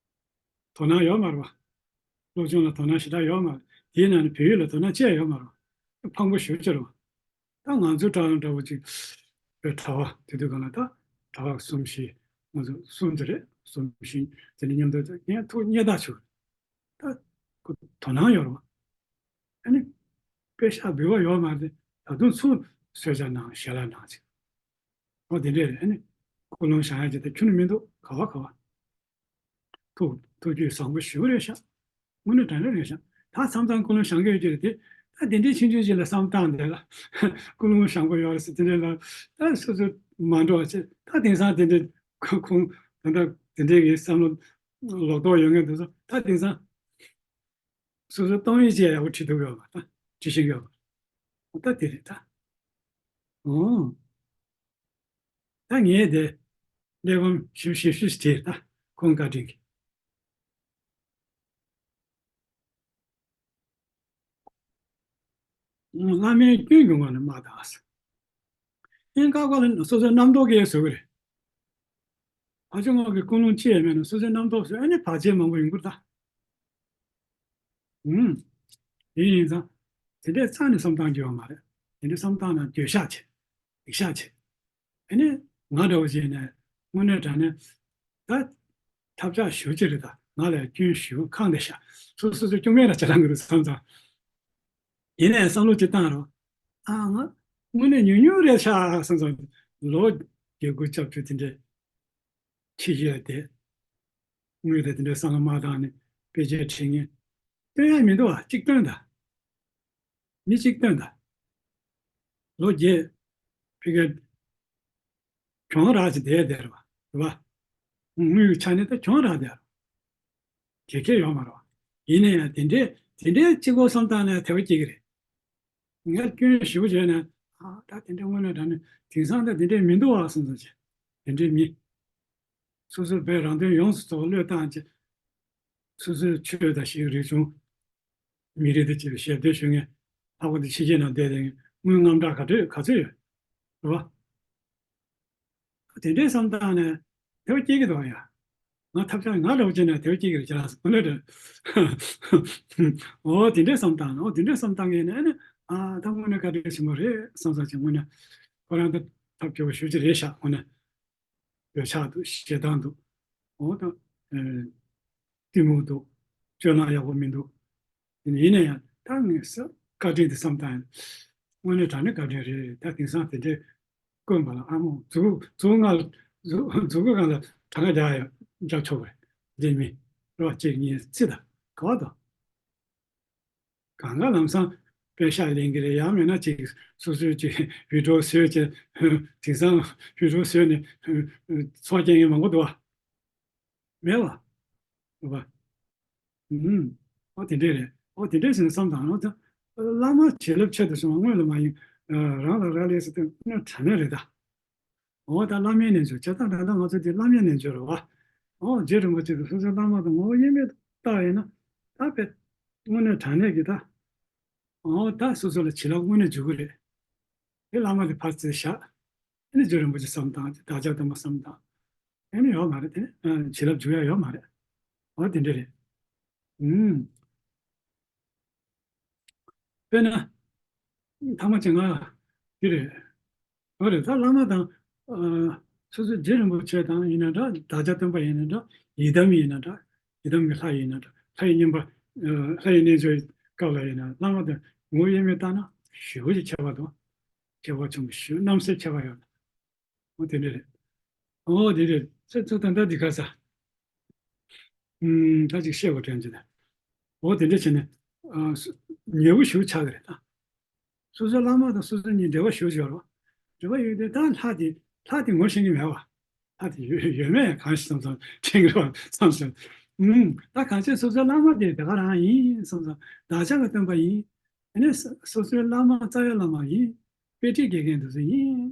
དོ་སྣང་ཡོད་མ་རེད་བ། སློབ་སྦྱོང་ལ་དོ་སྣང་ཞེ་དྲག་ཡོད་མ་རེད། དེའི་ནང་ནས་བོད་ཡིག་ལ་དོ་སྣང་ཅི་ཡང་ཡོད་མ་རེད་བ། ཕངས་པོ་ཞེ་པོ་ཅིག་རེད་བ། ད་ང་ཚོའི་གྲྭ་བ་འདྲ་བོ་ཅིག་པའི་གྲྭ་བ་དེ་དུས་གང་ལ་ད་གྲྭ་བ་གསུམ་བཞི། ང་ཚོ་གསུམ་དེ་རེད། གསུམ་བཞི་དེ་ནས་མཉམ་དུ་ཡང་ཐུགས་མཉེས་དག་བྱུང་། ད་ཁོ་དོ་སྣང་ཡོད་རེད་བ། ཨ་ནི་དཔེ་ཤག་འབུལ་བ་ཡོད་མ་རེད། ད་དུང་ཚུར་གསོལ་ཇ་གནང་། ཞལ་ལག་གནང་ཅིག་འོ་དེ་འདྲས་རེད། ཨ་ནི་ཀུན་སློང་བཟང་ཡག་ཅིག་ད་ཁྱོན་ནས་མི་འདུག་ག་བ་ག་བ། ཐུགས་ཐུགས་རྒྱུད་བཟང་པོ་ཞེ་པོ་རེད་ཤག་དངོས་གནས་དྲང་གནས་རེད་ཤག་ད་མཚམས་མཚམས་ཀུན་སློང་བཞེངས་ཀྱི་ཡོད་ཀྱི་རེད་དེ། ད་དེ་འདྲའི་ཆུང་ཆུང་ཅིག་ལ་བསམ་བཏང་དེ་ལ་ཀུན་སློང་བཟང་པོ་ཡོད་རེད་ཟེར་དེ་འདྲའི་ལ་ད་སོ་སོ་མ་འགྲོ་བ་བྱས། ད་དེང་སང་དེ་འདྲའི་ཁོང་ཁོང་ད་ལྟ་དེ་འདྲའི་གི་བསམ་བློ་ལོག་རྟོག་ཡོད་མཁན་དེ་ཚོ་ད་དེང་སང་སོ་སོ་གཏོང་ཡིག་ཅིག་ཡག་པོ་བྲིས་ཐུབ་ཡོད་པ། ད་བྲིས་ཤེས་ཡོད་པ། ད་དེ་རེད་ད། ཨོ། ད་ངས་དེ་གླེགས་བམ་ཞིབ་ཞིབ་ཞིབ་བྲིས་ད། ཁོང་བཀའ་དྲིན་གྱིས། བླ་མའི་སྐྱོན་གྱི་ངོས་ནས་མ་བལྟ་ཟེར། ཨེ་ཀ་ཀ་ལ་སོ་སོའི་རྣམ་རྟོག་གིས་བཟོས་ཀྱི་རེད། ཕར་ཕྱོགས་ངོས་ཀྱི་ཀུན་སློང་ཅི་ཡང་མེད་ན་སོ་སོའི་རྣམ་རྟོག་བཟོས། ཨ་ནི་བར་ཆད་མང་པོ་ཡོང་གི་རེད་ད། ཨུམ། དེ་ཡིན་ཙང་དེ་འདྲའི་རྩ་ནས་བསམ་བཏང་རྒྱུ་ཡོད་མ་རེད། དེ་འདྲའི་བསམ་བཏང་ན་འདོད་ཆགས་ཆེ། སྡིག་བཤགས་བྱེད། ཨ་ནི་ང་འདྲ་བོ་བྱས་ནས་དངོས་གནས་དྲང་གནས་ད་ཐབས་ཆག་ཞེ་པོ་ཅིག་རེད་ད། ང་ལ་སྐྱོན་ཞེ་པོ་ཁག་འདི་ཤག་སོ་སོ་སོ་སྐྱོན་མེད་ལ་བྱེད་རང་གི་རེད་བསམ་ཙང་། ཡིན་ནའི་བསམ་བློ་ཅིག་བཏང་རོགས། ཨ་ང་དངོས་གནས་ཉུང་ཉུང་རེད་ཤག་བསམ་ཙང་། ལོ་བརྒྱད་དགུ་ལྕགས་ཀྱུ་དེ་འདྲའི་ཕྱི་རྒྱལ་ལ་བསྡད། དངུལ་དང་དེ་འདྲའི་བསམ་བློ་མ་བཏང་ནས་དཔེ་ཆ་ཁྲིད་མཁན་སྟོན་ཡ་མི་འདུག་བ། གཅིག་སྟོན་དང་། མི་གཅིག་སྟོན་དང་། ལོ་བརྒྱད་ཕི་ག་གྱོང་རག་ཅིག་བསྡད་བསྡད་རེད་བ། རེད་བ། དངུལ་གྱི་ཆ་ནས་ད་གྱོང་རག་བསྡད་རེད། དགེ་ཁེ་ཡོད་མ་རེད་བ། ཡིན་ན་ཡང་དེ་འདྲའི་དེ་འདྲའི་གཅིག་པོ་བསམ་བཏང་ནས་དེ་བ་སྐྱེ་གི་རེད། ངས་སྐྱོན་ཞེ་པོ་བྱས་ནས་ཨ་ད་དེ་འདྲའི་དངོས་གནས་དྲང་གནས་དེང་སང་ད་དེ་འདྲའི་མི་འདུག་བ་བསམ་བསམ་བྱས། དེ་འདྲའི་མི། སོ་སོའི་བོད་རང་དོན་ཡོངས་སུ་རྫོགས་བློས་བཏང་བྱས། སོ་སོའི་ཆོས་དང་ཞིག་རིག་གཞུང་། མི་རིགས་དང་བཅས་པའི་ཞབས་འདེགས་ཞུ་མཁན། ལྷག་པར་དུ་ཕྱི་རྒྱལ་ནང་བསྡད་དེ་དངུལ་དངངས་སྐྲག་ག་ཚོད་ག་ཚོད་ཡོད་རེད་བ། དེ་འདྲའི་བསམ་སྟངས་ནས་དེ་བ་སྐྱེ་གི་འདུག་ཡ། ང་ཐབས་ཆག་ང་འདྲ་བོ་བྱས་ན་དེ་བ་སྐྱེ་གི་རེད་ཅག་ཟེར་གོ་ནས་རེད། འོ་དེ་འདྲའི་བསམ་སྟངས་ནས། འོ་དེ་འདྲའི་བསམ་སྟངས་ངས་ནས་ཨ་ནི་ཨ་ད་དངོས་གནས་བཀའ་དྲིན་ཆེན་པོ་རེད་བསམ་བསམ་བྱས། དངོས་གནས་ཁོ་རང་ད་ཐབས་སྐྱོ་བོ་ཞེ་པོ་ཅིག་རེད་ཤག་དངོས་གནས། འདོད་ཆགས་འདུག་ཞེ་སྡང་འདུག་འོ་ད། ཨེ། གཏི་མུག་འདུག་སྤྱོད་ལམ་ཡག་པོ་མི་འདུག་ཡིན་ན་ཡང་ད་ངས་ས་བཀའ་དྲིན་དེ་བསམ་བཏང་ཡིན། དངོས་གནས་དྲང་གནས་བཀའ་དྲིན་རེད། ད་དེང་སང་དེ་འདྲའི་དཀོན་པ་ལ་ཨ་མོ་མཛུ་གུ་མཛུ་གུ་སྒང་ལ་མཛུ་མཛུ་གུ་སྒང་ལ་གྲངས་ཀ་རྒྱག་ཡ་རྒྱག་ཆོག་པ་རེད། འདི་མི་རོ་གཅིག་གཉིས་ཚིག་དང་ག་བ་དང་། གང་ག་ལམ་སང་པད་ཤག་ལེན་གྱི་རེད། ཡང་མིན་ན་ཅིག་སོ་སོའི་ཅིག་བི་ཌིའོ་བཟོས་ཅིག་དེང་སང་བི་ཌིའོ་བཟོས་ནས་ཚོགས་སྐྱེལ་མཁན་མང་པོ་འདུག་བ། མེད་བ། འདུག་བ། ཨུམ། ཨོ་དེ་འདྲས་རེད། ཨོ་དེ་འདྲས་ཟེར་ནས་བསམ་དང་། ཨོ་ད་བླ་མ་བྱིན་རླབས་ཆེད་དུ་སོང་བ་དངོས་ལ་མ་ཡིན། རང་ལ་རག་ལས་ཟེར་དུས་དངོས་དྲང་གནས་རེད་ད། འོ་ད་བླ་མའི་རྣལ་འབྱོར་བྱས་ཙང་། ད་ལྟ་ང་ཚོ་འདི་བླ་མའི་རྣལ་འབྱོར་རེད་བ། འོ་རྗེ་རིན་པོ་ཆེ་གིས་སོ་སོའི་བླ་མ་དང་ངོ་བོ་དབྱེར་མེད་བཏགས་ཡིན་ན། ད་དཔེ་དངོས་གནས་དྲང་གནས་ཀྱི་ད། འོ་ད་སོ་སོ་ལ་བྱིན་རླབས་དངོས་གནས་འཇུག་གི་རེད། དེ་བླ་མ་དེ་ཕར་བརྩིས་བཞག་ཨ་ནི་རྗེ་རིན་པོ་ཆེ་བསམ་བཏང་། བདག་ཅག་སྟོན་པ་བསམ་བཏང་། ཨ་ནི་ཡོད་མ་རེད་དེ། ཨ་བྱིན་རླབས་འཇུག་ཡ་ཡོད་མ་རེད། འོ་དེ་འདྲ་རེད། ཨུམ། དཔེར་ན། ཐ་མ་ཅིག་ང་འདི་རེད། འོ་རེད། ད་བླ་མ་དང་། ཨ། སོ་སོའི་རྗེ་རིན་པོ་ཆེ་དང་ཡིན་ན་འདྲ། བདག་ཅག་སྟོན་པ་ཡིན་ན་འདྲ། ཡི་དམ་ཡིན་ན་འདྲ། ཡི་དམ་གྱི་ལྷ་ཡིན་ན་འདྲ། ལྷ་ཡི་བསྙེན་པ། ཨ། ལྷ་ཡི་རྣལ་འབྱོར་གྱི་སྐབས་ལ་ཡིན་ན་བླ་མ་དང་ངོ་བོ་དབྱེར་མེད་བལྟས་ན་ཞེ་པོ་ཅིག་ཁྱད་པར་འདུག་ཁྱད་པར་ཆེན་པོ་ཞེ་པོ། རྣམ་གསལ་ཁྱད་པར་ཡོད། འོ་དེ་འདྲ་རེད། འོ་དེ་འདྲ་རེད། ཚེ་ཚོ་ད་ལྟ་འདི་ག་ས། ཨུམ། ད་ཅིག་བཤད་དགོས་དྲན་གྱི་འདུག་འོ་དེ་འདྲ་བྱས་ནས། ཨ། སོ། ཉེ་བོ་ཞེ་པོ་ཆགས་ཀྱི་རེད་ད། སོ་སོའི་བླ་མ་དང་སོ་སོ་གཉིས་འབྲེལ་བ་ཞེ་པོ་ཅིག་ཡོད་རེད་བ། འབྲེལ་བ་ཡོད་དུས་ད་ལྷ་དེ། ལྷ་དེ་ངོ་ཤེས་ཀྱི་མེད་བ། ལྷ་དེ་ཡོད་ཡོད་མེད་གང་ཤེས་བསམ་བསམ་དྲན་གྱི་རེད་བ་བསམ་སོང་། ཨུམ། ད་གང་ཅི་སོ་སོའི་བླ་མ་དེ་དེ་ག་རང་ཡིན་བསམ་བསམ། བདག་ཅག་གི་སྟོན་པ་ཡིན། ཨ་ནི་སོ་སོའི་བླ་མ་རྩ་བའི་བླ་མ་ཡིན། དཔེ་ཁྲིད་དགེ་རྒན་དེ་ཚོ་ཡིན།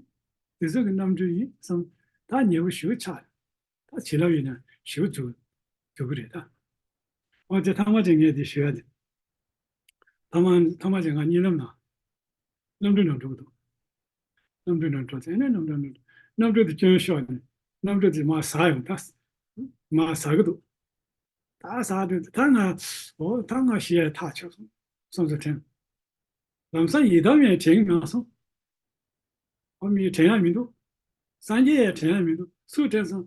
དེ་ཚོ་གི་རྣམ་སྤྲུལ་ཡིན་བསམ། ད་ཉེ་བོ་ཞེ་པོ་ཆགས། ད་བྱིན་རླབས་ཡིན་ན་ཞེ་པོ་འཇུག་འཇུག་གི་རེད་ད། འོ་དེ་ཐ་མ་ཅིག་ངས་དེ་ཞུ་ཡ་དེ། ཐ་མ་ཐ་མ་ཅིག་ང་གཉིད་ལམ་ན། གནམ་གྲུ་ནང་འགྲོ་གི་འདུག་གནམ་གྲུ་ནང་འགྲོ་ཚེ་ནས་གནམ་གྲུ་ནང་། གནམ་གྲུ་དེ་སྐྱོན་ཤོར་ནས་གནམ་གྲུ་དེ་མར་ཟག་ཡོང་། ད་མར་ཟག་གི་འདུག་ད་ཟག་དུས་ད་ང་། འོ་ད་ང་ཤི་ཡས་ཐག་ཆོད་སོང་བསམ་ཚུལ་དྲན། ལམ་སང་ཡི་དམ་ཡང་དྲན་གྱི་མ་སོང་། ཨོ་མི་དྲན་ཡ་མི་འདུག་སངས་རྒྱས་ཡང་དྲན་ཡ་མི་འདུག་སུ་དྲན་སོང་།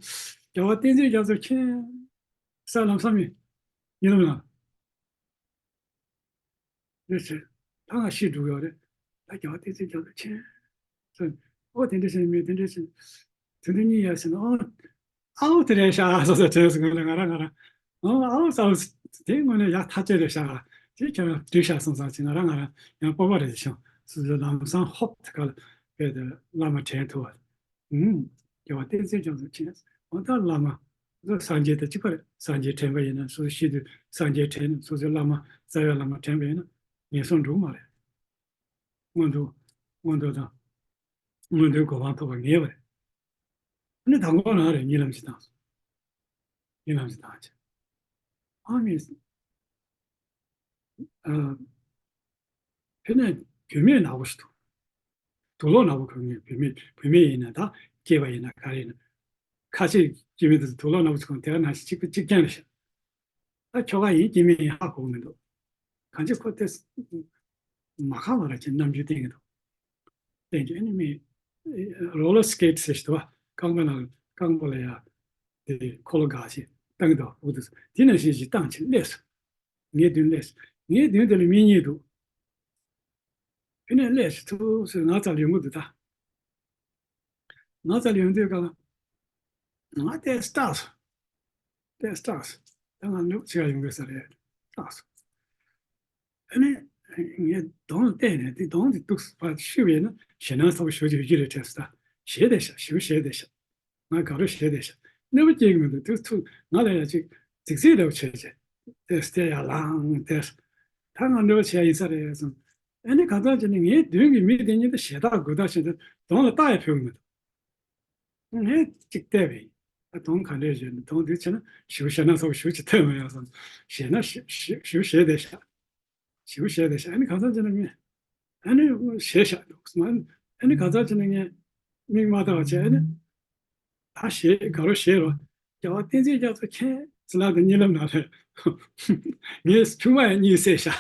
རྒྱལ་བ་བསྟན་འཛིན་རྒྱ་མཚོ་མཁྱེན། ས་ལམ་སང་མི་ཡིན་ནམ་ལ། འདི་བྱས་ད་ང་ཤི་འགྲོ་གི་ཡོད་རེད། ད་རྒྱལ་བ་བསྟན་འཛིན་རྒྱ་མཚོ་མཁྱེན། ཨོ་དེ་འདྲ་བྱས་མི་དེ་འདྲ་བྱས། དེ་འདྲ་གཉིས་ཡ་ཟེར་ན། ཨོ། ཨའོ་དེ་རེད་ཤག་སོ་སོ་དྲན་སོང་། ང་རང་ང་རང་། ཨ་ཨ་ས་དེ་དངོས་གནས་ཡག་ཐག་ཆོད་རེད་ཤག་དེ་ཁྱོད་རང་འགྲིག་ཤག་བསམ་བསམ་བྱས། ང་རང་ང་རང་ཡང་སྤོབས་པ་རེད་བྱུང་། སོ་སོ་ལམ་སང་ཧོབ་དེ་ག་ལ་བས་དེ་བླ་མ་དྲན་ཐུབ་པ། ཨུམ། རྒྱལ་བ་བསྟན་འཛིན་རྒྱ་མཚོ་མཁྱེན། འོ་ད་བླ་མ་སངས་རྒྱས་དང་གཅིག་པ་རེད། སངས་རྒྱས་དྲན་པ་ཡིན་ན། སོ་སོ་ཤི་དུས་སངས་རྒྱས་དྲན། སོ་སོའི་བླ་མ་རྩ་བའི་བླ་མ་དྲན་པ་ཡིན་ན་ངན་སོང་འགྲོ་གི་མ་རེད། མངོན་མཐོ་མངོན་མཐོ་དང་མངོན་མཐོའི་གོ་འཕང་ཐོབ་པ་ངེས་པ་རེད། ཨ་ནི་དང་པོ་རང་རེད། གཉིད་ལམ་ཞིག་བཏང་སོང་། གཉིད་ལམ་ཞིག་བཏང་བྱས། ཨ་མི། ཨ། དཔེར་ན་བུད་མེད་ནག་པོ་ཞིག་འདུག་དུག་ལོག་ནག་པོ་གོན་མཁན། བུད་མེད་བུད་མེད་ཡིན་ན། ད་སྐྱེས་པ་ཡིན་ན་ག་རེ་ཡིན་ན། ཁ་ཤས་སྐྱེས་མི་དེ་ཚོ་དུག་ལོག་ནག་པོ་ཞིག་གོན། དེ་ག་ནང་བཞིན་གཅིག་པ་གཅིག་རྐྱང་རེད་ཤག་ད་ཁྱོ་ག་ཡིན་སྐྱེས་མེད་ཡིན་ཧ་གོ་གི་མི་འདུག་གང་ཅི་ཁོ་དེ་མ་ཁ་བ་ར་ཅན་རྣམ་འགྱུར་བསྟན་གི་འདུག་བསྟན་གི། ཨ་ནི་མི་རོ་ལར་སི་ཀེ་ཊི་ཟེར་ཞིག་འདུག་བ། རྐང་པ་ནང་རྐང་པ་ལ་ཡ་དེ་འཁོར་ལོ་འགའ་ཞིག་བཏང་གི་འདུག་འོ་དེ་དེ་ནང་བཞིན་ཞིག་བཏང་བྱས་སླེབས་སོང་། ངའི་མདུན་སླེབས་སོང་། ངའི་མདུན་དེ་ལ་མི་གཉིས་འདུག་དེ་ནས་སླེབས་སོང་། ཐུག་སོང་། ང་རྩ་ལ་ཡོང་གི་འདུག་ད་ང་རྩ་ལ་ཡོང་དུས་སྒང་ལ་ང་དེ་སྐྲག་སོང་། དེ་སྐྲག་སོང་། ད་ང་ནུབ་ཕྱི་ལ་ཡོང་དགོས་ས་རེད། སྐྲག་སོང་། ཨ་ནི་ངས་གདོང་ལ་བལྟས་ནས། དེ་གདོང་དེ་སྡུག་ཕར་ཤུ་བས་ན་ཞེད་སྣང་ཚ་པོ་ཞེ་པོ་ཅིག་ཡོད་ཀྱི་རེད་དྲན་སོང་། ད་ཞེད་བསྡད་ཤག་ཞེ་པོ་ཞེད་བསྡད་ཤག་ང་དགའ་རབ་ཞེད་བསྡད་ཤག་གནོད་པ་སྐྱེལ་གྱི་མི་འདུག་དེ་ཚོ་ང་ལ་ཡ་ཅིག་རྫིག་རྫིག་འདྲ་པོ་བྱས་བྱས། དེ་སྟེ་ཡར་ལངས་ཏེ། ད་ང་གནོད་པ་བྱས་ཡིན་ས་རེད་བསམ། ཨ་ནི་གང་ལྟར་བྱས་ནས་ངའི་མདུན་གྱི་མི་དེ་གཉིས་ད་ཞེད་ཐག་དགུ་ཐག་བྱས་ཏེ་གདོང་ལ་ལྟ་ཡང་ཕོད་ཀྱི་མི་འདུག་ངས་གཅིག་བལྟས་པས། ཨ། གདོང་ག་འདྲས་བྱས་ནས། གདོང་འདི་བྱས་ན་ཞེ་པོ་ཞེད་སྣང་ཚ་པོ་ཞེ་པོ་ཅིག་ཐོན་མི་ཡོང་བསམ། ཞེད་སྣང་ཞེ་ཞེ་ཞེ་པོ་ཞེད་བསྡད་ཤག་ཞེ་པོ་ཞེད་བསྡད་ཤག་ཨ་ནི་གང་འཚམ་བྱས་ན་ངས། ཨ་ནི་ཞེད་ཤག་འདུག་སྨ། ཨ་ནི་གང་འཚམ་བྱས་ན་ངས་མིག་མ་བལྟ་བ་བྱས། ཨ་ནི་ད་ཞེད། དགའ་རབ་ཞེད་རོ། རྒྱལ་བ་བསྟན་འཛིན་རྒྱ་མཚོ་མཁྱེན་ཟེར་ལབ་དུས་གཉིད་ལམ་ནང་ལ་ངའི་ཆུང་མ་ཡང་གཉིད་སད་ཤག་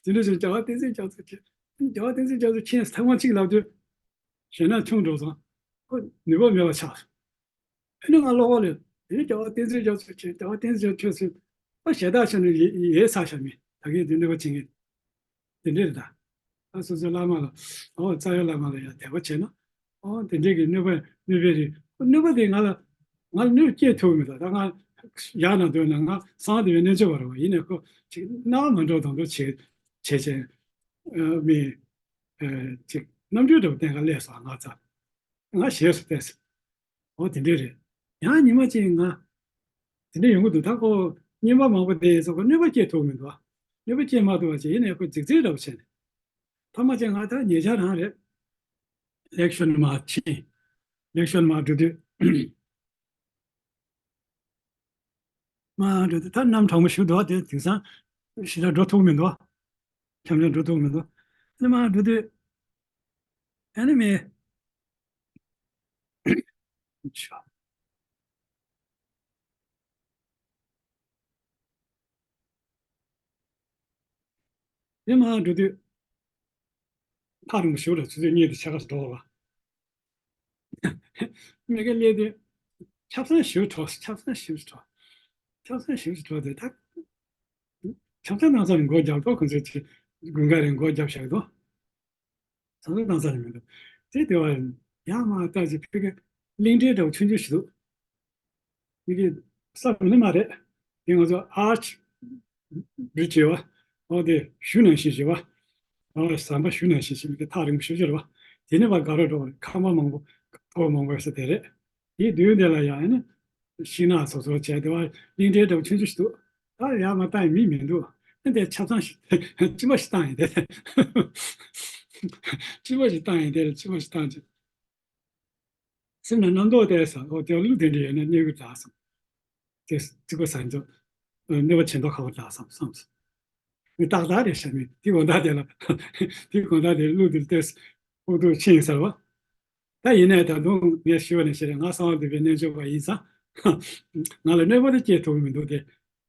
དེ་འདྲ་བྱས། རྒྱལ་བ་བསྟན་འཛིན་རྒྱ་མཚོ་མཁྱེན། རྒྱལ་བ་བསྟན་འཛིན་རྒྱ་མཚོ་མཁྱེན་ཟེར་ཐེངས་མ་གཅིག་ལབ་དུས་ཞེད་སྣང་ཆུང་འགྲོ་སོང་། ཁོ་ནུས་པ་མེད་པ་ཆགས་སོང་། ཨ་ནི་ང་བློ་ཁོག་ལས། དེ་ནི་རྒྱལ་བ་བསྟན་འཛིན་རྒྱ་མཚོ་མཁྱེན། རྒྱལ་བ་བསྟན་འཛིན་རྒྱ་མཚོ་མཁྱེན་ཟེར། ཨ། ཞེད་ཐག་ཆོད་ནས་ཡལ་ཡལ་ཚར་ཤག་མི་ད་གིན་དེ་གནོད་པ་བྱེད་མཁན་དེ་འདྲས་རེད་ད། ཨ། སོ་སོའི་བླ་མ་ལ། ཨོ། རྩ་བའི་བླ་མ་ལ་ཡང་དད་པ་བྱས་ན། ཨོ། དེ་འདྲས་ཀྱི་གནོད་པ་གནོད་པའི་རིགས། གནོད་པ་དེ་ང་ལ་ང་ལ་གནོད་སྐྱེལ་ཐུབ་མི་འདུག་ད་ང་ཡག་ན་འདོད་ན། ང་གསང་བ་འདུས་པའི་རྣལ་འབྱོར་པ་རེད་བ། ཡིན་ནའི་ཁོ་ཅིག་སྣང་བ་མ་འགྲོ་དང་དུ་བྱེད་བྱེད་བྱས། ཨ། མི། ཨ། ཅིག་རྣམ་འགྱུར་འདྲ་པོ་བསྟན་ག་སླེབས་སོང་། ང་རྩ་ང་ཞེད་སུ་བལྟས་སོང་། ཨོ། དེ་འདྲས་རེད། ཡང་ཉི་མ་གཅིག་ང་དེ་འདྲས་ཡོང་གི་འདུག་ད་ཁོ་རྔན་པ་མང་པོ་དེ་ཚོ་ཁོ་གནོད་པ་སྐྱེལ་ཐུབ་མི་འདུག་ཨ། གནོད་པ་སྐྱེལ་མ་ཐུབ་པ་བྱས། ཡིན་ནའི་ཁོ་རྫིག་རྫིག་འདྲ་པོ་བྱས་ནས། ཐ་མ་ཅིག་ང་ད་ཉེ་ཆར་རང་རེད། ལེགས་ཤོར་ནས་མར་ཕྱིན། ལེགས་ཤོར་ནས་མར་འགྲོ་དུས། མར་འགྲོ་དུས་ད་གནམ་གྲང་མོ་ཞིག་འདུག་ཨ། དེ་དེང་སང་ཞེ་དྲག་འགྲོ་ཐུབ་མི་འདུག་ཨ། འཆམ་འཆམ་འགྲོ་ཐུབ་མི་འདུག་ཨ་ནི་མར་འགྲོ་དུས། ཨ་ནི་མི། དེ་མར་འགྲོ་དུས། ཐག་རིང་པོ་ཞིག་རེད། ཆུ་ཚོད་གཉིས་དང་ཕྱེད་ཀ་ཙམ་འགྲོ་བ། མི་ཁ་སླེབས་དུས་ཆབ་གསང་ཞིག་འཕྲོ། ཆབ་གསང་ཞིག་འཕྲོ། ཆབ་གསང་ཞིག་འཕྲོ་དེ་ད། ཆབ་གསང་གནང་ས་ནས་སྒོ་བརྒྱབ་འདུག་ཁོང་ཚོས་ཅིག་དགུན་ཁ་རེད། སྒོ་བརྒྱབ་བཞག་འདུག་ཆབ་གསང་གནང་ས་ནས་མི་འདུག་དེ་དེ་བ་ཡར་མར་ལྟ་ཅིག་ཕ་གི་གླིང་ཕྲན་འདྲ་བོ་ཆུང་ཆུང་ཞིག་འདུག་མི་གི་ས་མི་ནི་མ་རེད། དེ་ང་ཚོ་ཨར་ཆི་བྷི་རི་ཇི་བྱས་པ། ཨོ། དེ་གཞུ་ནང་བཞིན་བྱས་པ། ཨོ། ཟམ་པ་གཞུ་ནང་བཞིན་བྱས། མི་གི་ཐག་རིང་པོ་ཞེ་པོ་ཅིག་རེད་པ། དེ་ནས་ཕར་དགའ་རབ་འགྲོ་བ་རེད། ཁང་པ་མང་པོ་ཕོ་བ་མང་པོ་ཡོད་ས་དེ་རེད། དེའི་མདུན་དེ་ལ་ཡང་ཨ་ནི་ཤིང་ནགས་སོ་སོ་བྱས། དེ་བ་གླིང་ཕྲན་འདྲ་བོ་ཆུང་ཆུང་ཞིག་འདུག་ད་ཡར་མར་ལྟ་ཡང་མི་མི་འདུག་ཨ། དེ་ཆབ་གསང་ཞིག་གཅིན་པ་ཞིག་བཏང་ཡིན་ཏེ། གཅིན་པ་ཞིག་བཏང་ཡིན་ཏེ། གཅིན་པ་ཞིག་བཏང་བྱས། སེམས་ནང་རྣམ་རྟོག་དེ་ཟ། འོ། དེ་གླུ་དེ་འདྲ་ཡོད་ན་གནོད་གི་འདྲ་བསམ། དེ་རྩིག་པ་ཟ་འདྲ། གནོད་པ་བྱེད་མདོག་ཁ་པོ་འདྲ་བསམ་བསམ་སོང་། མི་ཏག་ཏག་རེད་ཤག་མི་དེ་དགོང་དག་དེ་ལ། དེ་དགོང་དག་དེ་གླུ་དེ་ལ་བལྟས། ཕོག་ཐུག་ཕྱིན་ཟེར་བ། ད་ཡིན་ནའི་ད་དུང་ངས་ཞུ་བ་ནང་བཞིན་རེད། ང་གསང་བ་འདུས་པའི་རྣལ་འབྱོར་པ་ཡིན་ཙང་། ང་ལ་གནོད་པ་དེ་སྐྱེལ་ཐུབ་ཀྱི་མི་འདུག་སྟེ།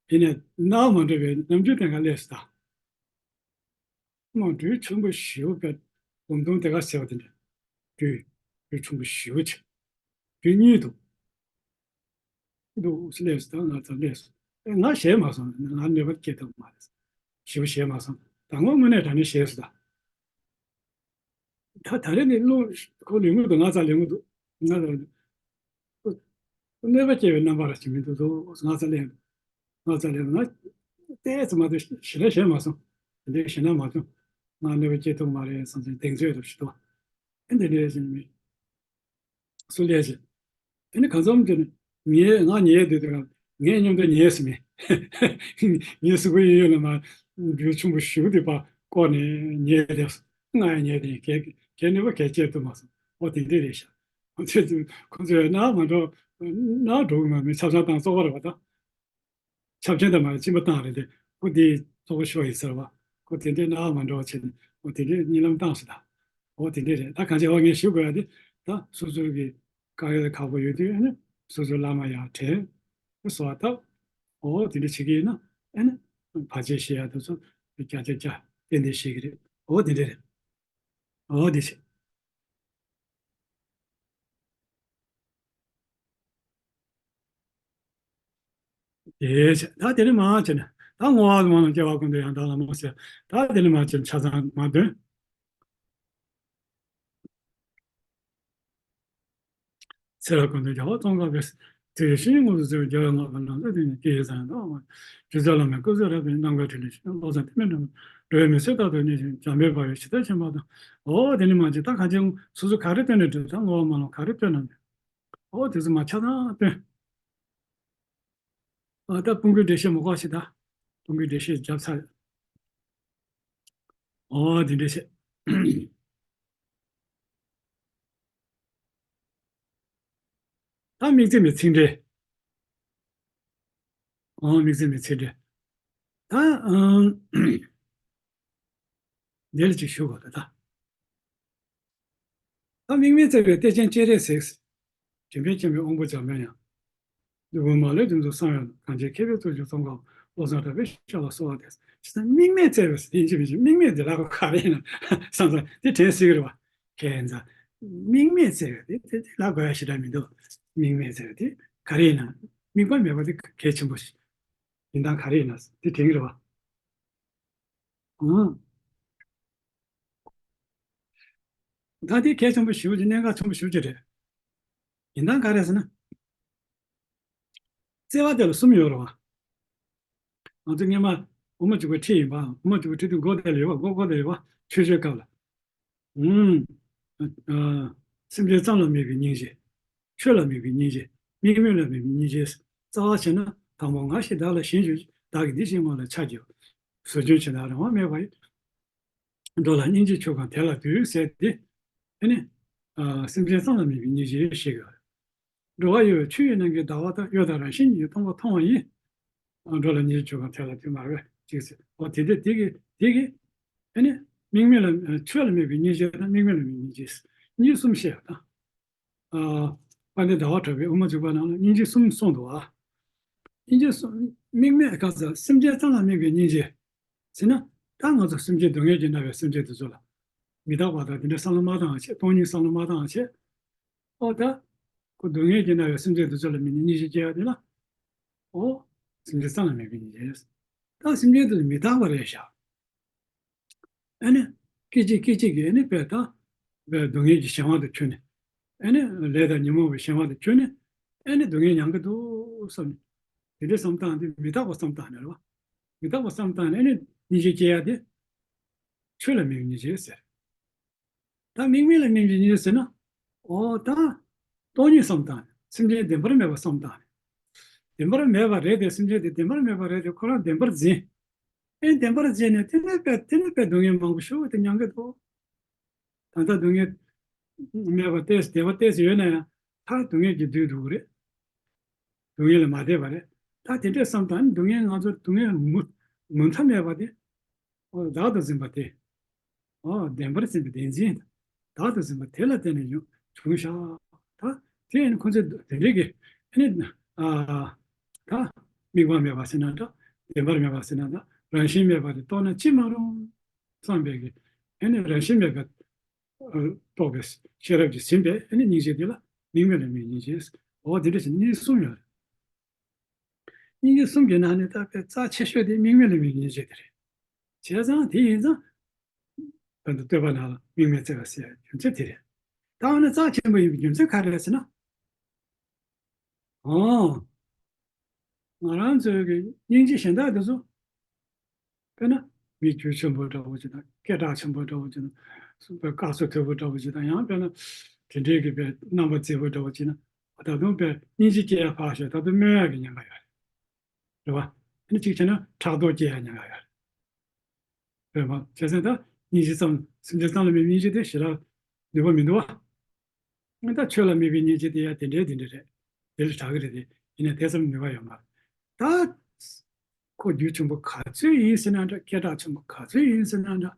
ཡིན་ནའི་སྣང་བ་མ་འགྲོ་བའི་རྣམ་འགྱུར་དེ་ག་སླེབས་སོང་ད། མ་སྦྲུལ་ཆུན་པོ་ཞེ་པོ་བས་སྒོམ་དུང་དེ་ག་ཟེར་བ་དེ་འདྲ། སྦྲུལ། སྦྲུལ་ཆུན་པོ་ཞེ་པོ་ཅིག་སྦྲུལ་གཉིས་འདུག་འདུག་སླེབས་སོང་། ད་ང་ཚོ་སླེབས་སོང་། ཨེ། ང་ཞེད་མ་སོང་། ང་གནོད་པ་སྐྱེལ་ཐུབ་མ་རེད། ཞེ་པོ་ཞེད་མ་སོང་། ད་ངོ་དངོས་གནས་དྲང་གནས་ཞེད་སོང་ད། ད་ད་རེས་ནི་གླུ་ཁོ་ལེན་གྱི་འདུག་ང་རྩ་ལེན་གྱི་འདུག་ང་རྩ་ལེན། གནོད་པ་སྐྱེལ་བའི་རྣམ་པ་ར་ཅིག་མི་འདུག་འདུག་ང་ཚ་ལེན། ང་ཚ་ལེན་ང་ཏོག་ཙམ་མ་གཏོགས་ཞེ་དྲག་ཞེད་མ་སོང་། དེ་འདྲའི་ཞེད་སྣང་མ་བྱུང་། ང་གནོད་པ་སྐྱེལ་ཐུབ་མ་རེད་བསམ་ཚེ་གདེང་ཚོད་དུ་ཞུ་དོ། ཨེ་འདི་འདྲའི་ཞིག་མི། སུ་ལས་ཞིག་ཨེ་ནི་གང་འཚམ་དེ་ནི་ངས་ང་ཉལ་དུས་དེ་ག་ངས་མཉམ་དུ་ཉལ་སི་མེད། ངའི་གཟུགས་པོ་གཡས་གཡོན་ལ་མར་འགྱུར་ཆུང་པོ་ཞུགས་དེ་པ་བསྐོར་ནས་ཉལ་དེ། ང་ཡང་ཉལ་དེ་གས་གས་ནི་པ་གས་བཅད་ཐུབ་མ་སོང་། འོ་དེ་འདྲ་རེད་ཤག་ཁོ་ཚོས་ཁོ་ཚོས་ན་མ་འགྲོ། ན་འགྲོ་གི་མ་མི་ཆབ་ཆང་བཏང་བཙོག་པ་རེད་པ་ད། ཆབ་ཆེན་དང་མ་གཅིན་པ་བཏང་རེད་དེ། ཁོ་དེ་གཙོ་བོ་ཤོར་ཡིན་ཟེར་བ། ཁོ་དེ་འདྲའི་སྣང་བ་མ་འགྲོ་བ་བྱས་ནས་ཁོ་དེ་འདྲའི་གཉིད་ལམ་བཏང་ཟེར་ད། འོ་དེ་འདྲའི་རེད་ད། གང་ཅི་འོ་ངས་ཞུ་དགོས་ཡ་དེ། ད་སོ་སོ་གི་དཀའ་ངལ་ཁག་པོ་ཡོད་དུས་ཨ་ནི་སོ་སོའི་བླ་མ་ཡར་དྲན། གསོལ་བ་བཏབ། འོ་དེ་འདྲ་བྱེད་ཀྱི་ཡིན་ན་ཨ་ནི་བར་ཆད་ཞི་ཡ་དེ་ཚོ་བརྒྱ་ཆ་བརྒྱ་ཏན་ཏན་ཤེས་ཀྱི་རེད། འོ་དེ་འདྲ་རེད། འོ་དེ་བྱེད། དེ་བྱས་ད་དེ་ནས་མར་བྱས་ནས་ད་བསྔོ་བ་སྨོན་ལམ་སྐྱེ་བ་ཀུན་ཏུ་ཡང་དག་ལ་མོ་ཟེར། ད་དེ་ནས་མར་བྱས་ནས་ཆ་ཚང་མར་འདོན། ཚེ་རབས་ཀུན་ཏུ་རྒྱལ་བ་ཙོང་ཁ་པས། དེ་ཡི་བཤེས་གཉེན་དངོས་སུ་བསྟེན་པའི་རྒྱལ་བའི་བསྔགས་པ་ནམ་མཛད་དེ་ཉིད་ཀྱི་ཡིད་བཟང་དང་། སྒྱུ་རྩལ་བླ་མའི་སྐུ་ཚེ་རབ་དང་ནམ་མཁའ་ཕྲིན་ལས་ཤིང་། བློ་བཟང་བསྟན་པའི་སྒྲོན་མེ། འགྲོ་བའི་མི་ཚེ་རྟག་ཏུ་གནས་ཤིང་། འཇམ་དཔལ་དཔའ་བོས་ཇི་ལྟར་མཁྱེན་པ་དང་། འོ་དེ་ནས་མར་བྱས་ད་གང་ཅི་སོ་སོ་ག་རེ་བཏོན་ནས་འགྲོ། ད་བསྔོ་བ་སྨོན་ལམ་ག་རེ་བཏོན་ན་འདོད། འོ་དེ་ཚོ་མར་ཆ་ཚང་བཏོན། ཨ་ད་དཔུང་སྐུའི་འགྲེལ་བཤད་མ་དགོས་ཤིག་ད། དཔུང་སྐུའི་འགྲེལ་བཤད་བརྒྱབ་ཚར། འོ་དེ་འདྲ་བྱས། ད་དམིགས་བརྩེ་མའི་ཚིག་འགྲེལ། འོ་དམིགས་བརྩེ་མའི་ཚིག་འགྲེལ། ད་ཨང་། འདི་ལ་ཅིག་ཞུ་དགོས་ད་ད། ད་དམིགས་མེད་བརྩེ་བའི་གཏེར་ཆེན་སྤྱན་རས་གཟིགས། དྲིན་ཕན་མཁྱེན་པའི་དབང་པོ་འཇམ་དཔལ་དབྱངས། འདུལ་བ་མ་ལུས་འདི་ཚོ་གསང་བའི་གངས་ཅན་མཁས་པའི་གཙུག་གི་ཙོང་ཁ་པ། བློ་བཟང་གྲགས་པའི་ཞབས་ལ་གསོལ་བ་འདེབས། ཇི་ལྟར་དམིགས་མེད་བརྩེ་བས་ཟེར་དེ་ཡིན་གཅིག་མིན་གཅིག་དམིགས་མེད་འདི་ལབ་དགོས་ག་རེ་ཡིན་ན་བསམ་སོང་། དེ་དྲན་སྲིད་ཀྱི་རེད་བ། ཁྱེད་ཚོ། དམིགས་མེད་བརྩེ་བས་དེ་དེ་དེ་ལབ་དགོས་ཡ་ཞེ་དྲག་མི་འདུག་དམིགས་མེད་བརྩེ་བས་དེ་ག་རེ་ཡིན་ན། དམིགས་པ་མེད་པ་དེ་གལ་ཆེན་པོ་ཞིག་ཡིན་སྟངས་ག་རེ་ཡིན་ན་དེ་དྲན་གྱི་རེད་བ། ཨང་། ད་དེ་གལ་ཆེན་པོ་ཞེ་པོ་ཅིག་གནད་འགག་ཆེན་པོ་ཞེ་པོ་ཅིག་རེད། ཡིན་སྟངས་ག་རེ་ཟེར་ན། བརྩེ་བ་དེ་ལ་གསུམ་ཡོད་རེད་བ། ང་ཚོ་སྔོན་མ་དབུ་མ་འཇུག་པའི་ཁྲིད་ཡིན་པ། དབུ་མ་འཇུག་པའི་ཁྲིད་དུ་མགོ་དེ་ལ་ཡོད་པ། མགོ་མགོ་དེ་ལ་ཡོད་པ་ཆོས་སྤྱོད་སྐབས་ལ། ཨུམ། ཨ། སེམས་ཅན་ཙམ་ལ་དམིགས་པའི་སྙིང་རྗེ། ཆོས་ལ་དམིགས་པའི་སྙིང་རྗེ། དམིགས་མེད་ལ་དམིགས་པའི་སྙིང་རྗེ། རྩ་བ་བྱས་ན་དང་པོ་ང་ཞེས་བདག་ལ་ཞེན་བྱེད་བདག་གིས་འདི་ཞེས་སྔོན་ལ་ཆགས་ཀྱི། ཟོ་ཆུན་ཇི་ལྟར་རང་དབང་མེད་པ་ཡི། འགྲོ་ལ་སྙིང་རྗེ་ཆོས་གང་དེ་ལ་འདུད་ཟེར་ཏེ། ཨ་ནི། ཨ། སེམས་ཅན་ཙམ་ལ་དམིགས་པའི་སྙིང་རྗེ་ཞེས་ཡོད། འགྲོ་བ་ཡོད་པའི་ཆོས་ཡོད་ནམ་མཁའི་ཟླ་བ་ལྟར། གཡོ་དང་རང་བཞིན་ཉིད་ཀྱིས་སྟོང་པར་མཐོང་བ་ཡིས། འགྲོ་ལ་སྙིང་རྗེ་ཆོས་གང་དེ་ལ་འདུད་མ་རེད་ཅེས་ཟེར། འོ་དེ་དེ་དེ་གི་དེ་གི་ཨ་ནི། དམིགས་མེད་ལ་ཆོས་ལ་དམིགས་པའི་སྙིང་རྗེ་དང་དམིགས་མེད་ལ་དམིགས་པའི་སྙིང་རྗེ། སྙིང་རྗེ་གསུམ་བཤད་ཡོད་ད། ཨ། དཔལ་ལྡན་ཟླ་བ་གྲགས་པས་དབུ་མ་འཇུག་པ་ནང་ལ་སྙིང་རྗེ་གསུམ་གསུངས་འདུག་ཨ། སྙིང་རྗེ་གསུམ་དམིགས་མེད་ག་ས་སེམས་ཅན་ཙམ་ལ་དམིགས་པའི་སྙིང་རྗེ། ཟེར་ན། ད་ང་ཚོ་སེམས་ཅན་སྡུག་བསྔལ་གྱིས་མནར་བའི་སེམས་ཅན་དེ་ཚོ་ལ། མི་རྟག་པ་དང་དེ་འདྲའི་བསམ་བློ་མ་བཏང་བ་བྱས། སྟོང་ཉིད་བསམ་བློ་མ་བཏང་བ་བྱས། ཨོ་ད། ཁོ་སྡུག་བསྔལ་གྱིས་མནར་བའི་སེམས་ཅན་དེ་ཚོ་ལ་དམིགས་ནས་སྙིང་རྗེ་སྐྱེ་ཡ་དེ་ལ། ཨོ། སེམས་ཅན་ཙམ་ལ་དམིགས་པའི་སྙིང་རྗེ། ད་སེམས་ཅན་དེ་ཚོ་མི་རྟག་པ་རེད་ཤག་ཨ་ནི། སྐད་ཅིག་སྐད་ཅིག་གིས་ཨ་ནི་དཔེ་ད། དཔེ་སྡུག་བསྔལ་གྱི་གཞན་དབང་དུ་གྱུར་ནས། ཨ་ནི་ལས་དང་ཉོན་མོངས་པའི་གཞན་དབང་དུ་གྱུར་ནས། ཨ་ནི་སྡུག་བསྔལ་མྱང་གི་འདུག་བསམ་ནས། དེ་འདྲའི་བསམ་སྟངས་དེ་མི་རྟག་པ་བསམ་སྟངས་རེད་བ། མི་རྟག་པ་བསམ་སྟངས་ནས་ཨ་ནི་སྙིང་རྗེ་སྐྱེ་ཡ་དེ། ཆོས་ལ་དམིགས་པའི་སྙིང་རྗེ་ཟེར། ད་དམིགས་མེད་ལ་དམིགས་པའི་སྙིང་རྗེ་ཟེར་ན། ཨོ་ད། སྟོང་ཉིད་བསམ་སྟངས་ནས། སེམས་ཅན་བདེན་པར་མེད་པ་བསམ་སྟངས་ནས། བདེན་པར་མེད་པ་རེད་དེ། སེམས་ཅན་དེ་བདེན་པར་མེད་པ་རེད་དེ། ཁོ་རང་བདེན་པར་འཛིན། ཨེ་བདེན་པར་བྱས་ནས་དེ་ནས་དཔེ་དེ་ནས་དཔེ་སྡུག་བསྔལ་མང་པོ་ཞིག་དེ་མྱང་གི་འདུག་ད་ལྟ་སྡུག་བསྔལ་མེད་པ་ཏོག་ཙམ་བདེ་བ་ཏོག་ཙམ་ཡོད་ན་ཡང་མཐར་སྡུག་བསྔལ་གྱིས་བསྡུས་འདུག་གི་རེད། སྡུག་བསྔལ་ལས་མ་འདས་པ་རེད། ད་དེ་འདྲས་བསམ་སྟངས་ནི་སྡུག་བསྔལ་ང་ཚོར་སྡུག་བསྔལ་མུ་མུ་མཐའ་མེད་པ་དེ། ཨོ་བདག་ཏུ་འཛིན་པ་དེ། ཨོ་བདེན་པར་འཛིན་པའི་བདེན་འཛིན། བདག་ཏུ་འཛིན་པ་དེ་ལ་བརྟེན་ནས་ཡོང་བྱུང་ཤག་ད་དེ་ཡིན་ཁོ་ཚོས་དེ་འདྲས་ཀྱི་ཨ་ནི། ཨ། ད་དམིགས་པ་མེད་པ་ཟེར་ན་འདྲ། བདེན་པར་མེད་པ་ཟེར་ན་འདྲ། རང་བཞིན་མེད་པ་དེ་རྟོགས་ན་ཅི་མ་རུང་། བསམ་པའི་གི་ཨ་ནི་རང་བཞིན་མེད་པ་རྟོགས་པའི་ཤེས་རབ་ཀྱིས་ཟིན་པའི་ཨ་ནི་སྙིང་རྗེ་དེ་ལ་དམིགས་མེད་ལ་དམིགས་སྙིང་རྗེ། འོ་དེ་འདྲ་ཞིག་སྙིང་རྗེ་གསུམ་ཡོད་རེད། སྙིང་རྗེ་གསུམ་གྱི་ནང་ནས་ད་དཔེ་རྩ་ཆེ་ཤོས་དེ་དམིགས་མེད་ལ་དམིགས་སྙིང་རྗེ་དེ་རེད། བྱས་ཙང་དེ་ཡིན་ཙང་། བོད་དུ་བསྟོད་པ་ནང་ལ་དམིགས་མེད་བརྩེ་བ་ཟེར་ཡ་རྒྱུ་མཚན་དེ་རེད། ད་འོ་ན་རྩ་ཆེན་པོ་ཡིན་པའི་རྒྱུ་མཚན་ག་རེ་རེད་ཟེར་ན། ཨོ། ང་རང་ཚོའི་གི་སྙིང་རྗེ་གཞན་དག་དེ་ཚོ། དཔེར་ན། མི་རྒྱུད་ཆེན་པོ་འདྲ་བོ་ཅིག་དང་སྐད་གྲགས་ཆེན་པོ་འདྲ་བོ་ཅིག་དང་། སུ་དཔེ་བཀའ་སྲོལ་མཐོན་པོ་འདྲ་བོ་ཅིག་དང་། ཡང་དཔེར་ན། དེ་འདྲའི་གི་དཔེ་རྣམ་པ་མཛེས་པོ་འདྲ་བོ་ཅིག་ན། ད་དུང་དཔེ་སྙིང་རྗེ་སྐྱེ་ཡ་ཕར་བཞག་ད་དུང་སྨོད་ཡ་གི་ཉེན་ཁ་ཡོད་རེད། རེད་བ། ཨ་ནི་གཅིག་བྱས་ན་ཕྲག་དོག་སྐྱེ་ཡ་ཉེན་ཁ་ཡོད་རེད། རེད་བ། བྱས་ཙང་ད་སྙིང་རྗེ་ཙམ་སེམས་ཅན་ཙམ་ལ་དམིགས་པའི་སྙིང་རྗེ་དེ་ཞེ་དྲག་ནུས་པ་མི་འདུག་བ། ད་ཆོས་ལ་དམིགས་པའི་སྙིང་རྗེ་དེ་ཡང་དེ་འདྲའི་དེ་འདྲ་རེད། དེ་ལས་དྲག་གི་རེད་དེ། ཡིན་ན་དེ་ཙམ་ནུས་པ་ཡོད་མ་རེད། ད། ཁོ་རྒྱུད་ཆེན་པོ་ག་ཚོད་ཡིན་ཟེར་ན་འདྲ། སྐད་གྲགས་ཆེན་པོ་ག་ཚོད་ཡིན་ཟེར་ན་འདྲ།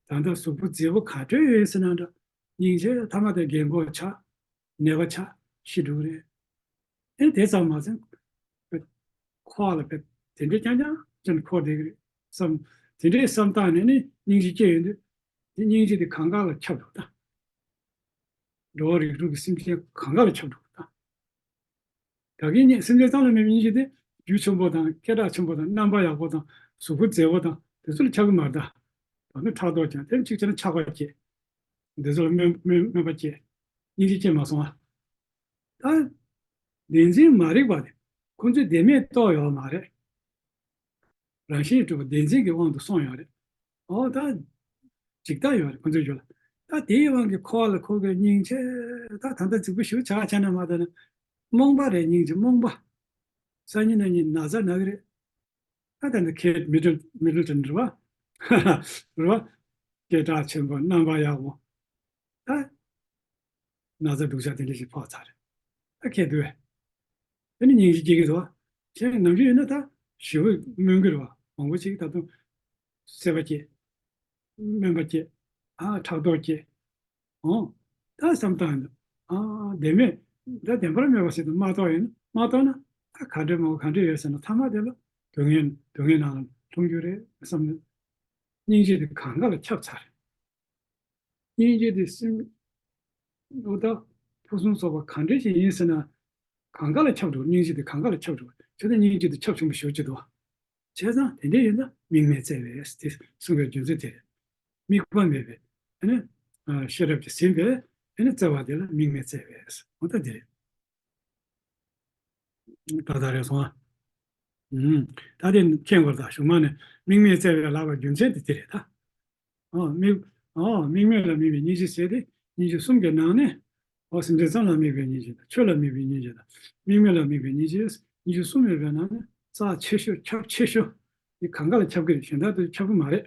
ད་ལྟ་གཟུགས་པོ་མཛེས་པོ་ག་འདྲ་ཡོད་ཟེར་ན་འདྲ། སྙིང་རྗེ་ཐ་མ་དེ་རྒན་གོག་ཆགས། ནད་པ་ཆགས། ཤི་འགྲོ་གི་རེད། ཨེ་དེ་ཙམ་མ་ཟད། ཁོ་ལ་དཔེ་དེ་འདྲའི་རྐྱང་རྐྱང་ཅན་འཁོར་བསྡད་ཀྱི་རེད་བསམ། དེ་འདྲའི་བསམ་སྟངས་ནས་ནི་སྙིང་རྗེ་སྐྱེ་ཡོང་དུས། དེ་སྙིང་རྗེ་དེ་གང་ག་ལ་ཁྱབ་འགྲོ་ད། འགྲོ་བ་རིགས་དྲུག་གི་སེམས་ཅན་གང་ག་ལ་ཁྱབ་འགྲོ་ད། ད་གིན་སྙིང་སེམས་ཅན་ཙམ་ལ་དམིགས་པའི་སྙིང་རྗེ་དེ། རྒྱུད་ཆེན་པོ་དང་སྐད་གྲགས་ཆེན་པོ་དང་རྣམ་པ་ཡག་པོ་དང་གཟུགས་པོ་མཛེས་པོ་དང་དེ་ཚོ་ལ་ཁྱབ་ཀྱི་མ་རེད་ད། ད་ནི་ཕྲག་དོག་ཀྱང་དེ་གཅིག་བྱས་ན་ཆགས་པ་སྐྱེ། འདི་ཚོ་ལ་སྨོན་སྨོན་སྨོན་པ་སྐྱེ། སྙིང་རྗེ་སྐྱེ་མ་སོང་ང་། ད། བདེན་འཛིན་མ་རིག་པ་དེ། ཁོ་ཚོས་བདེན་མེད་རྟོགས་ཡོད་མ་རེད། རང་བཞིན་གྲུབ་པ་བདེན་འཛིན་གྱི་དབང་དུ་སོང་ཡོད་རེད། ཨོ་ད། འཇིག་ལྟ་ཡོད་རེད་ཁོ་ཚོའི་རྒྱུད་ལ། ད་དེའི་དབང་གིས་འཁོར་བ་ལ་འཁོར་གྱི་སྙིང་རྗེ། ད་ད་ལྟ་རྫིག་པོ་ཞིག་ཆགས་ཆགས་ན་མ་ད་ན། རྨོངས་པ་རེད་སྙིང་རྗེ་རྨོངས་པ། སང་ཉིན་གནངས་ཉིན་ན་ཚ་ན་གི་རེད། ད་ད་ནི་ཁེ་མི་ཌལ་མི་ཌལ་ཊོན་རེད་བ། རེད་བ། སྐད་གྲགས་ཆེན་པོ་རྣམ་པ་ཡག་པོ། ད། ན་ཚ་སྡུག་ཅག་དེ་འདྲ་ཞིག་ཕོག་ཚར་རེད། ད་ཁེ་འདུག་བས། དེ་ནི་སྙིང་རྗེ་སྐྱེ་གི་འདུག་བ། ཁྱེད་ནམ་རྒྱུན་ཡིན་ན་ད་ཞེ་པོ་སྨོན་གི་རེད་བ། མང་པོ་ཅིག་ད་དུང་། སྲེད་པ་སྐྱེ། སྨོན་པ་སྐྱེ། ཨ་ཕྲག་དོག་སྐྱེ། ཨོ། ད་བསམ་སྟངས་ཡིན་ན། ཨ་བདེན་མེད། ད་བདེན་པར་སྨྲས་པ་ཟེར་དུས་མ་རྟོགས་ཡིན་ན་མ་རྟོགས་ན། ད་ག་འདྲ་མང་པོ་ག་འདྲ་ཡོད་ཟེར་ན་ཐ་མ་དེ་ལ་སྡུག་བསྔལ་སྡུག་བསྔལ་ནང་ལ་ལྷུང་རྒྱུ་རེད་བསམ་ནས། སྙིང་རྗེ་དེ་གང་ག་ལ་ཁྱབ་ཚར་རེད། སྙིང་རྗེ་དེ་སེམས། ཨོ་ད། ཕུན་སུམ་ཚོགས་པ་གང་འདྲ་ཞིག་ཡིན་ཟེར་ན། གང་ག་ལ་ཁྱབ་འགྲོ། སྙིང་རྗེ་དེ་གང་ག་ལ་ཁྱབ་འགྲོ། ཁྱོད་ད་སྙིང་རྗེ་དེ་ཁྱབ་ཆེན་པོ་ཞེ་པོ་ཅིག་འདུག་བ། བྱས་ཙང་དེ་འདྲ་ཡིན་ན་དམིགས་མེད་བརྩེ་བས་དེ་གསུངས་པའི་རྒྱུ་མཚན་དེ་རེད། དམིགས་པ་མེད་པའི། ཨ་ནི། ཤེས་རབ་ཀྱིས་ཟིན་པའི། ཨ་ནི་བརྩེ་བ་དེ་ལ་དམིགས་མེད་བརྩེ་བས། འོ་ད་དེ་རེད། ད་ད་རེད་སོང་ཨ། ཨུམ། ད་དེ་མཁྱེན་དགོས་ད་གཞུག་མ་ནས་དམིགས་མེད་བརྩེ་བས་ལབ་པའི་རྒྱུ་མཚན་དེ་དེ་རེད་ད། ཨོ་དམིགས། ཨོ་དམིགས་མེད་ལ་དམིགས་པའི་སྙིང་རྗེ་ཟེར་ཏེ་སྙིང་རྗེ་གསུམ་གྱི་ནང་ནས། ཨོ་སེམས་ཅན་ཙམ་ལ་དམིགས་པའི་སྙིང་རྗེ་དང་ཆོས་ལ་དམིགས་པའི་སྙིང་རྗེ་དང་དམིགས་མེད་ལ་དམིགས་པའི་སྙིང་རྗེ། སྙིང་རྗེ་གསུམ་ཡོད་པའི་ནང་ནས་རྩ་ཆེ་ཤོས་ཁྱབ་ཆེ་ཤོས། དེ་གང་ག་ལ་ཁྱབ་ཀྱི་རེད། གཞན་དག་ཏུ་ཁྱབ་ཀྱི་མ་རེད།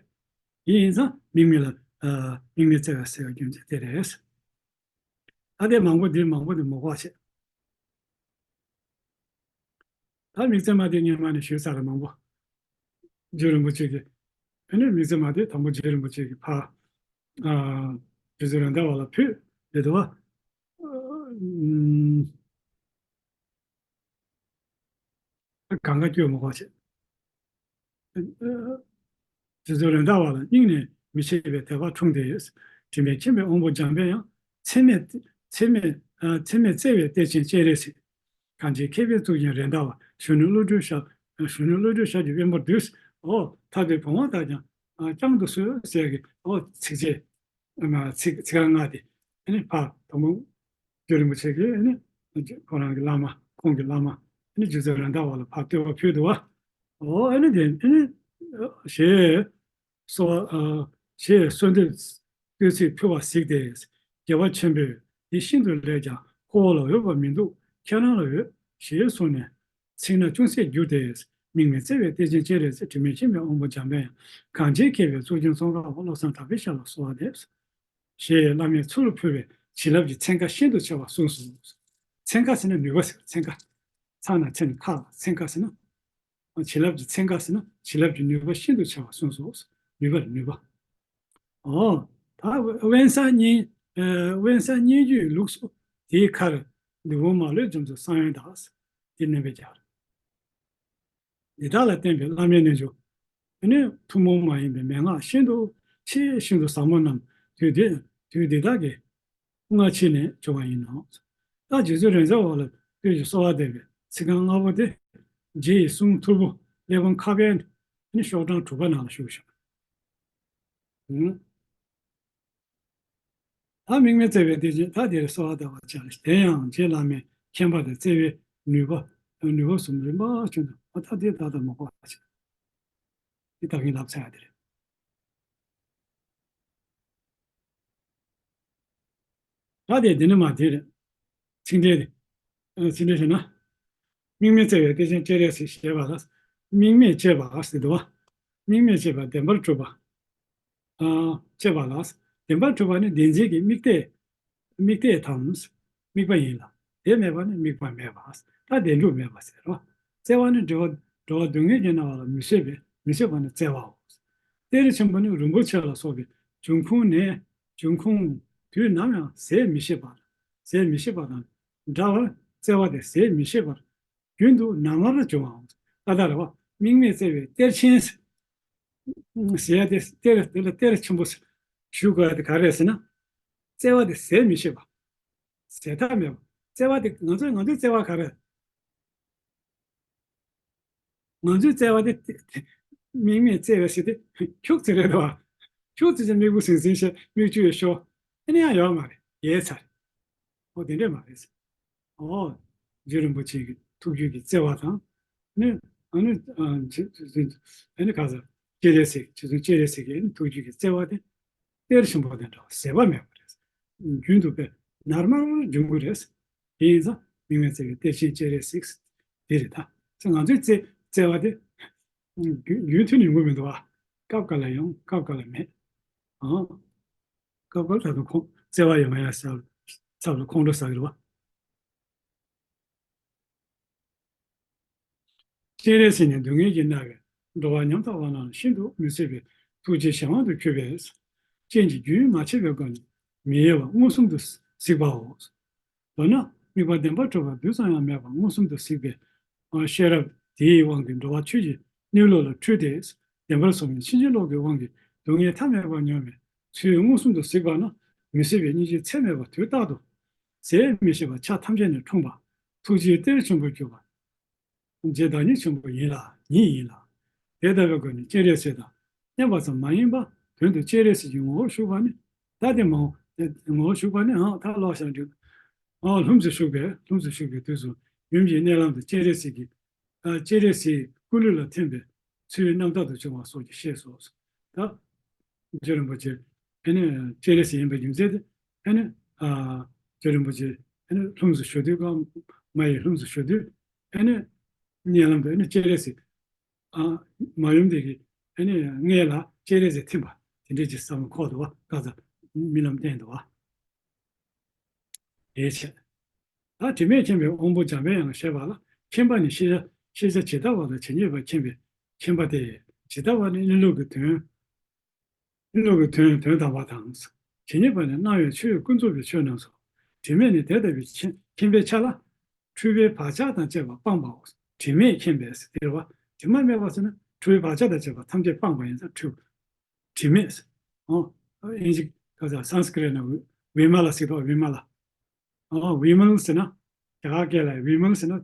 ཡིན་ཡིན་ཙང་དམིགས་མེད་ལ། ཨ་དམིགས་མེད་བརྩེ་བ་ཟེར་བའི་རྒྱུ་མཚན་དེ་རེད། ད་དེ་མང་པོ་འདི་མང་པོ་འདི་མོ་ཁོག་བྱེད། ད་དམིགས་བརྩེ་མ་དེ་སྔོན་མ་ནས་ཞུས་ཚར་རེད་མང་པོ། རྗེ་རིན་པོ་ཆེ་གིས། ཨ་ནི་དམིགས་བརྩེ་མ་དེ་དང་པོ་རྗེ་རིན་པོ་ཆེ་གིས་ཕར། ཨ། རྗེ་བཙུན་རེད་མདའ་བ་ལ་ཕུལ་འདི་འདུག་བ། ཨ། ཨུམ། གང་ག་སྐྱོ་མོ་ག་བྱེད། རྗེ་བཙུན་རེད་མདའ་བ་ལ་སྙིང་ནས་མི་ཕྱེད་པའི་དད་པ་འཁྲུངས་ཏེ། དྲི་མེད་མཁྱེན་པའི་དབང་པོ་འཇམ་དཔལ་ཡང་། ཚད་མེད་ཚད་མེད་ཨ་ཚད་མེད་བརྩེ་བའི་གཏེར་ཆེན་སྤྱན་རས་གཟིགས། གངས་ཅན་མཁས་པའི་གཙུག་རྒྱན་རེད་མདའ་བ། གཞོན་ནུ་བློ་གྲོས་ཞབས་གཞོན་ནུ་བློ་གྲོས་ཞབས་ཀྱི་དཔོན་པོར་འདུས། ཨོ་ཐར་པའི་བུང་བ་དག་ཀྱང་བསྐྱང་དུ་གསོལ་ཟེར་གྱི་ཨོ་ཚིགས་བཅད། ཨ་མ་ཚིག་ཚིག་རྐང་ལྔ་དེ། ཨ་ནི་ཕར་དང་པོ། རྗེ་རིན་པོ་ཆེ་གིས་ཨ་ནི། ཁོ་རང་གི་བླ་མ་ཁོང་གི་བླ་མ། ཨ་ནི་རྗེ་བཙུན་རེད་མདའ་བ་ལ་ཕར་བསྟོད་པ་ཕུལ་འདུག་བ། ཨོ་ཨ་ནི་དེ་ཨ་ནི། ཞེས། གསོལ་བ། ཞེས་གསོལ་འདེབས་བསྟོད་ཚིག་ཕུལ་བ་གཟིགས་ཏེ། དགྱེས་པ་ཆེན་པོས་འདི་ཤིན་ཏུ་ལེགས་ཀྱང་ཁོ་བོ་ལ་འོས་པ་མི་འདུག་ཁྱེད་རང་ལ་འོས་ཞེས་གསུངས་ནས། ཚིག་སྣ་ཅུང་ཟད་བསྒྱུར་ཏེ། དམིགས་མེད་བརྩེ་བའི་གཏེར་ཆེན་སྤྱན་རས་གཟིགས། དྲི་མེད་མཁྱེན་པའི་དབང་པོ་འཇམ་དཔལ་དབྱངས། གངས་ཅན་མཁས་པའི་གཙུག་རྒྱན་ཙོང་ཁ་པ། བློ་བཟང་གྲགས་པའི་ཞབས་ལ་གསོལ་བ་འདེབས། ཞེས་བླ་མའི་ཚུལ་ལ་ཕུལ་བས་བྱིན་རླབས་ཀྱི་ཚན་ཁ་ཤིན་ཏུ་ཆེ་བ་གསུངས་སོ། ཚན་ཁ་ཟེར་ན་ནུས་པ་ཟེར་བ་ཚན་ཁ། ཚ་ན་ཚན་ཁ་ལ་ཚན་ཁ་ཟེར་ན། བྱིན་རླབས་ཀྱི་ཚན་ཁ་ཟེར་ན་བྱིན་རླབས་ཀྱི་ནུས་པ་ཤིན་ཏུ་ཆེ་བ་གསུངས་སོ། ནུས་པ་ལ་ནུས་པ། ཨོ། ད་དབེན་ས་སྙན། ཨ་དབེན་ས་སྙན་བརྒྱུད་ལུགས་སུ་དེའི་ཁར་ལུས་འཕོངས་མ་ལུས་འཇོམས་སུ་གསང་ཡང་དག་དེ་བསྣན་པའི་རྒྱལ། འདི་དག་ལ་བརྟེན་པའི་བླ་མའི་རྣལ་འབྱོར། ཨ་ནི་ཐུན་མོང་མ་ཡིན་པའི་མན་ངག་ཤིན་ཏུ་ཆེས་ཤིན་ཏུ་ཟབ་མོ་རྣམས་དུས་འདི་དུས་འདི་དག་གི་སྔ་ཕྱི་ནས་བྱུང་བ་ཡིན་ནོ། ད་རྗེ་བཙུན་རེད་མདའ་བ་ལ་བསྟོད་ཀྱི་གསོལ་བ་འདེབས་པའི་ཚིག་རྐང་ལྔ་པོ་དེ། རྗེ་ཡི་གསུང་ཐོར་བུ་གླེགས་བམ་ཁ་པའི་ནི་ཤོག་གྲངས་དྲུག་པ་ནང་ལ་བཞུགས་ཤིང་། ཨུ། ད་དམིགས་མེད་བརྩེ་བའི་གཏེར་ཆེན་ད་འདིར་གསོལ་བ་འདེབས་པར་བྱ། དེ་ཡང་རྗེ་བླ་མའི་མཁྱེན་པ་དང་བརྩེ་བའི་ ནུས་པ། ནུས་པ་གསུམ་རིམ་པ་བྱུང་དུས། ཨ། ད་དེ་ད་ལྟ་མ་གོ་བ་ཞིག་འདི་ད་གིན་ལབ་ཚར་ཡ་དེ་རེད། ད་དེ་འདི་ནི་མ་དེ་རེད། ཚིག་འགྲེལ་དེ། ཨ། ཚིག་འགྲེལ་ཞེ་ན། དམིགས་མེད་བརྩེ་བའི་གཏེར་ཆེན་སྤྱན་རས་གཟིགས་ཞེས་པ་ལ། དམིགས་མེད་ཅེས་པ་ཟེར་འདུག་བ། དམིགས་མེད་ཅེས་པ་བདེན་པར་གྲུབ་པ། ཨ། ཅེས་པ་ལ། བདེན་པར་གྲུབ་པ་ནི་བདེན་འཛིན་གྱི་དམིགས་གཏད། དམིགས་གཏད་དམ། དམིགས་པ་ཡིན་ལ། དེ་མེད་པ་ནི་དམིགས་པ་མེད་པ། ད་བདེན་གྲུབ་མེད་པ་ཟེར་རོ། བརྩེ་བ་ནི་འགྲོ་བ་འགྲོ་བ་སྡུག་བསྔལ་གྱི་སྣང་བ་ལ་མི་བྱེད་པས། མི་བྱེད་པ་ནི་བརྩེ་བའོ། གཏེར་ཆེན་པོ་ནི་རིན་པོ་ཆེ་ལ་སོགས་པའི་འབྱུང་ཁུངས་ནས། འབྱུང་ཁུངས་དུས་ནམ་ཡང་ཟད་མི་ཤེས་པ། ཟད་མི་ཤེས་པ་དང་འདྲ་བར། བརྩེ་བ་དེ་ཟད་མི་ཤེས་པར་རྒྱུན་དུ་ནམ་མར་འབྱུང་བའོ། ད་ལྟ་རེད་བ། དམིགས་མེད་བརྩེ་བའི་གཏེར་ཆེན་ཟེར་ཡ་དེ། གཏེར་དེ་ལ་གཏེར་ཆེན་པོ་ཞུ་དགོས་ཡ་དེ་ག་རེ་རེད་ཟེར་ན། བརྩེ་བ་དེ་ཟད་མི་ཤེས་པ། ཟད་མཐའ་མེད་པ། བརྩེ་བ་དེ་ང་ཚོའི་ང་ཚོའི་བརྩེ་བ་ག་རེ། ང་ཚོའི་བརྩེ་བ་དེ། དེ་དེ་དམིགས་མེད་བརྩེ་བའི་ཟེར་དེ་ཁྱུག་ཙམ་རེད་དོ། ཁྱུག་ཙམ་ཅིག་མིག་དཔེ་ཟིང་ཟིང་བྱས། མིག་ཆུ་ཡང་ཤོར། ཨ་ནི་ཡང་ཡོད་མ་རེད། ཡལ་ཚར། ཨོ། དེ་འདྲས་མ་རེད། ཨོ། རྗེ་རིན་པོ་ཆེ་གི་ཐུགས་རྒྱུད་ཀྱི་བརྩེ་བ་དང་། ནི། ཨ་ནི། ཨ། ཨ་ནི་ག་ཟེར། སྤྱན་རས་གཟིགས། རྗེ་བཙུན་སྤྱན་རས་གཟིགས་ཀྱི་ཐུགས་རྒྱུད་ཀྱི་བརྩེ་བ་དེ་གཏེར་ཆེན་པོ་དང་འདྲ་བ་ཟད་པ་མེད་པ་རེད། རྒྱུན་དུ་དཔེ་ནར་མར་འབྱུང་གི་རེད། དེ་ཡིན་ཙང་དམིགས་མེད་བརྩེ་བའི་གཏེར་ཆེན་སྤྱན་རས་གཟིགས་དེ་རེད། ད་ང་ཚོའི་བརྩེ་བརྩེ་བ་དེ་རྒྱུན་རྒྱུན་མཐུད་ནས་ཡོང་གི་མི་འདུག་བ། སྐབས་འགའ་ལ་ཡོང་། སྐབས་འགའ་ལ་མེད། ཨང་། སྐབས་འགའ་ལ་ད་དུང་ཁོང་བརྩེ་བ་ཡོད་མ་ཡོད་ཚབ་ལ་ཁོང་ཁྲོ་ཟ་གི་རེད་བ། སྤྱན་རས་གཟིགས་ནི་སྡུག་བསྔལ་གྱིས་མནར་བའི། འགྲོ་བ་ཉམ་ཐག་བར་སྣང་ལ་ཤིན་ཏུ་མི་བཟོད་པའི་ཐུགས་རྗེའི་གཞན་དབང་དུ་གྱུར་པས། སྤྱན་གྱིས་རྒྱུན་མ་ཆད་པའི་སྒོ་ནས་མི་གཡོ་བར་མངོན་སུམ་དུ་གཟིགས་པའོ། མདོར་ན། དམིགས་པ་བདེན་པར་གྲུབ་པ་རྡུལ་ཙམ་ཡང་མེད་པར་མངོན་སུམ་དུ་གཟིགས་པའི་ཤེས་རབ་དེའི་དབང་གིས་འགྲོ་བ་ཆོས་ཀྱི་གནས་ལུགས་ལ་འཁྲུལ་ཏེ། བདེན་པར་བཟུང་བའི་ཕྱིན་ཅི་ལོག་གི་དབང་གིས་སྡུག་བསྔལ་མཐའ་མེད་པ་མྱོང་བའི་ཚུལ་མངོན་སུམ་དུ་གཟིགས་པ་ན། མི་བཟད་པའི་སྙིང་རྗེ་ཚད་མེད་པ་དུས་རྟག་ཏུ་ཟད་མི་ཤེས་པ་ཆ་ཐམས་ཅད་ནས་འཁྲུངས་པ། ཐུགས་རྗེའི་གཏེར་ཆེན་པོར་གྱུར་པ། རྗེ་བདག་ཉིད་ཆེན་པོ་ཡིན་ལ། ཉིད་ཡིན་ལ། དེ་ལྟ་བའི་སྒོ་ནས་སྤྱན་རས་གཟིགས་དང་མཉམ་པ་ཙམ་མ་ཡིན་པ། དོན་དུ་སྤྱན་རས་གཟིགས་ཀྱི་ངོ་བོར་ཞུགས་པ་ནི། ད་དེ་མ་འོངས་ངོ་བོར་ཞུགས་པ་ནི། ཨང་། ད་ལོག་བཞག་འགྲིག་ཨང་། ལྷུམས་སུ་ཞུགས་པའི། ལྷུམས་སུ་ཞུགས་པའི་དུས་སུ་ཡུམ་གྱི་མནལ་ལམ་དུ་སྤྱན་རས་གཟིགས་ཀྱི། ཨ། སྤྱན་རས་གཟིགས་སྐུ་ལུས་ལ་ཐིམ་པའི་ཚུལ་རྣམ་ཐར་དུ་བྱུང་བ་སོགས་ཀྱིས་ཤེས་སོ། ད་རྗེ་རིན་པོ་ཆེ་ཨ་ནི་སྤྱན་རས་གཟིགས་ཡིན་པའི་རྒྱུ་མཚན་དེ། ཨ་ནི། ཨ། རྗེ་རིན་པོ་ཆེ་ཨ་ནི་ལྷུམས་སུ་ཞུགས་དུས། ཀརྨ་ཡི་ལྷུམས་སུ་ཞུགས་དུས། ཨ་ནི་མནལ་ལམ་དུ་ཨ་ནི་སྤྱན་རས་གཟིགས། ཨ། མ་ཡུམ་དེ་གི་ཨ་ནི་མངལ་ལ་སྤྱན་རས་གཟིགས་ཐིམ་པ་དེ་འདྲའི་ཅིག་བསམ་བློ་འཁོར་འདུག་བ། ཁ་སང་རྨི་ལམ་བསྟན་འདུག་བ། དེའི་ཕྱིར། ད་དྲི་མེད་མཁྱེན་པའི་དབང་པོ་འཇམ་པའི་དབྱངས་ཞེས་པ་ལ། མཁྱེན་པ་ནི་ཤེས་བྱ། ཤེས་བྱ་ཇི་ལྟ་བ་དང་ཇི་སྙེད་པ་མཁྱེན་པའི་མཁྱེན་པ་སྟེ། ཇི་ལྟ་བ་ནི་གནས་ལུགས་ཀྱི་དོན། གནས་ལུགས་ཀྱི་དོན་དོན་དམ་པ་དང་། ཇི་སྙེད་པ་ནི་སྣང་བའི་ཆོས་ཀུན་རྫོགས་པའི་ཆོས་རྣམས་སོ། དྲི་མེད་ནི་དེ་ལྟ་བུའི་མཁྱེན་མཁྱེན་པའི་ཆ་ལ། འཁྲུལ་པའི་བག་ཆགས་དང་བཅས་པ་སྤངས་པའོ། དྲི་མེད་མཁྱེན་པས་ཟེར་བ། དྲི་མ་མེད་པ་ཟེར་ན་འཁྲུལ་པའི་བག་ཆགས་དང་བཅས་པ་ཐམས་ཅད་སྤངས་པ་ཡིན་ཙང་འཁྲུལ། དྲི་མེད། ཨོ། དབྱིན་ཇི་ག་ས་སཾ་སྐྲྀ་ཏ་ན་བི་མ་ལ་ཟེར་དོ། བི་མ་ལ། ཨོ། བི་མལ་ཟེར་ན། རྒྱ་གར་སྐད་ལ་བི་མལ་ཟེར་ན།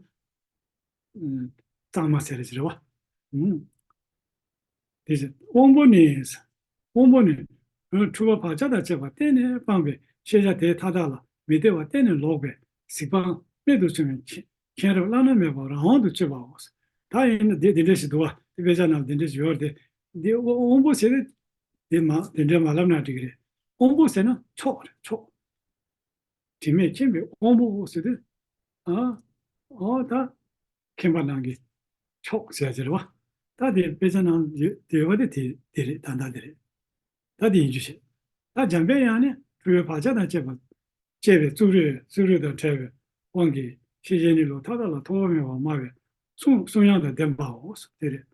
ཨུམ། གཙང་མ་ཟེར་རེད་བ། ཨུམ། དེ་བཞིན་དབང་པོ་ནི། དབང་པོ་ནི། འཁྲུལ་པ་བག་ཆགས་དང་བཅས་པ་གཏན་ནས་སྤངས་པའི་ཤེས་བྱ་དེ་མཐའ་དག་ལ་མི་བདེ་བ་གཏན་ནས་ལོག་པའི་གཟིགས་སྤང་རྨད་དུ་བྱུང་བའི་མཁྱེན་མཁྱེན་རབ་བླ་ན་མེད་པ་རང་དབང་དུ་སྤྱོད་པའོ། ད་ཡིན་ན་འདི་འདི་འདྲ་ཞིག་འདུག་བ། དེ་དཔེ་ཆ་ནང་འདི་འདྲ་ཞིག་ཡོད་རེད་དེ། འདི་དབང་དབང་པོ་ཟེར་དེ། འདི་མ་འདི་འདྲ་མ་ལབ་ན་འགྲིག་གི་རེད། དབང་པོ་ཟེར་ན་མཆོག་རེད། མཆོག་དྲི་མེད་མཁྱེན་པའི་དབང་པོ་ཟེར་དུས། ཨ། ཨོ་ད། མཁྱེན་པ་རྣམས་ཀྱི་མཆོག་ཟེར་ཟེར་བ། ད་དེ་དཔེ་ཆ་ནང་ཡོད་ཡོད་པ་དེ་དེ་དེ་རེད། ད་ད་དེ་རེད། ད་དེ་ཡིན་རྒྱུ་བྱེད། ད་འཇམ་པའི་དབྱངས་ནི་འཁྲུལ་པའི་བག་ཆགས་དང་བཅས་པ་བཅས་པའི་རྩུབ་རུས་རྩུབ་རུས་དང་བྲལ་བའི་དབང་གིས་ཤེས་བྱའི་གནས་ལུགས་མཐའ་དག་ལ་ཐོགས་པ་མེད་པར་སྨྲ་བའི་གསུང་གསུང་དབྱངས་དང་ལྡན་པའོ། དེ་རེད།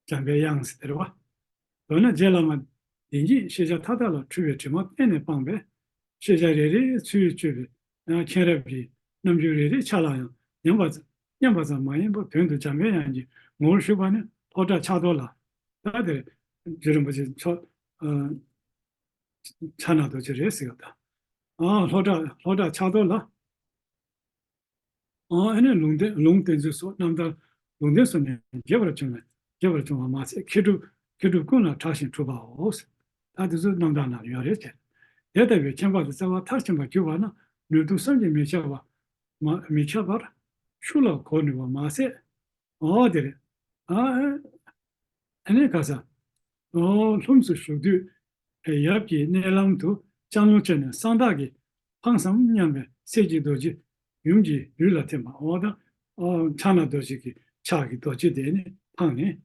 འཇམ་པའི་དབྱངས་ཟེར་བ། མདོར་ན་རྗེ་བླ་མ་དེ་ཉིད་ཤེས་བྱ་མཐའ་དག་ལ་འཁྲུལ་པའི་དྲི་མ་གཏན་ནས་སྤངས་པས། ཤེས་བྱ་རེ་རེའི་ཚུལ་དཔྱོད་པའི་མཁྱེན་རབ་ཀྱི་རྣམ་འགྱུར་རེ་རེའི་ཆ་ལ་ཡང་ཉམས་པ་མཉམ་པ་ཙམ་མ་ཡིན་པར་དོན་དུ་འཇམ་པའི་དབྱངས་ཀྱི་ངོ་བོར་ཞུགས་པ་ནི་ལྷོ་བྲག་ཕྱག་རྡོར་ལ། ད་དེར་རྗེ་རིན་པོ་ཆེ་མཆོག་ཕྱག་ན་རྡོ་རྗེ་རེད་ཟེར་བ་དང་། ཨ། ལྷོ་བྲག་ལྷོ་བྲག་ཕྱག་རྡོར་ལ། ཨ་ནི་ལུང་བསྟན་ལུང་བསྟན་ཚུལ་སོགས་རྣམ་ཐར་ལུང་བསྟན་སོགས་ནས་རྒྱས་པར་བྱུང་བ། རྒྱས་པར་བྱུང་བ་མ་ཟད། མཁས་གྲུབ་མཁས་གྲུབ་ཀུན་ལ་གྲགས་ཤིང་གྲུབ་པའོ། ད་དེ་ཚོ་རྣམ་ཐར་ནང་ཡོད་རེད་ཅེས། དེ་ལྟ་བུའི་མཁྱེན་པ་དང་བརྩེ་བ་མཐར་ཕྱིན་པར་གྱུར་པ་ན་ནུས་མཐུ་བསམ་གྱིས་མི་ཁྱབ་པ་མ་མི་ཁྱབ་པར། ཤུགས་ལ་གོ་ནུས་པ་མ་ཟད། འོ་དེ་རེད། ཨ་ཨ་ནི་ག་ས། འོ་ལྷུམས་སུ་ཞུགས་དུས་ཡབ་ཀྱི་མནལ་ལམ་དུ་ལྕང་ལོ་ཅན་ནས་གསང་བདག་གིས་འཕངས་སམ་སྙམ་པའི་སྲས་ཀྱི་རྡོ་རྗེ་ཡུམ་གྱི་ལུས་ལ་ཐིམ་པ། འོ་ད་ཕྱག་ན་རྡོ་རྗེ་གི་ཕྱག་གི་རྡོ་རྗེ་དེ་ནི་འཕངས་ནས་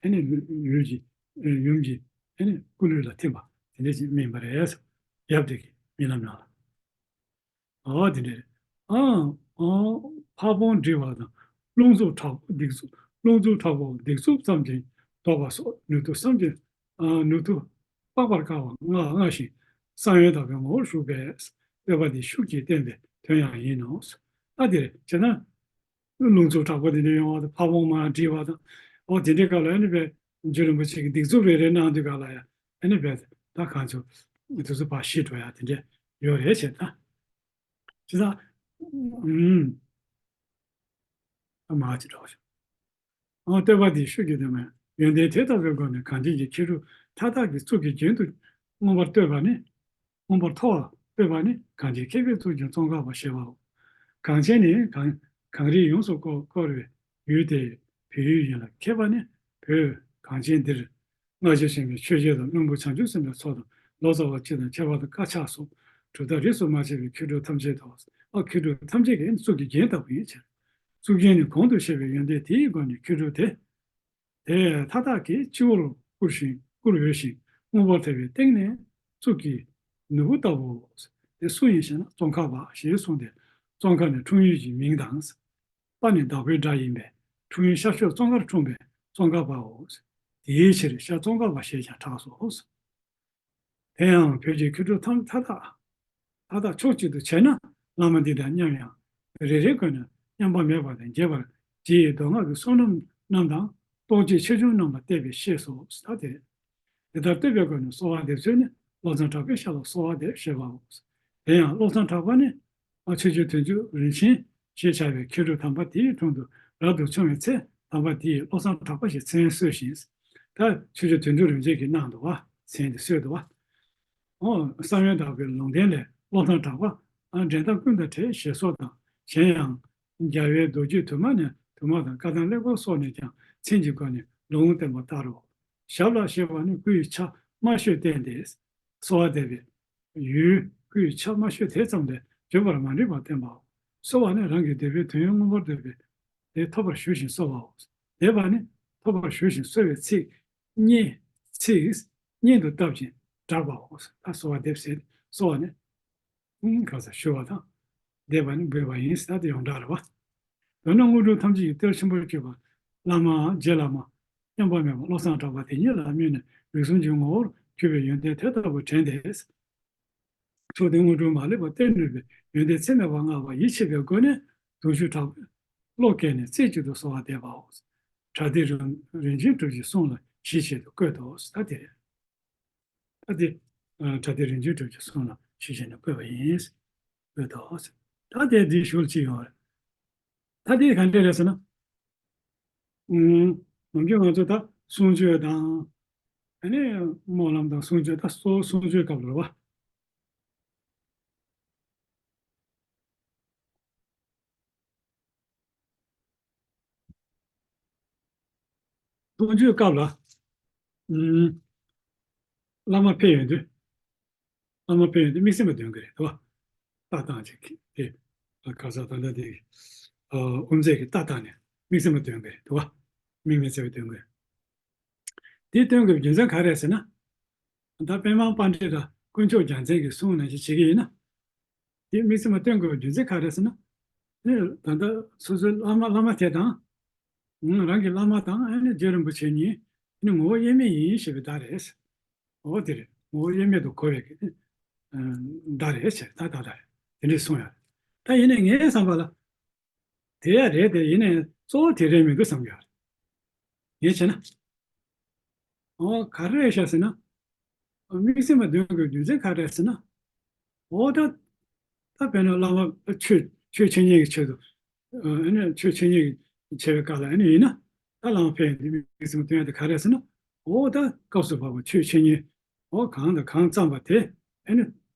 ཨ་ནི་ལུས་ཀྱི་ཡུམ་གྱི་ཨ་ནི་སྐུ་ལུས་ལ་ཐིམ་པ་དེ་འདྲ་ཞིག་སྨིན་པ་རེད། ཡབ་དེ་གི་རྨི་ལམ་ནང་ལ། ཨོ་དེ་འདྲ་རེད། ཨང་། ཨང་། ཕ་བོང་བསྒྲིལ་བ་དང་། རླུང་འཚུབ་དྲག་པོ་སྡིགས་མཛུབ། རླུང་འཚུབ་དྲག་པོ་སྡིགས་མཛུབ་ཙམ་གྱིས་བཟློག་པ་སོགས་ནུས་མཐུ་བསམ་གྱིས། ཨ་ནུས་མཐུ་དཔག་པར་དཀའ་བ་མངའ་མངའ་ཞིང་གསང་ཡུམ་དག་པའི་ངོ་བོར་བཞུགས་པས། བསྟོད་པ་འདི་ཤུགས་ཀྱིས་བསྟན་པའི་དོན་ཡང་ཡིན་ནོ། ཨ་དེ་རེད་བྱས་ན། རླུང་འཚུབ་དྲག་པོ་དེ་འདྲ་ཡོང་བ་དང་ཕ་བོང་མར་བསྒྲིལ་བ་དང་། ཨོ་དེ་འདྲའི་སྐབས་ལ་ཨ་ནི་པའི་རྗེ་རིན་པོ་ཆེ་གིས་སྡིགས་མཛུབ་རེ་རེ་གནང་དུས་སྐབས་ལ་ཡང་ཨ་ནི་པའི་ད་གང་བྱུང་དུས་ཚོད་ཕར་ཞིག་འགྲོ་ཡ་དེ་འདྲ་ཡོད་རེད་བྱས་ད། བྱས་ཙང་། ཨུམ། ཨ་མ་ཅི་འགྲོ་བྱུང་། ཨང་། བསྟོད་པ་འདི་ཤུགས་ཀྱིས་བསྟན་པས་ཡོན་ཏན་དེ་ལྟ་བུའི་སྒོ་ནས་གངས་ཅན་གྱི་མཁས་གྲུབ་མཐའ་དག་གི་གཙུག་གི་རྒྱན་དུ་མངོན་པར་བསྟོད་པ་ནི། མངོན་པར་མཐོ་བ་བསྟོད་པ་ནི་གངས་ཅན་མཁས་པའི་གཙུག་རྒྱན་ཙོང་ཁ་པ་ཞེས་པའོ། གངས་ཅན་ནི་གངས་གངས་རིས་ཡོངས་སུ་བསྐོར་བསྐོར་བའི་ཡུལ་ཏེ། བོད་ཡུལ་ཡིན་ལ་མཁས་པ་ནི་བོད་གངས་ཅན་འདིར། སྔ་ཕྱི་ཞིང་གི་ཆོས་བརྒྱད་དང་བློན་པོ་བྱང་ཆུབ་སེམས་དཔའི་ཚོགས་དང་ལོ་ཙཱ་བ་སྤྱི་དང་ཁྱད་པར་དུ་དཀར་ཆག་སོགས་གྲུབ་མཐའ་རིས་སུ་མ་ཆད་པའི་མཁས་གྲུབ་ཐམས་ཅད་དོ། ཨ་མཁས་གྲུབ་ཐམས་ཅད་ཀྱི་གཙུག་གི་རྒྱན་ལྟ་བུ་ཡིན་ཕྱིར། གཙུག་རྒྱན་ནི་གོང་དུ་བཤད་པའི་ཡོན་ཏན་དེའི་སྒོ་ནས་མཁས་གྲུབ་དེ། དེ་མཐའ་དག་གི་སྤྱི་བོར་བཀུར་ཞིང་བཀུར་འོས་ཤིང་མངོན་པར་མཐོ་བའི་སྟེང་ནས་གཙུག་གི་ནོར་བུ་ལྟ་བུའོ། དེ་སུ་ཡིན་ཞེ་ན་ཙོང་ཁ་པ་ཞེས་གསུངས་ཏེ། ཙོང་ཁ་ནི་འཁྲུངས་ཡུལ་གྱི་མིང་དང་། པ་ནི་བདག་པོའི་སྒྲ་ཡིན་པས་འཁྲུངས་ཡུལ་ཤར་ཕྱོགས་ཙོང་ཁར་འཁྲུངས་པས་ཙོང་ཁ་པའོ། དེའི་ཕྱིར་ཤར་ཙོང་ཁ་པ་ཞེས་ཀྱང་གྲགས་སོ། དེ་ཡང་བོད་ཀྱི་མཁས་གྲུབ་ཐམས་མཐའ་དག་མཐའ་དག་ཕྱོགས་གཅིག་ཏུ་བྱས་ན་བླ་མ་འདི་དང་མཉམ་ཡང་། རེ་རེའི་སྒོ་ནས་མཉམ་པ་མེད་པ་དང་རྒྱས་པར་རྗེ་ཡི་མདོ་སྔགས་ཀྱི་བསོད་ནམས་རྣམས་དང་རྟོགས་བརྗོད་ཆེ་ཆུང་རྣམས་ལ་བལྟས་པས་ཤེས་སོ། ད་དེ་རེད། དེ་ལྟར་བསྟོད་པའི་སྒོ་ནས་གསོལ་བ་འདེབས་ཚུལ་ནི་བློ་བཟང་གྲགས་པས་ཞབས་ལ་གསོལ་བ་འདེབས་ཞེས་པའོ། དེ་ཡང་བློ་བཟང་གྲགས་པ་ནི། ཨ་ཆོས་རྗེ་དོན་གྲུབ་རིན་ཆེན་ཞེས་བྱ་བའི་མཁས་གྲུབ་དམ་པ་དེའི་དྲུང་དུ་རབ་ཏུ་བྱུང་བའི་ཚེ་དམ་པ་དེས་བློ་བཟང་གྲགས་པ་ཞེས་མཚན་གསོལ་ཞིང་། ད་ཆོས་རྗེ་དོན་གྲུབ་རིན་ཆེན་གྱིས་གནང་འདུག་བ། མཚན་དེ་གསོལ་འདུག་བ། ཨོ་གསང་ཡུམ་དག་པའི་ལུང་བསྟན་ལས་བློ་བཟང་གྲགས་པ། ཨ་འགྲན་ཟླ་ཀུན་དང་བྲལ་ཞེས་སོགས་དང་གཞན་ཡང་། རྒྱལ་བའི་མདོ་རྒྱུད་དུ་མ་ནས་དུ་མ་དང་བཀའ་གདམས་གླེགས་བམ་སོགས་ནས་ཀྱང་མཚན་གྱི་སྒོ་ནས་ལུང་བསྟན་པ་ལྟར་རོ། ཞབས་ལ་ཞེས་པ་ནི་སྐུའི་ཕྱག་དམར་ཤོས་བསྟན་ཏེ། གསོལ་བ་འདེབས་པའི་ཡུལ་སྐུའི་ཕྱག་དམར་ཤོས་དེ་ཙམ་ལས་བརྗོད་པར་མ་ནུས་པར་བསྟན་པའོ། གསོལ་བ་ནི་རང་གི་འདོད་པའི་དོན་ཡོད་མངོན་པར་འདོད་པའི་དེ་ཐོབ་པར་ཞུ་ཞིང་གསོལ་བའོ། འདེབས་པ་ནི་ཐོབ་པར་ཞུ་ཞིང་གསོལ་བའི་ཚིག་སྙན་ཚིག་སྙན་དུ་བཏབ་ཅིང་བསྒྲགས་པའོ། ད་གསོལ་བ་འདེབས་ཟེར་གསོལ་བ་ནི། ཨུམ་ག་ས་ཞུ་བ་དང་། འདེབས་པ་ནི་འབོད་པ་ཡིན་ཟེར་ཏེ་ཡོངས་གྲགས་རེད་བ། མདོར་ན་དངོས་གྲུབ་ཐམས་ཅད་ཀྱི་གཏེར་ཆེན་པོར་གྱུར་པ་བླ་མ་རྗེ་བླ་མ་མཉམ་པ་མེད་པ་བློ་བཟང་གྲགས་པ་དེ་ཉིད་ལ་སྨོན་ནས་རིགས་གསུམ་གྱི་ངོ་བོར་གྱུར་པའི་ཡོན་ཏན་དེ་ལྟ་བུ་དྲན་ཏེ། མཆོག་ལྡན་དངོས་གྲུབ་མ་ལུས་པ་སྟེར་ནུས་པའི་ཡོན་ཏན་ཚད་མེད་པ་མངའ་བ་ཡིད་ཆེས་པའི་སྒོ་ནས་གདུང་ཤུགས་དྲག་པོས་བློ་བཀལ་ནས་རྩེ་གཅིག་ཏུ་གསོལ་བ་འདེབས་པའོ། གྲགས་སྡེ་རིན་རིན་ཆེན་གྲུབ་ཀྱི་གསུང་ལ་ཞིབ་བཤད་དུ་བཀོད་དོ། ད་དེ་རེད། ད་དེ། ཨ་གྲགས་སྡེ་རིན་ཆེན་གྲུབ་ཀྱི་གསུང་ལ་ཞིབ་བཤད་ནས་བཀོད་པ་ཡིན། བཀོད་དོ། ད་དེ་འདི་ཞུ་ཅི་ཡོད་རེད། ད་དེ་ག་འདྲ་རེད་ཟེར་ན། ཨུམ། ནམ་རྒྱུན་ང་ཚོ་ད་གསུང་ཆོས་དང་། ཨ་ནི་སྨོན་ལམ་དང་གསུང་ཆོས་ད་གཙོ་བོ་གསུང་ཆོས་སྐབས་ལ་རེད་བ། གསུང་ཆོས་སྐབས་ལ། ཨུམ། བླ་མ་ཕེབས་ཡོང་དུས། བླ་མ་ཕེབས་ཡོང་དུས་དམིགས་བརྩེ་མ་འདོན་གི་རེད་དོ། ལྟ་སྟངས་ཅིག་གི་དེ། ཨ་ག་ས་ད་ལྟ་དེ། ཨ་དབུ་མཛད་ཀྱི་ལྟ་སྟངས་ནས་དམིགས་བརྩེ་མ་འདོན་གི་རེད་དོ། དམིགས་མེད་བརྩེ་བ་འདོན་གི་རེད། དེ་འདོན་དགོས་པའི་རྒྱུ་མཚན་ག་རེ་རེད་ཟེར་ན། ད་པདྨ་དཔལ་ལྡན་དང་དཀོན་མཆོག་རྒྱལ་མཚན་གྱི་གསུང་ནང་བཞིན་བྱེད་ཀྱི་ཡིན་ན། དེ་དམིགས་བརྩེ་མ་སྟོན་དགོས་པའི་རྒྱུ་མཚན་ག་རེ་ཟེར་ན། ནི་ད་ལྟ་སོ་སོའི་བླ་མ་བླ་མ་དེ་དང་། ཨང་། རང་གི་བླ་མ་དང་ཨ་ནི་རྗེ་རིན་པོ་ཆེ་གཉིས་ནི་ངོ་བོ་དབྱེར་མེད་ཡིན་ཞེས་པའི་བརྡ་རེད། འོ་དེ་རེད། ངོ་བོ་དབྱེར་མེད་དུ་གོ་བའི་གི་ནི། ཨ་བརྡ་རེད་ཟེར་ད་ད་ད་རེད། དེ་འདྲས་གསུངས་ཡོད་རེད། ད་ཡིན་ནའི་ངའི་བསམ་པ་ལ། དེ་ཡང་རེད་དེ་ཡིན་ནའི་གཙོ་བོ་དེ་རེད་མི་འདུག་བསམ་གྱི་ཡོད་རེད། ངས་བྱས་ན། འོ་ག་རེ་རེད་ཤག་ཟེར་ན། དམིགས་བརྩེ་མ་འདོན་དགོས་རྒྱུ་མཚན་ག་རེ་རེད་ཟེར་ན། འོ་ད། ད་དཔེར་ན་བླ་མ་ཆོས་ཆོས་འཆད་ཉན་གྱི་ཆེད་དུ། ཨ་ནི་ཆོས་འཆད་ཉན་གྱི་བྱས་པའི་སྐབས་ལ་ཨ་ནི་ཡིན་ན། ད་བླ་མ་ཕེབས་ཡོང་དུས་དམིགས་བརྩེ་མ་འདོན་ཡ་དེ་ག་རེ་རེད་ཟེར་ན། འོ་ད་སྐབས་སུ་བབས་པ་ཆོས་འཆད་ཉན། འོ་གང་དང་གང་བརྩམས་པ་དེ་ཨ་ནི་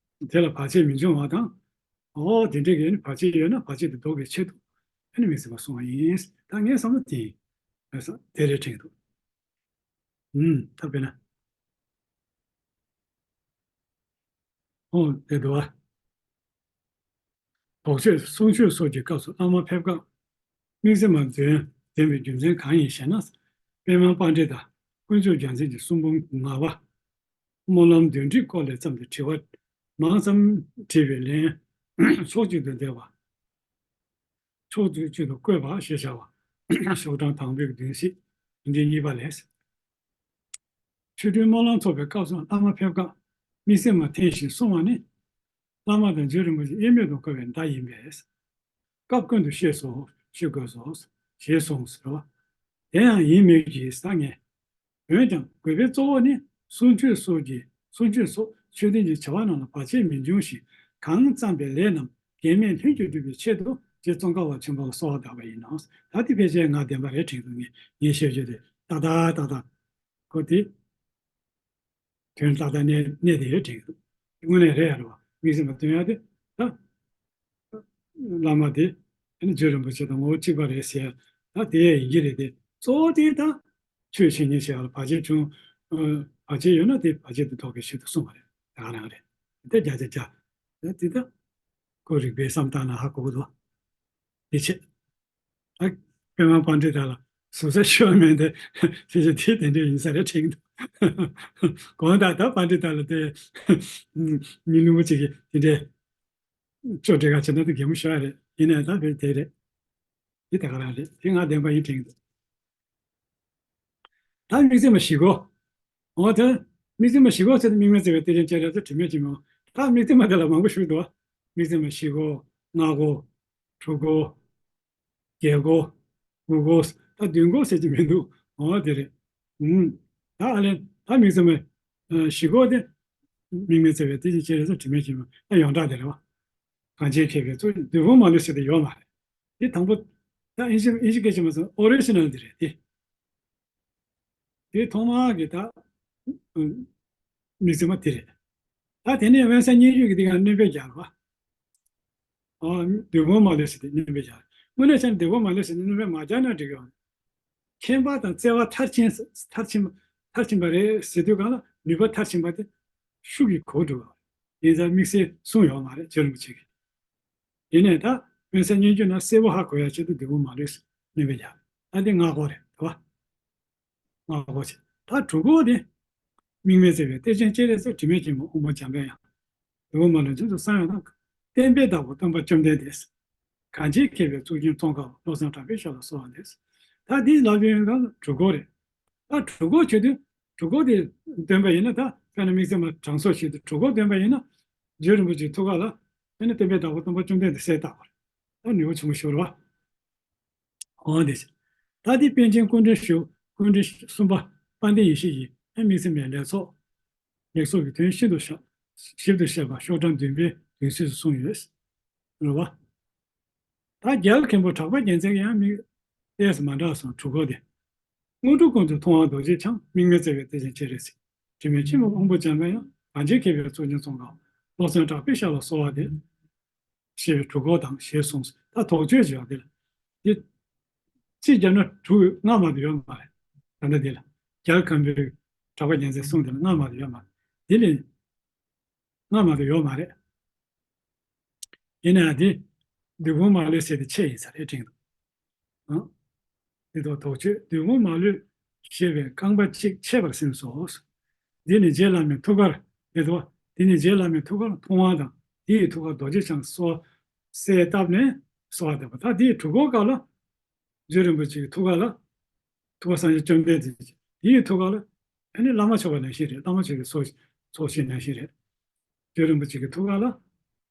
དེ་ལ་བར་ཆད་མི་འབྱུང་བ་དང་། འོ་དེ་འདྲའི་གི་ཨ་ནི་བར་ཆད་ཡོད་ན་བར་ཆད་དེ་ཟློག་པའི་ཆེད་དུ། ནི་དམིགས་བརྩེ་མ་གསུངས་པ་ཡིན། ད་ངས་བསམ་བློ་དེ་ཡིན། དེ་རེད་དྲན་འདུག་ཨུམ། ད་དཔེར་ན། ཨོ་དེ་འདུག་ཨ། དོགས་གཅོད་གསུང་ཆོས་སོགས་ཀྱི་སྐབས་སུ་བླ་མ་ཕེབས་སྐབས་དམིགས་བརྩེ་མ་འདོན་བདེན་པའི་རྒྱུ་མཚན་གང་ཡིན་ཞེ་ན། པདྨ་པཎྜི་ཏ་དཀོན་མཆོག་རྒྱལ་མཚན་གྱི་གསུང་འབུམ་ལྔ་པ། སྨོན་ལམ་འདོན་ཁྲིད་སྐོར་ལས་བརྩམས་ཏེ་དྲི་བ་མང་ཙམ་དྲིས་པའི་ལན། ཕྱོགས་གཅིག་ཏུ་བསྡད་པ། ཕྱོགས་གཅིག་ཏུ་བཀོད་པ་ཞེས་བྱ་བ། ཤོག་གྲངས་དང་པོའི་བདུན་ཚིགས་འདི་གཉིས་པ་ལས། ཆོ་འཕྲུལ་སྨོན་ལམ་ཚོགས་པའི་སྐབས་སུ་བླ་མ་ཕེབས་སྐབས་དམིགས་བརྩེ་མ་འཐེན་ཞིང་གསུང་བ་ནི། བླ་མ་དང་རྗེ་རིན་པོ་ཆེ་དབྱེར་མེད་དུ་བཀུར་བའི་བརྡ་ཡིན་པས། སྐབས་ཀུན་ཏུ་ཤེས་སོ། ཤེས་དགོས་སོ། ཞེས་གསུངས་ཟེར་བ། དེ་ཡང་ཡིན་མོད་ཀྱི་ས་ངས། འོན་ཀྱང་དགོས་པའི་གཙོ་བོ་ནི་གསུང་ཆོས་སོགས་ཀྱི་གསུང་ཆོས་སོགས་ཆོས་ལྡན་གྱི་བྱ་བ་རྣམས་ལ་བར་ཆད་མི་འབྱུང་ཞིང་གང་བརྩམས་པའི་ལས་རྣམས་གེགས་མེད་ལྷུན་གྱིས་འགྲུབ་པའི་ཆེད་དུ་རྗེ་ཙོང་ཁ་པ་ཆེན་པོ་ལ་གསོལ་བ་གདབ་པ་ཡིན་ནོ། ད་དེ་ཕལ་ཆེར་ང་བདེན་པ་རེད་དྲན་འདུག་ངས་ངས་བཤད་རྒྱུ་དེ་ཏག་ཏག་ཏག་ཏག་ཁོ་དེ། དོན་ཏག་ཏག་གནས་གནས་དེ་ཡོད་དྲན་གྱི་འདུག་དངོས་གནས་རེད་ཡ་རེད་བ། དམིགས་བརྩེ་མ་འདོན་ཡ་དེ་ད། བླ་མ་དེ་ཨ་ནི་རྗེ་རིན་པོ་ཆེ་དང་ངོ་བོ་གཅིག་པ་རེད་ཟེར་ཡ་ད་དེ་ཡིན་གྱི་རེད་དེ། གཙོ་བོ་དེ་ད་ཆོས་བྱེད་ཉན་བྱེད་ཡ་ལ་བར་ཆད་བྱུང་། བར་ཆད་ཡོད་ན་དེ་བར་ཆད་དེ་ཟློག་པའི་ཆེད་དུ་གསུངས་པ་རེད། ད་ག་རང་རེད། དེ་བརྒྱ་ཆ་བརྒྱ། དེ་ད་ཁོ་རིག་པའི་བསམ་སྟངས་ན་ཧ་གོ་གི་འདུག་དེ་ཆེད། ད་པདྨ་པཎྜི་ཏ་ལ་ཟུར་ཟ་ཤོར་མེད་དེ། ཁྱེད་ཀྱི་དེ་དེ་འདྲ་ཡིན་ས་རེད་དྲན་འདུག་གང་ལྟར་ད་པཎྜི་ཏ་ལ་དེ་མི་བླུན་པོ་ཅིག་གིས་དེ་འདྲའི་ཅོ་འདྲི་ག་བྱེད་ན་དེ་གད་མོ་ཤོར་རེད། ཡིན་ནའི་ད་བས་དེ་རེད། དེ་ད་ག་རང་རེད། དེ་ང་བདེན་པ་ཡིན་དྲན་འདུག་ད་དམིགས་བརྩེ་མ་བཞི་སྒོ། འོ་དེ། དམིགས་བརྩེ་མ་བཞི་སྒོ་ཟེར་ཏེ་དམིགས་མེད་བརྩེ་བའི་གཏེར་ཆེན་སྤྱན་རས་གཟིགས་དྲི་མེད་ཅན་མ། ད་དམིགས་བརྩེ་མ་དེ་ལ་མང་པོ་ཞིག་འདུག་དམིགས་བརྩེ་མ་བཞི་སྒོ། ལྔ་སྒོ། དྲུག་སྒོ། བརྒྱད་སྒོ། དགུ་སྒོ། ད་བདུན་སྒོ་ཟེར་གྱི་མི་འདུག་འོ་དེ་རེད། ཨུམ། ད་ཨ་ལས་ད་དམིགས་བརྩེ་མ། ཨ། བཞི་སྒོ་དེ། དམིགས་མེད་བརྩེ་བའི་གཏེར་ཆེན་སྤྱན་རས་གཟིགས་དྲི་མེད་ཅན་མ་ད་ཡོངས་གྲགས་དེ་རེད་བ། གངས་ཅན་མཁས་པའི་གཙུག་བདུད་དཔུང་མ་ལུས་ཟེར་དེ་ཡོད་མ་རེད། དེ་དང་པོ། ད་ཨིན་ཇི་ཨིན་ཇི་སྐད་ཆ་མ་སོང་ཨོ་རི་ཇི་ནལ་དེ་རེད་དེ། དེ་ཐོག་མ་གི་ད། ཨུམ། དམིགས་བརྩེ་མ་དེ་རེད། ད་དེ་ནས་དབེན་ས་སྙན་བརྒྱུད་ཀྱི་དེ་ག་སྣོན་པས་སྦྱར་བ། ཨ། བདུད་དཔུང་མ་ལུས་ཟེར་དེ་སྣོན་པས་སྦྱར། དངོས་གནས་བྱས་ན་བདུད་དཔུང་མ་ལུས་ཟེར་དེ་སྣོན་པས་མ་སྦྱར་ན་འགྲིག་གི་ཡོད། མཁྱེན་པ་དང་བརྩེ་བ་མཐར་ཕྱིན་མཐར་ཕྱིན་པ་མཐར་ཕྱིན་པ་རེད་ཟེར་དུས་གང་ལ་ནུས་པ་མཐར་ཕྱིན་པ་དེ་ཤུགས་ཀྱིས་གོ་འགྲོ་བ་ཡིན་ཙང་དམིགས་བསལ་གསུངས་ཡོད་མ་རེད་རྗེ་རིན་པོ་ཆེ་གིས། ཡིན་ནའི་ད་དབེན་ས་སྙན་བརྒྱུད་ནང་གསལ་པོ་ཧ་གོ་ཡ་ཆེད་དུ་བདུད་དཔུང་མ་ལུས་ཟེར་སྣོན་པས་སྦྱར། ད་དེ་སྔ་སྒོ་རེད་དོ། སྔ་སྒོ་ཆེ། ད་དྲུག་སྒོ་དེ། དམིགས་མེད་བརྩེ་བའི་གཏེར་ཆེན་སྤྱན་རས་གཟིགས་དྲི་མེད་ཅན་མ་དབང་པོ་འཇམ་དཔལ་དབྱངས། བདུད་དཔུང་མ་ལུས་རྗེས་སུ་གསང་ཡང་དང་། བསྟན་པའི་བདག་པོ་སྟོན་པ་བཅོམ་ལྡན་འདས། གངས་ཅན་མཁས་པའི་གཙུག་རྒྱན་ཙོང་ཁ་པ་བློ་བཟང་གྲགས་པའི་ཞབས་ལ་གསོལ་བ་འདེབས། ད་འདི་ལབ་ཡོང་གང་དྲུག་སྒོ་རེད། ད་དྲུག་སྒོ་བྱེད་དུས་དྲུག་སྒོ་དེ་འདོན་པ་ཡིན་ན་ད་དཔེར་ན་དམིགས་བརྩེ་མ་དྲང་སྲོང་ཞིག་ཏུ་དྲུག་སྒོ་འདོན་པ་ཡིན་ན། རྗེ་རིན་པོ་ཆེའི་ཐུགས་ཀ་ལ་དཔེར་ན་བསྟན་པའི་བདག་པོ་སྟོན་པ་བཅོམ་ལྡན་འདས་གསལ་བཏབ་པ་རེད། ད་ནུས་པ་ཆེན་པོ་ཞིག་རེད་བ། འོ་དེ་བཞིན། ད་དེ་པཎ་ཆེན་སྐུ་ཕྲེང་བཞི། སྐུ་ཕྲེང་གསུམ་པ་དཔལ་ལྡན་ཡེ་ཤེས་ཀྱིས་ཨ་དམིགས་བརྩེ་མའི་ལེགས་ཚོགས། ལེགས་ཚོགས་ཀྱི་དོན་ཤིན་ཏུ་ཞིབ་ཞིབ་ཏུ་བཤད་པ་ཤོག་གྲངས་བདུན་པའི་བདུན་ཚིགས་སུ་གསུངས་ཡོད། རེད་བ། ད་རྒྱལ་མཁན་པོ་གྲགས་པ་རྒྱལ་མཚན་གྱི་ཡང་དམིགས་བརྩེ་མ་འདྲ་སོང་དྲུག་སྒོ་དེ། དངོས་གྲུབ་ཀུན་ཏུ་མཐོང་བ་རྡོ་རྗེ་འཆང་། དམིགས་མེད་བརྩེ་བའི་གཏེར་ཆེན་སྤྱན་རས་གཟིགས། དྲི་མེད་ཅན་མ་དབང་པོ་འཇམ་དཔལ་དབྱངས། གངས་ཅན་མཁས་པའི་གཙུག་རྒྱན་ཙོང་ཁ་པ། བློ་བཟང་གྲགས་པའི་ཞབས་ལ་གསོལ་བ་འདེབས། ཞེས་པའི་དྲུག་སྒོ་དང་ཞེས་གསུངས། ད་དོགས་གཅོད་བྱས་པ་འདི་ལ། འདི། གཅིག་བརྒྱབ་ན་དྲུག་ལྔ་མ་གཏོགས་ཡོད་མ་རེད། ད་ལྟ་འདི་ལ། རྒྱལ་མཁན་པོའི་གྲགས་པ་རྒྱལ་མཚན་གསུངས་འདི་ལ་ལྔ་མ་གཏོགས་ཡོད་མ་རེད། འདི་ལས། ལྔ་མ་གཏོགས་ཡོད་མ་རེད། ཡིན་ནའང་འདི། བདུད་དཔུང་མ་ལུས་ཟེར་དེ་ཆེ་ཡིན་ས་རེད་དྲན་འདུག་ཨང་། འདི་དོག་དོགས་གཅོད་བདུད་དཔུང་མ་ལུས་ཞེས་པའི་རྐང་པ་གཅིག་ཆད་པར་སེམས་སོ། འདི་ནི་རྗེ་བླ་མའི་ཐུགས་ཀར་འདི་དོ། འདི་ནི་རྗེ་བླ་མའི་ཐུགས་ཀར་མཐོང་བ་དང་། འདི་ཡི་ཐུགས་ཀར་རྡོ་རྗེ་འཆང་གསོལ། གསལ་བཏབ་ནས་གསོལ་བ་འདེབས་པ། ད་འདི་ཡི་དྲུག་སྒོ་ཀ་ལ། རྗེ་རིན་པོ་ཆེའི་ཐུགས་ཀ་ལ། ཐུབ་པ་སངས་རྒྱས་བཅོམ་ལྡན་འདས་ཀྱི་དེའི་ཐུགས་ཀ་ལ། ཨ་ནི་བླ་མ་མཆོད་པ་ནང་བཞིན་རེད། བླ་མ་མཆོད་པའི་ཚོགས་ཚོགས་ཞིང་ནང་བཞིན་རེད། རྗེ་རིན་པོ་ཆེ་གི་ཐུགས་ཀ་ལ།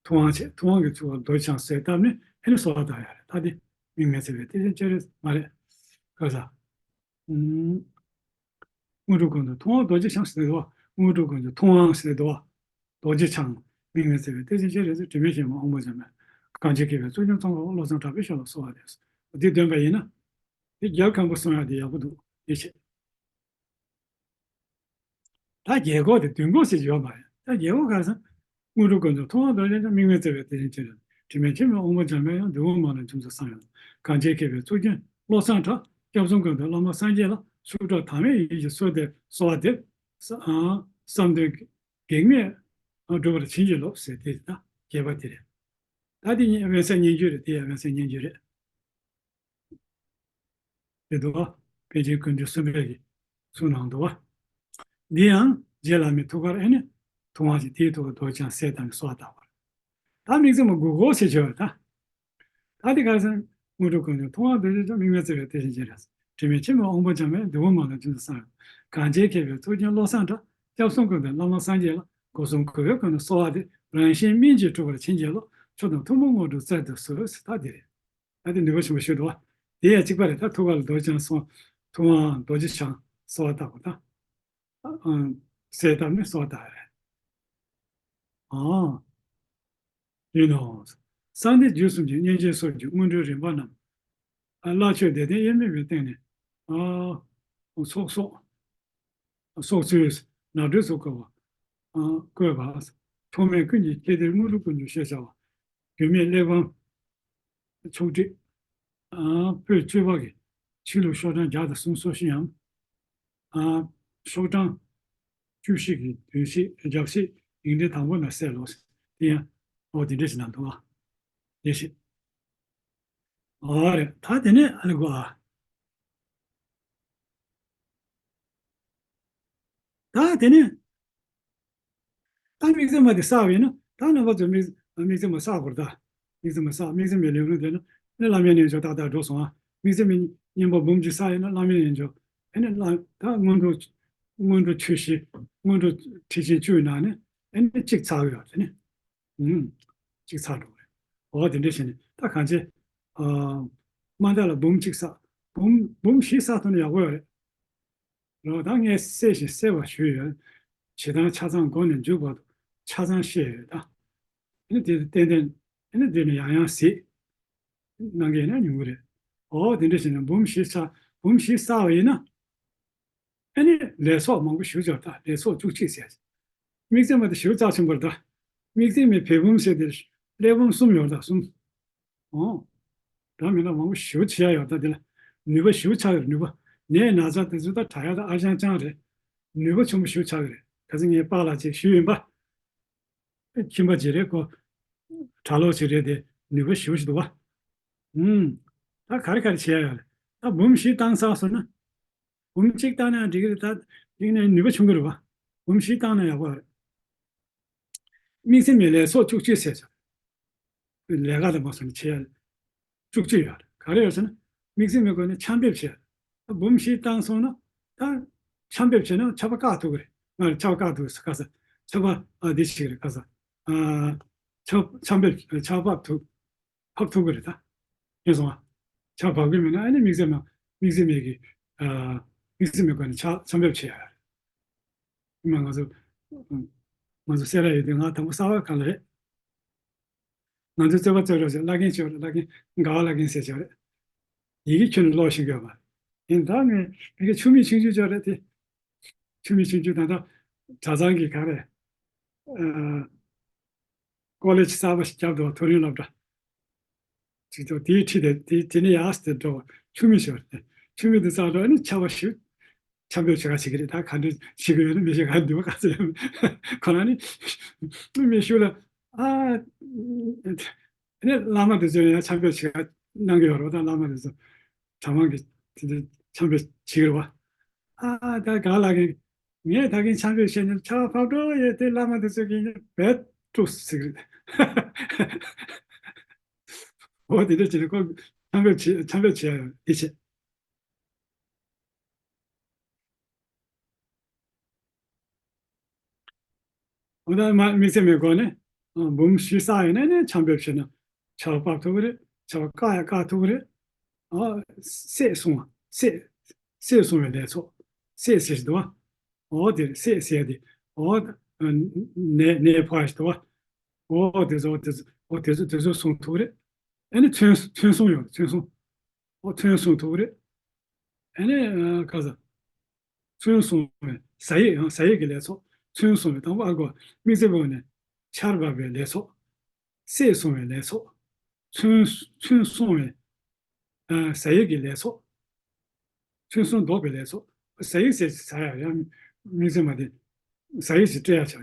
ཐུབ་དབང་ཆེ་ཐུབ་དབང་གི་ཐུགས་ཀ་ལ་རྡོ་རྗེ་འཆང་གསལ་བཏབ་ནས་ཨ་ནི་གསོལ་བ་བཏབ་ཡ་རེད། ད་དེ་དམིགས་མེད་བརྩེ་བའི་གཏེར་ཆེན་སྤྱན་རས་མ་རེད། ག་ས། ཨུམ། དངོས་གྲུབ་ཀུན་ཏུ་མཐོང་བ་རྡོ་རྗེ་འཆང་ཟེར་དོ། དངོས་གྲུབ་ཀུན་ཏུ་མཐོང་བ་ཟེར་དོ། རྡོ་རྗེ་འཆང་དམིགས་མེད་བརྩེ་བའི་གཏེར་ཆེན་སྤྱན་རས་གཟིགས། དྲི་མེད་ཅན་མ་དབང་པོ་འཇམ་དཔལ། གངས་ཅན་མཁས་པའི་གཙུག་རྒྱན་ཙོང་ཁ་པ། བློ་བཟང་གྲགས་པའི་ཞབས་ལ་གསོལ་བ་འདེབས། འདི་འདོན་པ་ཡིན་ན། དེ་རྒྱལ་མཁན་པོ་གསུང་ཡག་དེ་ཡག་པོ་འདུག་དེ་བྱས། ད་རྒྱལ་སྒོ་དེ་བདུན་སྒོ་ཟེར་གྱི་ཡོད་མ་རེད། ད་རྒྱལ་སྒོ་ག་རེ་ཟེར། དངོས་གྲུབ་ཀུན་ཏུ་མཐོང་བ་རྡོ་རྗེ་འཆང་། དམིགས་མེད་བརྩེ་བའི་གཏེར་ཆེན་སྤྱན་རས། དྲི་མེད་འཆི་མེད་དབང་པོ་འཇམ་དཔལ་དབྱངས། འདུལ་བ་མ་ལུས་ཁྱིམ་དུ་བསམ་ཡང་། གངས་ཅན་མཁས་པའི་གཙུག་རྒྱན་བློ་བཟང་གྲགས། སྐྱབས་གསུམ་ཀུན་འདུས་བླ་མ་སངས་རྒྱས་ལ། ཕྱོགས་བཅུ་ཐ་མལ་ཡིད་ཀྱི་སོས་ཏེ་གསོལ་བ་འདེབས། ས་ཨ་བསམ་དོན་གེགས་མེད་འགྲུབ་པར་བྱིན་གྱིས་རློབས་ཟེར་དེ་ད་རྒྱས་པ་དེ་རེད། ད་དེ་ཉིད་དབེན་ས་སྙན་བརྒྱུད་རེད། དེ་ཡང་དབེན་ས་སྙན་བརྒྱུད་རེད། དེ་འདུག་བ། པཎ་ཆེན་ཀུན་འདུས་གསུམ་པའི་གི་གསུང་ནང་འདུག་བ། འདི་ཡང་རྗེ་བླ་མའི་ཐུགས་ཀར་ཨེ་ནི་ཐུབ་དབང་ཞིག་དེའི་ཐུགས་ཀར་རྡོ་རྗེ་འཆང་གསལ་བཏབ་ནས་གསོལ་བ་བཏབ་པ་རེད། ད་དམིགས་བརྩེ་མ་དགུ་སྐོར་ཞེས་བྱ་བ་ད། ད་དེ་ག་ཟེར། དངོས་གྲུབ་ཀུན་འདུས་ཐུབ་དབང་རྡོ་རྗེ་འཆང་། དམིགས་མེད་བརྩེ་བའི་དེ་བཞིན་རྗེ་རེད། དྲི་མེད་འཆི་མེད་དབང་པོ་འཇམ་དཔལ། འདུལ་བ་མ་ལུས་ཁྱིམ་དུ་བསམ་ཡང་། གངས་ཅན་མཁས་པའི་གཙུག་རྒྱན་བློ་བཟང་གྲགས། སྐྱབས་གསུམ་ཀུན་འདུས་བླ་མ་སངས་རྒྱས་ལ། སྒོ་གསུམ་གུས་པས་ཀུན་ནས་གསོལ་བ་འདེབས། རང་གཞན་སྨིན་བྱེད་འགྲུབ་པར་བྱིན་གྱིས་རློབས། མཆོག་དང་ཐུན་མོང་དངོས་གྲུབ་སྩལ་དུ་གསོལ། ད་དེ་རེད། ད་དེ་ནུས་པ་ཆེན་པོ་ཞིག་འདུག་བ། དེ་ཡང་གཅིག་པ་རེད། ད་ཐུགས་ཀར་རྡོ་རྗེ་འཆང་གསོལ། ཐུབ་དབང་རྡོ་རྗེ་འཆང་གསོལ་བ་བཏབ་པ་དང་། ཨ་ཨ་གསལ་བཏབ་ནས་གསོལ་བ་བཏབ་པ་རེད། ཨ་ཡིན་ནོ། གསང་བདེ་རྒྱུད་གསུམ་གྱི་སྙིང་རྗེའི་སོར་གྱི་སྔོན་འགྲོའི་རིམ་པ་རྣམས། ཨ་བླ་མཆོད་བདེ་ལྡན་དབྱེར་མེད་པའི་སྟེང་ནས། ཨ་ཚོགས་གསོག་སྲོག་རྩོལ་ནགས་ཁྲོད་སོགས་བཀོད་པ། ཨ་བཀོད་པ། ཐོགས་མེད་ཀུན་གྱི་ཁྱེར་ཏེ་དངོས་གྲུབ་ཀུན་འབྱུང་ཞེས་བྱ་བ། རྒྱུད་སྨད་གླེགས་བམ་ཆོག་ཁྲིགས། ཨ་པོད་བཅུ་པ་གི་ཕྱི་ལུགས་ཤོག་གྲངས་བརྒྱ་དང་སུམ་ཅུ་སོ་བཞི་ཡང་། ཨ་ཤོག་གྲངས་བཅུ་བཞི་གི་བདུན་བཞི་རྒྱག་བཞི་ཡིག་ཕྲེང་དང་པོ་ན་གསལ་ལོ། དེ་ཡང་འོ་དེ་འདྲ་ཞིག་ན་འདུག་ཨ། དེ་བཞིན། ཨོ་རེད། ད་དེ་ནས་ཨ་ལེ་གོ་ཨ། ད་དེ་ནས། ད་དམིགས་བརྩེ་མ་དེ་བསགས་པ་ཡིན་ན། ད་རྣམ་པ་ཚོས་དམིགས་དམིགས་བརྩེ་མ་བསགས་དགོས་རེད་ད། དམིགས་བརྩེ་མ་བསགས། དམིགས་བརྩེ་མའི་ལེའུ་ལུང་དེ་ནི་ནི་བླ་མའི་རྣལ་འབྱོར་ཏག་ཏག་འགྲོ་སོང་ཨ། དམིགས་བརྩེ་མའི་བསྙེན་པ་འབུམ་གཅིག་བསགས་ཡིན་ན་བླ་མའི་རྣལ་འབྱོར། ཨེ་ནི་བླ་ད་སྔོན་འགྲོ། སྔོན་འགྲོ་ཆོས་བཞི། སྔོན་འགྲོ་ཁྲིད་ཆེན་བཅུའི་ནང་ནས་ཨེ་ནི་གཅིག་ཚར་གི་ཡོད་དེ་ནི། ཨུམ། གཅིག་ཚར་འགྲོ་གི་རེད། འོ་དེ་འདྲ་བྱས་ནས་ད་གང་ཅི། ཨ་མ་མཐའ་ལ་འབུམ་གཅིག་བསགས། འབུམ་འབུམ་བཞི་བསགས་ཐུབ་ན་ཡག་པོ་ཡོད་རེད། རོ་ད་ངས་གསལ་ཞིང་གསལ་བར་ཞུས་ཡོད། ཇི་ལྟར་ཆ་ཚང་སྒོ་ནས་མཇུག་བར་དུ་ཆ་ཚང་བཤད་ཡོད་ད། ཨ་ནི་དེ་ཏན་ཏན་ཨ་ནི་འདི་ནི་ཡང་ཡང་གཟིགས། གནང་གི་ཡིན་ན་ཉུང་གི་རེད། འོ་དེ་འདྲ་བྱས་ན་འབུམ་བཞི་ཚར་འབུམ་བཞི་བསགས་པ་ཡིན་ན། ཨ་ནི་ལས་ཚོགས་མང་པོ་ཞེ་པོ་ཅིག་ཡོད་ད། ལས་ཚོགས་བཅུ་གཅིག་ཟེར། དམིགས་བརྩེ་མ་དེ་ཞེ་པོ་རྩ་ཆེན་པོ་རེད་ད། དམིགས་བརྩེ་མའི་བེ་འབུམ་ཟེར་དེ་གླེགས་བམ་གསུམ་ཡོད་ད་གསུམ། ཨོ། ད་མིན་ན་མང་པོ་ཞེ་པོ་བྱེད་ཡ་ཡོད་ད། དེ་ལ་ནུས་པ་ཞེ་པོ་ཆགས་ཀྱི་རེད། ནུས་པ། ནད་ན་ཚ་དེ་ཚོ་ད་དྲག་ཡ་ད་ཨ་ཅང་ཅང་རེད། ནུས་པ་ཆེན་པོ་ཞེ་པོ་ཆགས་ཀྱི་རེད། ག་ཚོད་ངས་པཱ་ལགས་ཅིག་ཞུས་ཡིན་པ། ཁྱིམ་པ་ཅིག་རེད། ཁོ་གྲྭ་ལོག་ཅིག་རེད་དེ། ནུས་པ་ཞེ་པོ་ཞིག་འདུག་བ། ཨུམ། ད་ག་རེ་ག་རེ་བྱེད་ཡ་ཡོད་རེད། ད་འབུམ་བཞི་བཏང་ཚར་སོང་ན། འབུམ་གཅིག་བཏང་ན་འགྲིག་གི་རེད། ད་འགྲིག་ནས་ནུས་པ་ཆུང་གི་རེད་བ། འབུམ་བཞི་བཏང་ན་ཡག་པོ་རེད། དམིགས་བརྩེ་མའི་ལས་ཚོགས་བཅུ་གཅིག་ཟེར་ཚོ། ལས་ཀ་དང་མ་སོང་ནས་བྱེད་ཡ་བཅུ་གཅིག་ཡོད་རེད། ག་རེ་ཡོད་ཟེར་ན། དམིགས་བརྩེ་མའི་སྒོ་ནས་ཆར་འབེབས་བྱེད་ཡ། ད་འབུམ་བཞི་བཏང་སོང་ན། ད་ཆར་འབེབས་བྱས་ན་ཆར་པ་བཀག་ཐུབ་ཀྱི་རེད། ང་ལ་ཆར་པ་བཀག་ཐུབ་ཀྱི་རེད། ག་ས་ཆར་པ་ཨ་འདི་བྱེད་ཀྱི་རེད། ག་ས་ཨ་ཆར་ཆར་འབེབས་ཆར་པ་ཐུབ། ཕབ་ཐུབ་ཀྱི་རེད་ད། ཤེས་སོང་ཨ། ཆར་ཕབ་ཀྱི་མེད་ན་ཨ་ནི་དམིགས་བརྩེ་མ། དམིགས་བརྩེ་མའི་གི། ཨ། དམིགས་བརྩེ་མའི་སྒོ་ནས་ཆར་ཆར་འབེབས་བྱེད་ཡ་རེད། ཨ་མ་ང་ཚོ། ང་ཚོ་སེ་ར་ཡོད་དུས་ང་དང་པོ་གསར་པ་གང་ལ་རེད། ང་ཚོའི་རྩོད་པ་རྩོད་རོགས་ཟེར། བླ་རྒན་ཆེ་བ་རེད། བླ་རྒན་དགའ་བ་བླ་རྒན་ཟེར་ཆེ་བ་རེད། ཡི་གེ་ཁྱོན་ནས་ཀློག་ཤེས་ཀྱི་ཡོད་མ་རེད། ཡིན་ད་ངས་ཡི་གེ་ཆུ་མིག་ཆུང་ཆུང་ཅིག་རེད་དེ། ཆུ་མིག་ཆུང་ཆུང་ད་ལྟ་གྲྭ་ཚང་གི་ག་རེ། ཨ། ཀོ་ལེ་ཇི་གསར་པ་ཞིག་བརྒྱབ་འདུག་མཐོ་རིམ་སློབ་གྲྭ། ཅིག་ཏུ་དེའི་འཁྲིས་དེ་དེ་དེ་ནས་ཡར་དེ་འགྲོ་བ་ཆུ་མིག་ཞོར་དེ། ཆུ་མིག་དེ་ཚར་འགྲོ་ནི་ཆར་པ་ཞིག་ཆར་འབེབས་བྱེད་ག་བྱེད་ཀྱི་རེད། ད་ག་འདྲ་བྱེད་ཀྱི་ཡོད་ན་མི་ཤེས། ག་འདུག་ག་ཚོད་ཡོད། ཁོ་རང་ནི་མི་ཤུགས་ལ་ཨ། ནི་བླ་མ་དེ་ཚོས་ཡང་ཆར་འབེབས་བྱེད་ག་གནང་གི་ཡོད་རེད་པ། ད་བླ་མ་དེ་ཚོ་གྲྭ་མང་གི་དེ་ཚོ་ཆར་འབེབས་བྱེད་ཀྱི་རེད་པ། ཨ་ད་ག་ལ་གི། ངས་ད་གིན་ཆར་འབེབས་བྱས་ནས་ཆར་པ་ཕབ་འགྲོ་ཡོད་དེ། བླ་མ་དེ་ཚོ་གིས་བེད་ཀྲུག་ཟེར་གི་རེད། འོ་དེ་འདྲ་བྱས་ནས་ཁོ་ཆར་འབེབས་བྱེད་ཆར་འབེབས་བྱེད་ཡ་ཡོད་དེ་བྱས། འོ་ད་མ་དམིགས་བརྩེ་མའི་སྒོ་ནས་ཨ་འབུམ་བཞི་བསགས་ཡིན་ན་ནི་ཆར་འབེབས་བྱས་ན་ཆར་པ་ཕབ་ཐུབ་ཀྱི་རེད། ཆར་པ་བཀག་ཡ་བཀག་ཐུབ་ཀྱི་རེད། ཨ་སྲེག་བསྲུང་བ། སྲེག་སྲེག་བསྲུང་བའི་ལས་ཚོགས། སྲེག་ཟེར་གྱི་འདུག་བ། འོ་དེ་རེད། སྲེག་ཟེར་ཡ་དེ། འོ་ནད་ནད་ཕོག་ཡ་ཞིག་འདུག་བ། འོ་དེ་ཚོ་དེ་ཚོ་འོ་དེ་ཚོ་དེ་ཚོ་བསྲུང་ཐུབ་ཀྱི་རེད། ཨ་ནི་མཚོན་མཚོན་སྲུང་ཡོད། མཚོན་སྲུང་། འོ་མཚོན་སྲུང་ཐུབ་ཀྱི་རེད། ཨ་ནི་ཨ་ག་ས། མཚོན་སྲུང་བའི་ཟ་ཡིག་ཡང་ཟ་ཡིག་གི་ལས་ཚོགས། མཚོན་སྲུང་བའི་དང་པོ་ཨ་གོ་དམིགས་བརྩེ་སྒོ་ནས་ཆར་འབབ་པའི་ལས་ཚོགས། སྲེག་སྲུང་བའི་ལས་ཚོགས། མཚོན་མཚོན་སྲུང་བའི་ཨ་ཟ་ཡིག་གི་ལས་ཚོགས། མཚོན་སྲུང་བཟློག་པའི་ལས་ཚོགས། ཟ་ཡིག་ཟེར་ཟ་ཡ་ཡང་དམིགས་བརྩེ་མ་དེ་ཟ་ཡིག་ཅིག་སྤྲད་ཡ་ཆགས་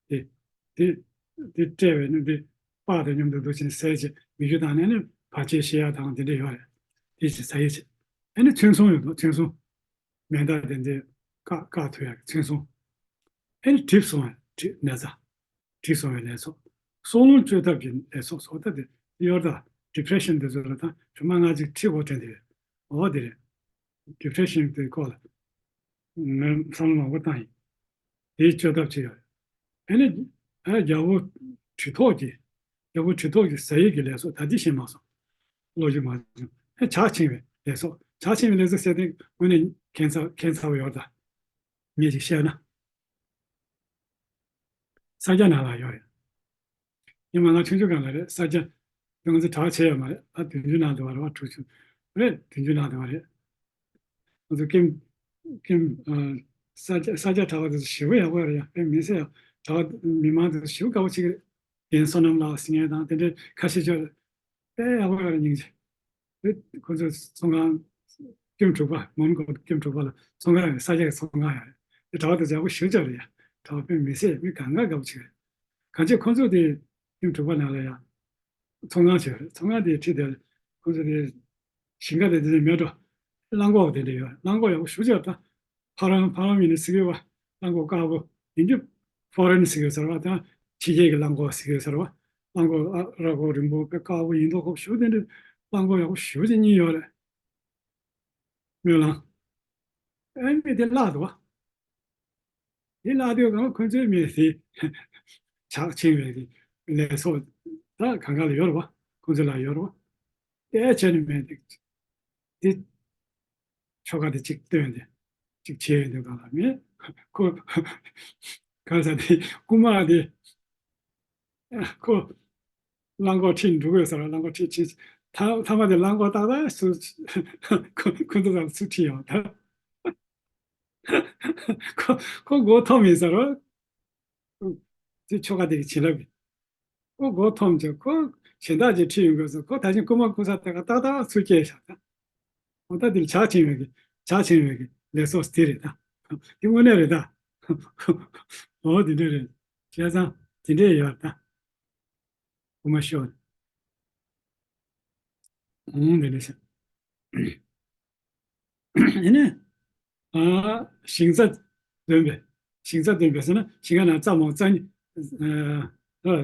ཀྱི་དེ་དེ་དེ་སྤྲད་པའི་ནི་དེ་པགས་དང་མཉམ་དུ་འདུག་ཅིང་ཟས་ཅིག་མི་རྒྱུ་དང་ནི་ནི་བར་ཆད་ཞི་ཡ་དང་དེ་འདྲ་ཡོད་རེད། དེ་ཅིག་ཟ་ཡིག་ཅིག་ཨ་ནི་མཚོན་སྲུང་ཡོད་དོ། མཚོན་སྲུང་མེ་མདའ་དེ་འདྲའི་བཀག་བཀག་ཐུབ་ཡ་གི་མཚོན་སྲུང་། ཨ་ནི་གྲིབ་སྲུང་བ་གྲིབ་ནད་ཚ། གྲིབ་སྲུང་བའི་ལས་ཚོགས། སྲོག་རླུང་བཅོས་ཐབས་ཀྱི་ལས་ཚོགས་སོགས། ད་དེ་གཡོལ་ཐབས་ཌི་པི་རེ་ཤན་དེ་ཚོ་ལ་ད་ཆུ་མ་ང་ཅིག་ཁྲིད་དགོས་དྲན་དེ་ཡོད། འོ་དེ་རེད། ཌི་པི་རེ་ཤན་དེ་སྐོར་ལ་ངས་བསམ་བློ་མང་པོ་བཏང་ཡིན། དེའི་བཅོས་ཐབས་བྱེད་ཡོད། ཨ་ནི་ཨ་རྒྱལ་པོ་གྲི་ཐོགས་ཀྱི་རྒྱལ་པོ་གྲི་ཐོགས་ཀྱི་ཟ་ཡིག་གི་ལས་ཚོགས་ད་ལྟ་ཤེས་མ་སོང་། བློ་ཞིག་མ་བྱུང་། ཨ་ཇག་འཆིང་བའི་ལས་ཚོགས། ཇག་འཆིང་བའི་ལས་ཚོགས་ཟེར་དེ་དངོས་གནས་ཁྱད་མཚར་ཁྱད་མཚར་བ་ཡོད་ད། ངས་ཅིག་བཤད་ན། ས་སྐྱ་ནང་ལ་ཡོད་རེད། ཉི་མ་ང་ཆུང་ཆུང་སྒང་ལ་རེད། ས་སྐྱ་དེ་ང་ཚོ་གྲྭ་བ་བྱས་ཡོད་མ་རེད། ད་བདུན་ཅུ་ནང་དུ་བ་རེད་བ། དྲུག་ཅུ་རེད། བདུན་ཅུ་ནང་དུ་བ་རེད། ང་ཚོ་ཀེམ་ཀེམ་ཨ་ས་སྐྱ་ས་སྐྱ་གྲྭ་བ་དེ་ཚོ་ཞེ་པོ་ཡག་པོ་རེད་ཡ། དཔེ་མི་སྲིད་ཡ། གྲྭ་བ་མི་མང་དེ་ཚོ་ཞེ་པོ་དགའ་པོ་བྱེད་ཀྱི་རེད། རྒན་བསོད་ནམས་ལགས་ཟེར་མཁན་དང་དེ་འདྲའི་ཁ་ཤས་ཅིག་ཡོད་རེད། དཔེ་ཡག་པོ་ཡོད་རེད། སྙིང་རྗེ། ཁོ་ཚོ་ཚོང་ཁང་ཀེམ་དྲུག་པ། མོན་གྷོ་ཀེམ་དྲུག་པ་ལ་ཚོང་ཁང་ཡོད། ས་སྐྱ་གི་ཚོང་ཁང་ཡོད་རེད། དེ་གྲྭ་བ་དེ་ཚོ་ཡག་པོ་ཞེ་པོ་ཅིག་རེད་ཡ། གྲྭ་བ་དཔེ་མི་སྲིད་མི་གང་ག་དགའ་པོ་བྱེད་རེད། གང་ཅི་ཁོ་ཚོ་དེ་ཀེམ་དྲུག་པ་ནང་ལ་ཡ་ཚོང་ཁང་བྱས་རེད། ཚོང་ཁང་དེ་ཁྲིད་དེ་ཁོ་ཚོ་དེ་ཞིང་ཁ་དེ་དེ་ནས་མེད་འགྲོ། རླངས་འཁོར་དེ་འདྲ་ཡོད། རླངས་འཁོར་ཡག་པོ་ཞེ་པོ་ཅིག་ཡོད་ད། ཕ་རོལ་ཕ་རོལ་མི་ནི་སི་ཀི་བ། རླངས་འཁོར་དཀར་པོ་ཡིན་རྒྱུ། ཕོ་རན་སི་ཀི་ཟེར་བ་དང་ཕྱི་རྒྱལ་གྱི་རླངས་འཁོར་སི་ཀི་ཟེར་བ། རླངས་འཁོར་ཨ་ར་ཁོག་རིང་པོ་དཀར་པོ་ཡིན་མདོག་ཁོག་ཞུ་དེ་འདྲ་རླངས་འཁོར་ཡག་པོ་ཞུ་ཅིག་གཉིས་ཡོད་རེད། སྨོན་ལམ། ཨེ་མི་དེ་བརླག་འདུག་བ། དེ་བརླག་དུས་གང་ཁོ་ཚོའི་མི་དེ་ཇག་འཆིང་བའི་ལས་ཚོགས་ད་གང་ག་ལ་ཡོད་རེད་བ། ཁོ་ཚོ་ལ་ཡོད་རེད་བ། དེ་བྱས་ནས་མི་དེ་དེ། ཆོ་ག་དེ་གཅིག་བཏོན་ཏེ་གཅིག་བྱས་ཡོང་དུས་གང་ལ་མེད། ཁོ་གང་ཟེར་དེ་རྐུན་མ་དེ་ཁོ་རླངས་འཁོར་ཁྲིད་འགྲོ་དགོས་ཟེར་བ། རླངས་འཁོར་ཁྲིད་ཁྲིད་ཐ་མ་དེ་རླངས་འཁོར་ཏག་ཏག་སུ་ཁོ་ཁོ་ཚོ་ཚང་སུ་ཁྲིད་ཡོང་ད། ཁོ་ཁོ་མགོ་འཐོམ་ཡིན་ཟེར་བ། དེ་ཆོ་ག་དེ་གི་བྱིན་རླབས་ཡིན། ཁོ་མགོ་འཐོམ་བྱས་ཁོ་གཞན་དག་ཅིག་ཁྲིད་ཡོང་དགོས་སོ། ཁོ་ད་ཅིང་རྐུན་མ་རྐུ་ས་དེ་ག་ཏག་ཏག་ཚུར་སྐྱེལ་བཞག་ད། འོ་ད་འདིར་ཇག་འཆིང་བའི་གི་ཇག་འཆིང་བའི་གི་ལས་ཚོགས་དེ་རེད་ད། དེ་དངོས་གནས་རེད་ད། འོ་དེ་འདྲ་རེད། བྱས་ཙང་དེ་འདྲས་ཡོད་ད། རྐུན་མ་ཤོར། འོང་དེ་འདྲ་བྱས། ཨེ་ནས། ཨ། ཞིང་རྩྭ་འདོན་པའི། ཞིང་རྩྭ་འདོན་པའི་ཟེར་ན་ཞིང་ཁ་ནང་རྩྭ་མང་རྩྭ་ཨ་ཨ་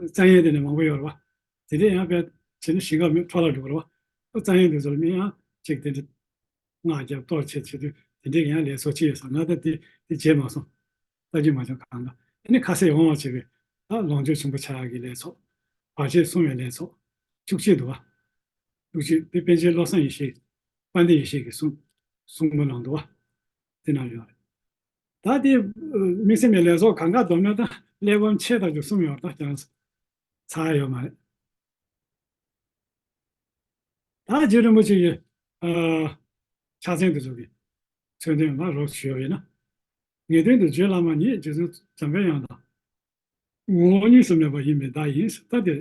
རྩྭ་ཡན་དེ་ནས་མང་པོ་ཡོད་རེད་བ། དེ་འདྲས་ཡང་བས་བྱས་ན་ཞིང་ཁ་མི་འཕྲོ་བརླག་འགྲོ་གི་རེད་བ། རྩྭ་ཡན་དེ་ཚོ་ལ་མི་ཡང་ཅིག་དེ་འདྲ་སྔགས་རྒྱབ་གཏོར་བྱེད་བྱེད་དུས་དེ་འདྲས་ཡང་ལས་སོ་ཅི་ཡོད་ས་ང་ད་དེ་དེ་བྱས་མ་སོང་། ལྟ་རྒྱུ་མ་བྱུང་གང་ག་ཨེ་ནས་ཁ་ཟས་འོང་བ་བྱེད་པའི་ད་ལོངས་སྤྱོད་ཆེན་པོ་ཆགས་ཡག་གི་ལས་ཚོགས། བར་ཆད་སྲུང་བའི་ལས་ཚོགས། བཅུ་གཅིག་འདུག་བ། བཅུ་གཅིག་དེ་པཎ་ཆེན་བློ་བཟང་ཡེ་ཤེས། དཔལ་ལྡན་ཡེ་ཤེས་ཀྱི་གསུང་། གསུང་འབུམ་ནང་འདུག་བ། དེ་ནང་ཡོད་རེད། ད་དེ་དམིགས་བརྩེ་མའི་ལས་ཚོགས་གང་ག་བསྡོམས་ན་ད་གླེགས་བམ་ཆེ་ཐག་ཆོད་གསུམ་ཡོད་རེད། ད་ཁྱེད་རང་ཚོ་ཚར་ཡོད་མ་རེད། ད་རྗེ་རིན་པོ་ཆེ་ཡི་ཕྱག་མཚན་དེ་ཚོ་གི་མཚོན་དོན་ལ་རོབ་ཞུས་པ་ཡིན་ན། ངེས་དོན་དུ་རྗེ་བླ་མ་ཉིད་རྗེ་བཙུན་འཇམ་དཔལ་དབྱངས་དང་ངོ་བོ་གཉིས་སུ་མེད་པ་ཡིན་པའི་བརྡ་ཡིན། ད་དེ་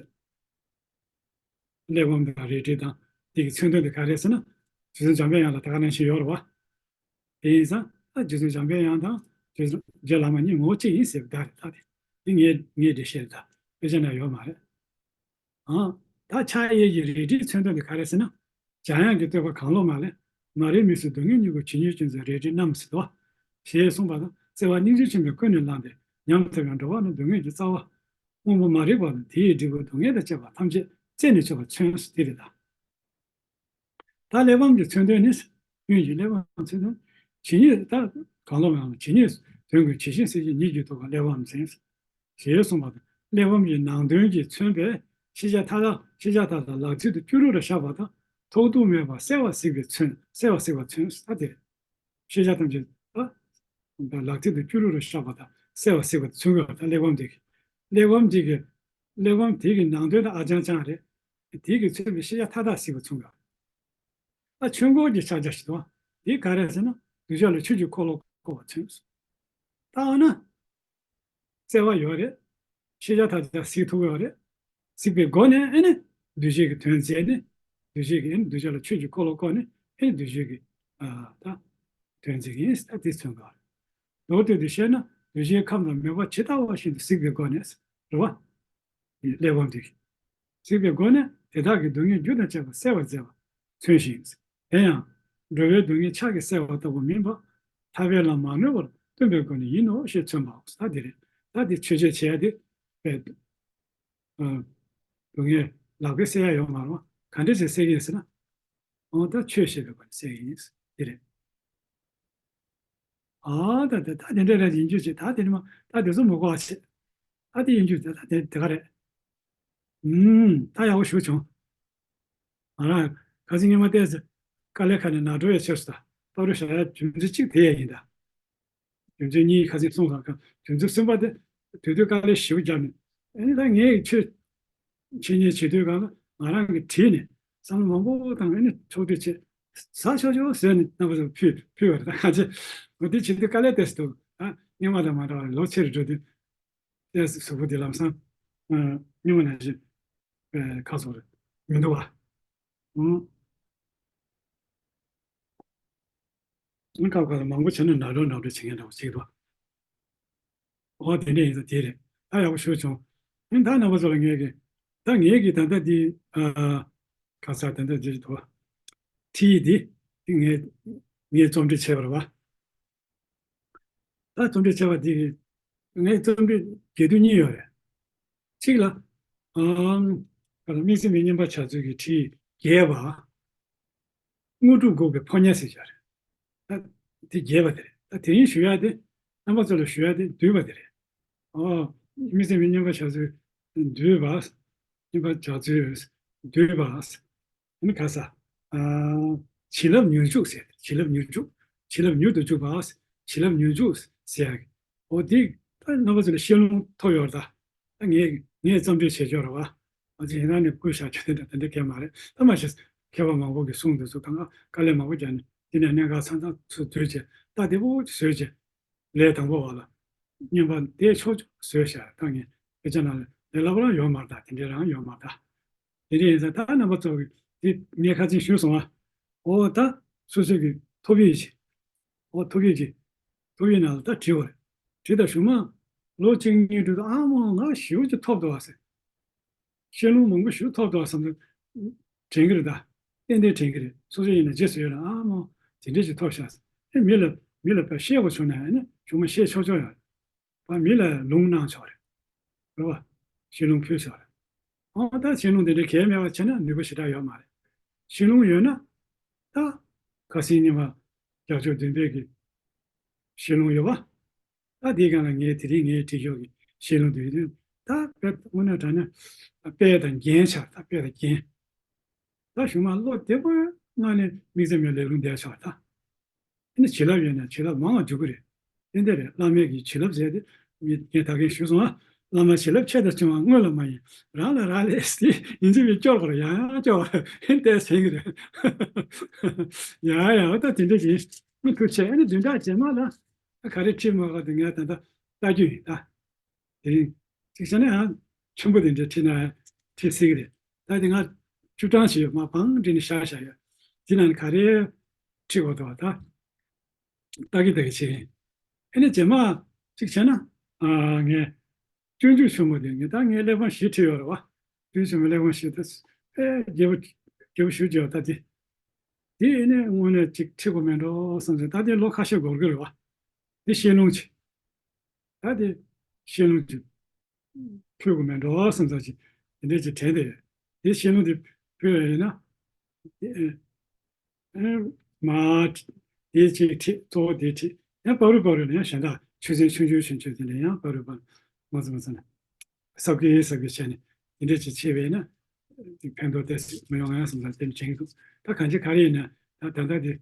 གླེགས་བམ་དང་རས་བྲིས་དང་དེ་གི་མཚོན་དོན་དེ་ག་རེ་ཟེར་ན། རྗེ་བཙུན་འཇམ་དཔལ་དབྱངས་ལ་ད་ག་ནང་བཞིན་ཡོད་རེད་བ། དེ་ཡིན་ཙང་ད་རྗེ་བཙུན་འཇམ་དཔལ་དབྱངས་དང་རྗེ་བཙུན་རྗེ་བླ་མ་གཉིས་ངོ་བོ་གཅིག་ཡིན་ཟེར་བའི་བརྡ་རེད། ད་དེ་དེ་ངའི་ངའི་འགྲེལ་བཤད་རེད། ད་དཔེ་ཆ་ན་ཡོད་མ་རེད། ཨང་། ད་ཕྱག་གཡས་ཀྱི་རས་བྲིས་མཚོན་དོན་དེ་ག་རེ་ཟེར་ན། འཇམ་དབྱངས་ཀྱི་བསྟོད་པ་གང་བློ་མ་ལས། མ་རིག་མུན་སེལ་སྡུག་བསྔལ་སྙིང་པོ་ཇི་སྙེད་ཅན་ཟེར་རས་བྲིས་རྣམས་ཟེར་དོ། ཞེས་གསུངས་པ་དང་བརྩེ་བ་སྙིང་རྗེ་ཆེན་པོས་ཀུན་ནས་བསླངས་ཏེ་ཉམས་ཐག་པའི་འགྲོ་བ་ནི་སྡུག་བསྔལ་གྱི་རྩ་བ། དབང་པོ་མ་རིག་པ་དང་དེ་ཡི་འབྲས་བུ་སྡུག་བསྔལ་དང་བཅས་པ་ཐམས་ཅད་རྩད་ནས་ཆོད་པར་མཚོན་དེ་རེད་ད། ད་གླེགས་བམ་གྱི་མཚོན་དོན་ནི། ཀུན་གྱི་གླེགས་བམ་མཚོན་དོན། ཇི་སྙེད་ད་གང་བློ་མ་ལས་ཇི་སྙེད་དོན་ཀུན་ཇི་བཞིན་གསལ་བྱེད་ཉིད་ཀྱི་ཐུགས་ཀར་གླེགས་བམ་མཛད། ཞེས་གསུངས་པ་དང་གླེགས་བམ་གྱི་ནང་དོན་གྱིས་མཚོན་པའི་ཤེས་བྱ་མཐའ་དག་ཤེས་བྱ་མཐའ་དག་ལག་མཐིལ་དུ་སྐྱུ་རུ་རུ་བཞག་པ་དང་ཐོགས་རྡུགས་མེད་པར་གསལ་བར་གཟིགས་པས་མཚོན། གསལ་བར་གཟིགས་པར་མཚོན་ས་དེ། ཤེས་བྱ་ཐམས་ཅད་ལ་ལག་མཐིལ་དུ་སྐྱུ་རུ་རུ་བཞག་པ་དང་གསལ་བར་གཟིགས་པ་མཚོན་དགོས་པ་དང་གླེགས་བམ་དེ་གི། གླེགས་བམ་དེ་གི། གླེགས་བམ་དེ་གི་ནང་དོན་དང་ཨ་ཅང་ཅང་རེད། དེ་གི་མཚོན་པའི་ཤེས་བྱ་མཐའ་དག་གཟིགས་པ་མཚོན་དགོས། ད་ཆོས་འཁོར་གྱི་ཕྱག་རྒྱ་ཞིག་འདུག་བ། དེ་ག་རེ་ཟེར་ན་གདུལ་བྱ་ལ་ཆོས་ཀྱི་འཁོར་ལོ་བསྐོར་བ་མཚོན། ད་འོ་ན། བརྩེ་བ་ཡོད་རེད། ཤེས་བྱ་མཐའ་དག་གཟིགས་ཐུབ་ཡོད་རེད། གཟིགས་པའི་སྒོ་ནས་ཨེ་ནི་འདུ་བྱེད་ཀྱི་དོན་མཛད་ནས། འདུ་བྱེད་ཀྱི་ཨེ་ནི་འདུ་བྱེད་ལ་ཆོས་ཀྱི་འཁོར་ལོ་བསྐོར་ནས་ཨེ་ནི་འདུ་བྱེད་ཀྱི་ཨ་ད་དོན་མཛད་ཀྱི་ཡིན་ཟེར། ད་དེ་མཚོན་པ་རེད། མདོར་བསྡུས་ཏེ་བཤད་ན་འདུ་བྱེད་ཁམས་དང་མོས་པ་ཇི་ལྟ་བ་བཞིན་དུ་གཟིགས་པའི་སྒོ་ནས་རེད་བ། གླེགས་བམ་འདི་གཟིགས་པའི་སྒོ་ནས་དེ་དག་གི་སྡུག་བསྔལ་རྒྱུ་དང་བཅས་པ་བསལ་བར་མཛད་པ་མཚོན་ཞིང་། དེ་ཡང་འགྲོ་བའི་སྡུག་བསྔལ་ཕྱག་གིས་བསལ་བ་ལྟ་བུ་མིན་པར་ཐར་པའི་ལམ་མ་ནོར་བར་སྟོན་པའི་སྒོ་ནས་ཡིན་ནོ་ཞེས་མཚོན་པའོ། ད་འདི་རེད། ད་འདི་ཆོས་བྱེད་བྱེད་ཡ་དེ་པས། ཨ། སྡུག་བསྔལ་ལག་པས་བསལ་ཡ་ཡོད་མ་རེད། ག་འདྲ་བྱས་བསལ་གྱི་ཡིན་ཟེར་ན། འོ་ད་ཆོས་བཤད་པའི་སྒོ་ནས་བསལ་གྱི་ཡིན། འདི་རེད། ཨ་ད་ད་ད་དེ་འདྲ་རེད། ཡིན་རྒྱུ་བྱེད། ད་དེ་ནི་མ་ད་དེ་ཚོ་མི་གོ་བ་བྱེད། ད་དེ་ཡིན་རྒྱུ་བྱེད། ད་དེ་དེ་ག་རེད། ཨུམ། ད་ཡག་པོ་ཞུ་བྱུང་། ང་རང་ཁ་སང་སྔོན་མ་ཏོག་ཙམ་དཀའ་ལས་ཁག་ནས་ནག་འགྲོ་ཡ་ཆེར་སོང་། ད་བར་དུ་བཞག་ཡ་རྒྱུ་མཚན་གཅིག་དེ་ཡ་ཡིན་ད། རྒྱུ་མཚན་གཉིས་ཁ་སང་གསུངས་སོང་། རྒྱུ་མཚན་གསུམ་པ་དེ་དུས་དུས་དཀའ་ལས་ཞེ་པོ་བརྒྱབ་ནས། ཨ་ནི་ད་ངས་ཆོས་འཆད་ཉན་བྱེད་དུས་སྒང་ལ་ང་རང་གིས་བྲིས་ནས་བསམ་བློ་མང་པོ་བཏང་། ཨ་ནི་ཕྱོགས་བསྡུས་བྱས། ཟ་ཆོག་ཆོག་ཟེར་ནས་རྣམ་པ་ཚོར་ཕུལ་ཕུལ་བ་རེད། ད་གང་བྱས་འོ་དེ་བྱེད་དུས་དཀའ་ལས་དེ་སུ་འདུག། ད་སྔོན་མ་དང་མ་འདྲ་བར་ལོ་ཆེ་རུ་འགྲོ་དུས་ཏོག་ཙམ་གཟུགས་པོ་དེ་ལམ་སང་སྔོན་མ་ནང་བཞིན་ཁ་སོགས་རེད་མི་འདུག་བ། ཨང་། སྐབས་ཁ་ལ་མང་པོ་བྱས་ན་ནག་འགྲོ་ནག་འགྲོ་བྱེད་མཁན་འདྲ་བོ་ཅིག་འདུག། འོ་དེ་འདྲ་ཡིན་ཙང་དེ་རེད། ད་ཡག་པོ་ཞུ་བྱུང་། ཨིན། ད་རྣམ་པ་ཚོ་ལ་ངས་ཀྱི་ད་ངས་ཀྱི་ད་ལྟ་འདི་ཨ་ག་ས་ད་ལྟ་འདི་དོ་ཁྲིད་ཡིག་འདི་འདི་ངས་ངས་རྩོམ་སྒྲིག་བྱས་པ་རེད་བ། ད་རྩོམ་སྒྲིག་བྱས་པ་འདི་ངས་རྩོམ་སྒྲིག་རྒྱས་བསྡུས་གཉིས་ཡོད་རེད། གཅིག་ལ་ཨམ་ག་ལ་དམིགས་བརྩེ་མའི་བསྙེན་པ་བྱ་ཚུལ་གྱི་ཁྲིད་ཡིག་རྒྱས་པ། དངོས་གྲུབ་འགུགས་པའི་ཕོ་ཉ་ཟེར་ཡ་རེད། ད་དེ་རྒྱས་པ་དེ་རེད། ད་དེ་རིང་ཞུ་ཡ་དེ་རྣམ་པ་ཚོ་ལ་ཞུ་ཡ་དེ་བསྡུས་པ་དེ་རེད། ཨོ། དམིགས་བརྩེ་མའི་བསྙེན་པ་བྱ་ཚུལ་བསྡུས་པ། བསྙེན་པ་བྱ་ཚུལ་བསྡུས་པ། ཨ་ནི་ག་ས། ཨ། བྱིན་རླབས་མྱུར་འཇུག་ཟེར། བྱིན་རླབས་མྱུར་འཇུག། བྱིན་རླབས་མྱུར་དུ་འཇུག་པ། བྱིན་རླབས་མྱུར་འཇུག་ཟེར་ཡ་གི། འོ་དེ་ད་རྣམ་པ་ཚོ་ལ་ཤེས་ལོང་ཐོབ་ཡོད་རེད་ད། ད་ངས་ངས་རྩོམ་སྒྲིག་བྱེད་ཆོག་རེད་བ། ང་ཚོ་ཡིན་ན་ནས་བསྐུལ་བཞག་རྒྱུ་དེ་འདྲ་དེ་འདྲ་གས་མ་རེད། ད་མ་གཞི་མཁས་པ་མང་པོ་གིས་གསུངས་འདུག་ཚོ་ད་ང་དཀའ་ལས་མང་པོ་བརྒྱབ་ནས་དེ་ནས་གནད་འགག་ཚང་ཚང་ཚུར་བསྡུས་བྱས། ད་བདེ་པོ་བཟོས་བྱས། ལས་དང་པོ་བ་ལ་བསྙེན་པ་དེ་ཕྱོགས་བཟོས་བཞག། ད་ངས་དཔེ་ཆ་ནང་ལ་ལས་སླ་པོ་རང་ཡོད་མ་རེད། ད་དེ་འདྲའི་རང་ཡོད་མ་རེད་ད། དེ་འདྲ་ཡིན་ཙང་ད་རྣམ་པ་ཚོ་གིས་དེ་ངས་ཁ་ཚིག་ཞུས་སོང་ང་། འོ་ད་སོ་སོ་གི་ཐོབ་ཡིག་ཅིག། འོ་ཐོབ་ཡིག་ཅིག། ཐོབ་ཡིག་ནང་ལ་ད་བྲིས་པ་རེད། བྲིས་དང་གཞུག་མ་ལོ་གཅིག་གཉིས་འགྲོ་དུས་ཨ་མ་ང་ཞེ་པོ་ཅིག་ཐོབ་འདུག་ཨ་ཟེར། ཤེས་ལོང་མང་པོ་ཞིག་ཐོབ་འདུག་བསམ་ཚུལ་དྲན་གྱི་རེད་ད། ཏན་ཏན་དྲན་གྱི་རེད། སོ་སོ་ཡིན་ན་རྗེས་སུ་ཡོད་ན་ཨ་མ་དེ་འདྲས་ཅིག་ཐོབ་ཤག་ཟེར། ཨེ་མི་ལ་མི་ལ་བཤད་དགོས་བྱུང་ན་ཨ་ནི་གཞུག་མ་བཤད་ཆོག་ཆོག་ཡོད་རེད། ཕར་མི་ལ་ལུང་གནང་ཆོག་རེད། རེད་བ། ཤེས་ལོང་ཕུལ་ཆོག་རེད། ཨོ་ད་ཤེས་ལོང་དེ་འདྲ་གལ་མེད་པ་བྱས་ན་ནུས་པ་ཞེ་དྲག་ཡོད་མ་རེད། ཤེས་ལོང་ཡོད་ན་ད་ཁ་སང་ཉི་མ་རྒྱ་མཚོ་བདུན་པའི་གི་ཤེས་ལོང་ཡོད་བ། ད་དེའི་སྒང་ལ་ངས་དེ་རིང་ངས་བྲིས་ཤོག་གི་ཤེས་ལོང་དུ་ཡོད་དུས་ད་དཔེ་དངོས་གནས་དྲང་གནས་དཔེ་དང་རྒྱན་ཆགས། ད་དཔེ་དང་རྒྱན། ད་གཞུག་མ་བློ་བདེ་པོའི་ངང་ནས་དམིགས་བརྩེ་མའི་ལས་རུང་བསྡད་ཆོག་ད། ཨ་ནི་བྱིན་རླབས་ཡོད་ན་བྱིན་རླབས་མང་བ་འཇུག་གི་རེད། ཏན་ཏན་རེད། བླ་མས་ཀྱི་བྱིན་རླབས་ཟེར་དེ་ངས་ངས་ད་གིན་ཞུས་སོང་ཨ། བླ་མ་བྱིན་རླབས་ཆེ་དང་ཆུང་བ་སྔོན་ལ་མ་ཡིན། རང་ལ་རག་ལས་སི་ཡིན་གཅིག་པའི་སྐྱོར་བར་ཡང་ཡང་སྐྱོར་བར་ཏན་ཟེར་གི་རེད། ཡ་ཡ་ད་དེ་འདྲ་ཡིན། མི་ཐུགས་ཆེ། ཨ་ནི་བདུན་ཕྲག་རྗེས་མ་ལ་ག་རེ་ཁྲིད་མ་ག་དེ་ངས་ད་ལྟ་ལྟ་རྒྱུ་ཡིན་ད། དེ་རིང་གཅིག་བྱས་ན་ཡང་ཆེན་པོ་དེ་འདྲ་ཁྲིད་ན་ཁྲིད་སྲིད་ཀྱི་རེད། ད་དེ་ང་བཅུ་གྲངས་ཤིག་ཡོད། མ་བང་བསྒྲིགས་ནས་བཞག་བཞག་ཡོད། དེ་ནང་ནས་ག་རེ་ཁྲིད་དགོས་འདུག་བ་ད། ལྟ་གི་ལྟ་གི་བྱེད་ཀྱིན། ཨ་ནི་རྗེས་མ་གཅིག་བྱས་ན་ཨ་ངས་སྤྱོད་འཇུག་ཆེན་མོ་དེ་ངས་ད་ངས་གླེགས་བམ་བཞི་ཁྲིད་ཡོད་རེད་བ། སྤྱོད་འཇུག་ཆེན་མོ་གླེགས་བམ་བཞི་ད་ཨེ་རྒྱས་པོ་རྒྱས་པོ་ཞུ་རྒྱུ་ཡོད་ད་དེ། དེ་ཨ་ནི་དངོས་གནས་གཅིག་ཁྲིད་དགོས་མེད་འགྲོ་བསམ་ཚེ་ད་དེ་ལོ་ཁ་ཤས་འགོར་གི་རེད་བ། དེ་ཤེས་ལོང་གཅིག། ད་དེ་ཤེས་ལོང་གཅིག་ཕུལ་དགོས་མེད་འགྲོ་བསམ་ཚར་གཅིག་དེ་འདྲས་ཅིག་དྲན་ཏེ་ཡོད། དེ་ཤེས་ལོང་དེ་ཕུལ་བ་ཡིན་ན། དེ་ཨེ་མ་དེ་གཅིག་ཁྲིད། གཙོ་བོ་དེ་ཁྲིད། ཡང་བར་དུ་བར་དུ་ཡང་གཞན་དག་ཆོས་ཚན་ཆུང་ཆུང་ཆུང་ཆུང་དེ་འདྲ་ཡང་བར་དུ་བར་དུ་མ་ཚང་མ་ཚང་ན། གཟབ་གི་གཟབ་གི་བྱས་ནས་དེ་འདྲ་ཅིག་བྱས་པས་ན་དེ་ཕན་ཐོགས་ཏོག་ཙམ་མི་ཡོང་ང་བསམ་ལ་དེ་འདྲ་བྱེད་ཀྱི་འདུག། ད་གང་ཅི་ག་རེ་ཡིན་ན་ད་ད་ལྟ་དེ་ད་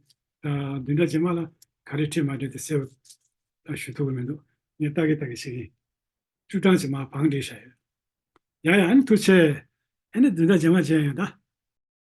བདུན་ཕྲག་རྗེས་མ་ལ་ག་རེ་ཁྲིད་མ་ཁྲིད་དེ་གསལ་པོ་ད་ཞུ་ཐུབ་ཀྱི་མི་འདུག། ངས་ལྟ་གི་ལྟ་གི་བྱེད་ཀྱི་ཡིན། བཅུ་གྲངས་ཅིག་མར་བང་བསྒྲིགས་བཞག་ཡོད། ཡ་ཡ་ཨ་ནི་ཐུགས་རྗེ་ཆེ། ཨ་ནི་བདུན་ཕྲག་རྗེས་མ་མཇལ་ཡོང་ད།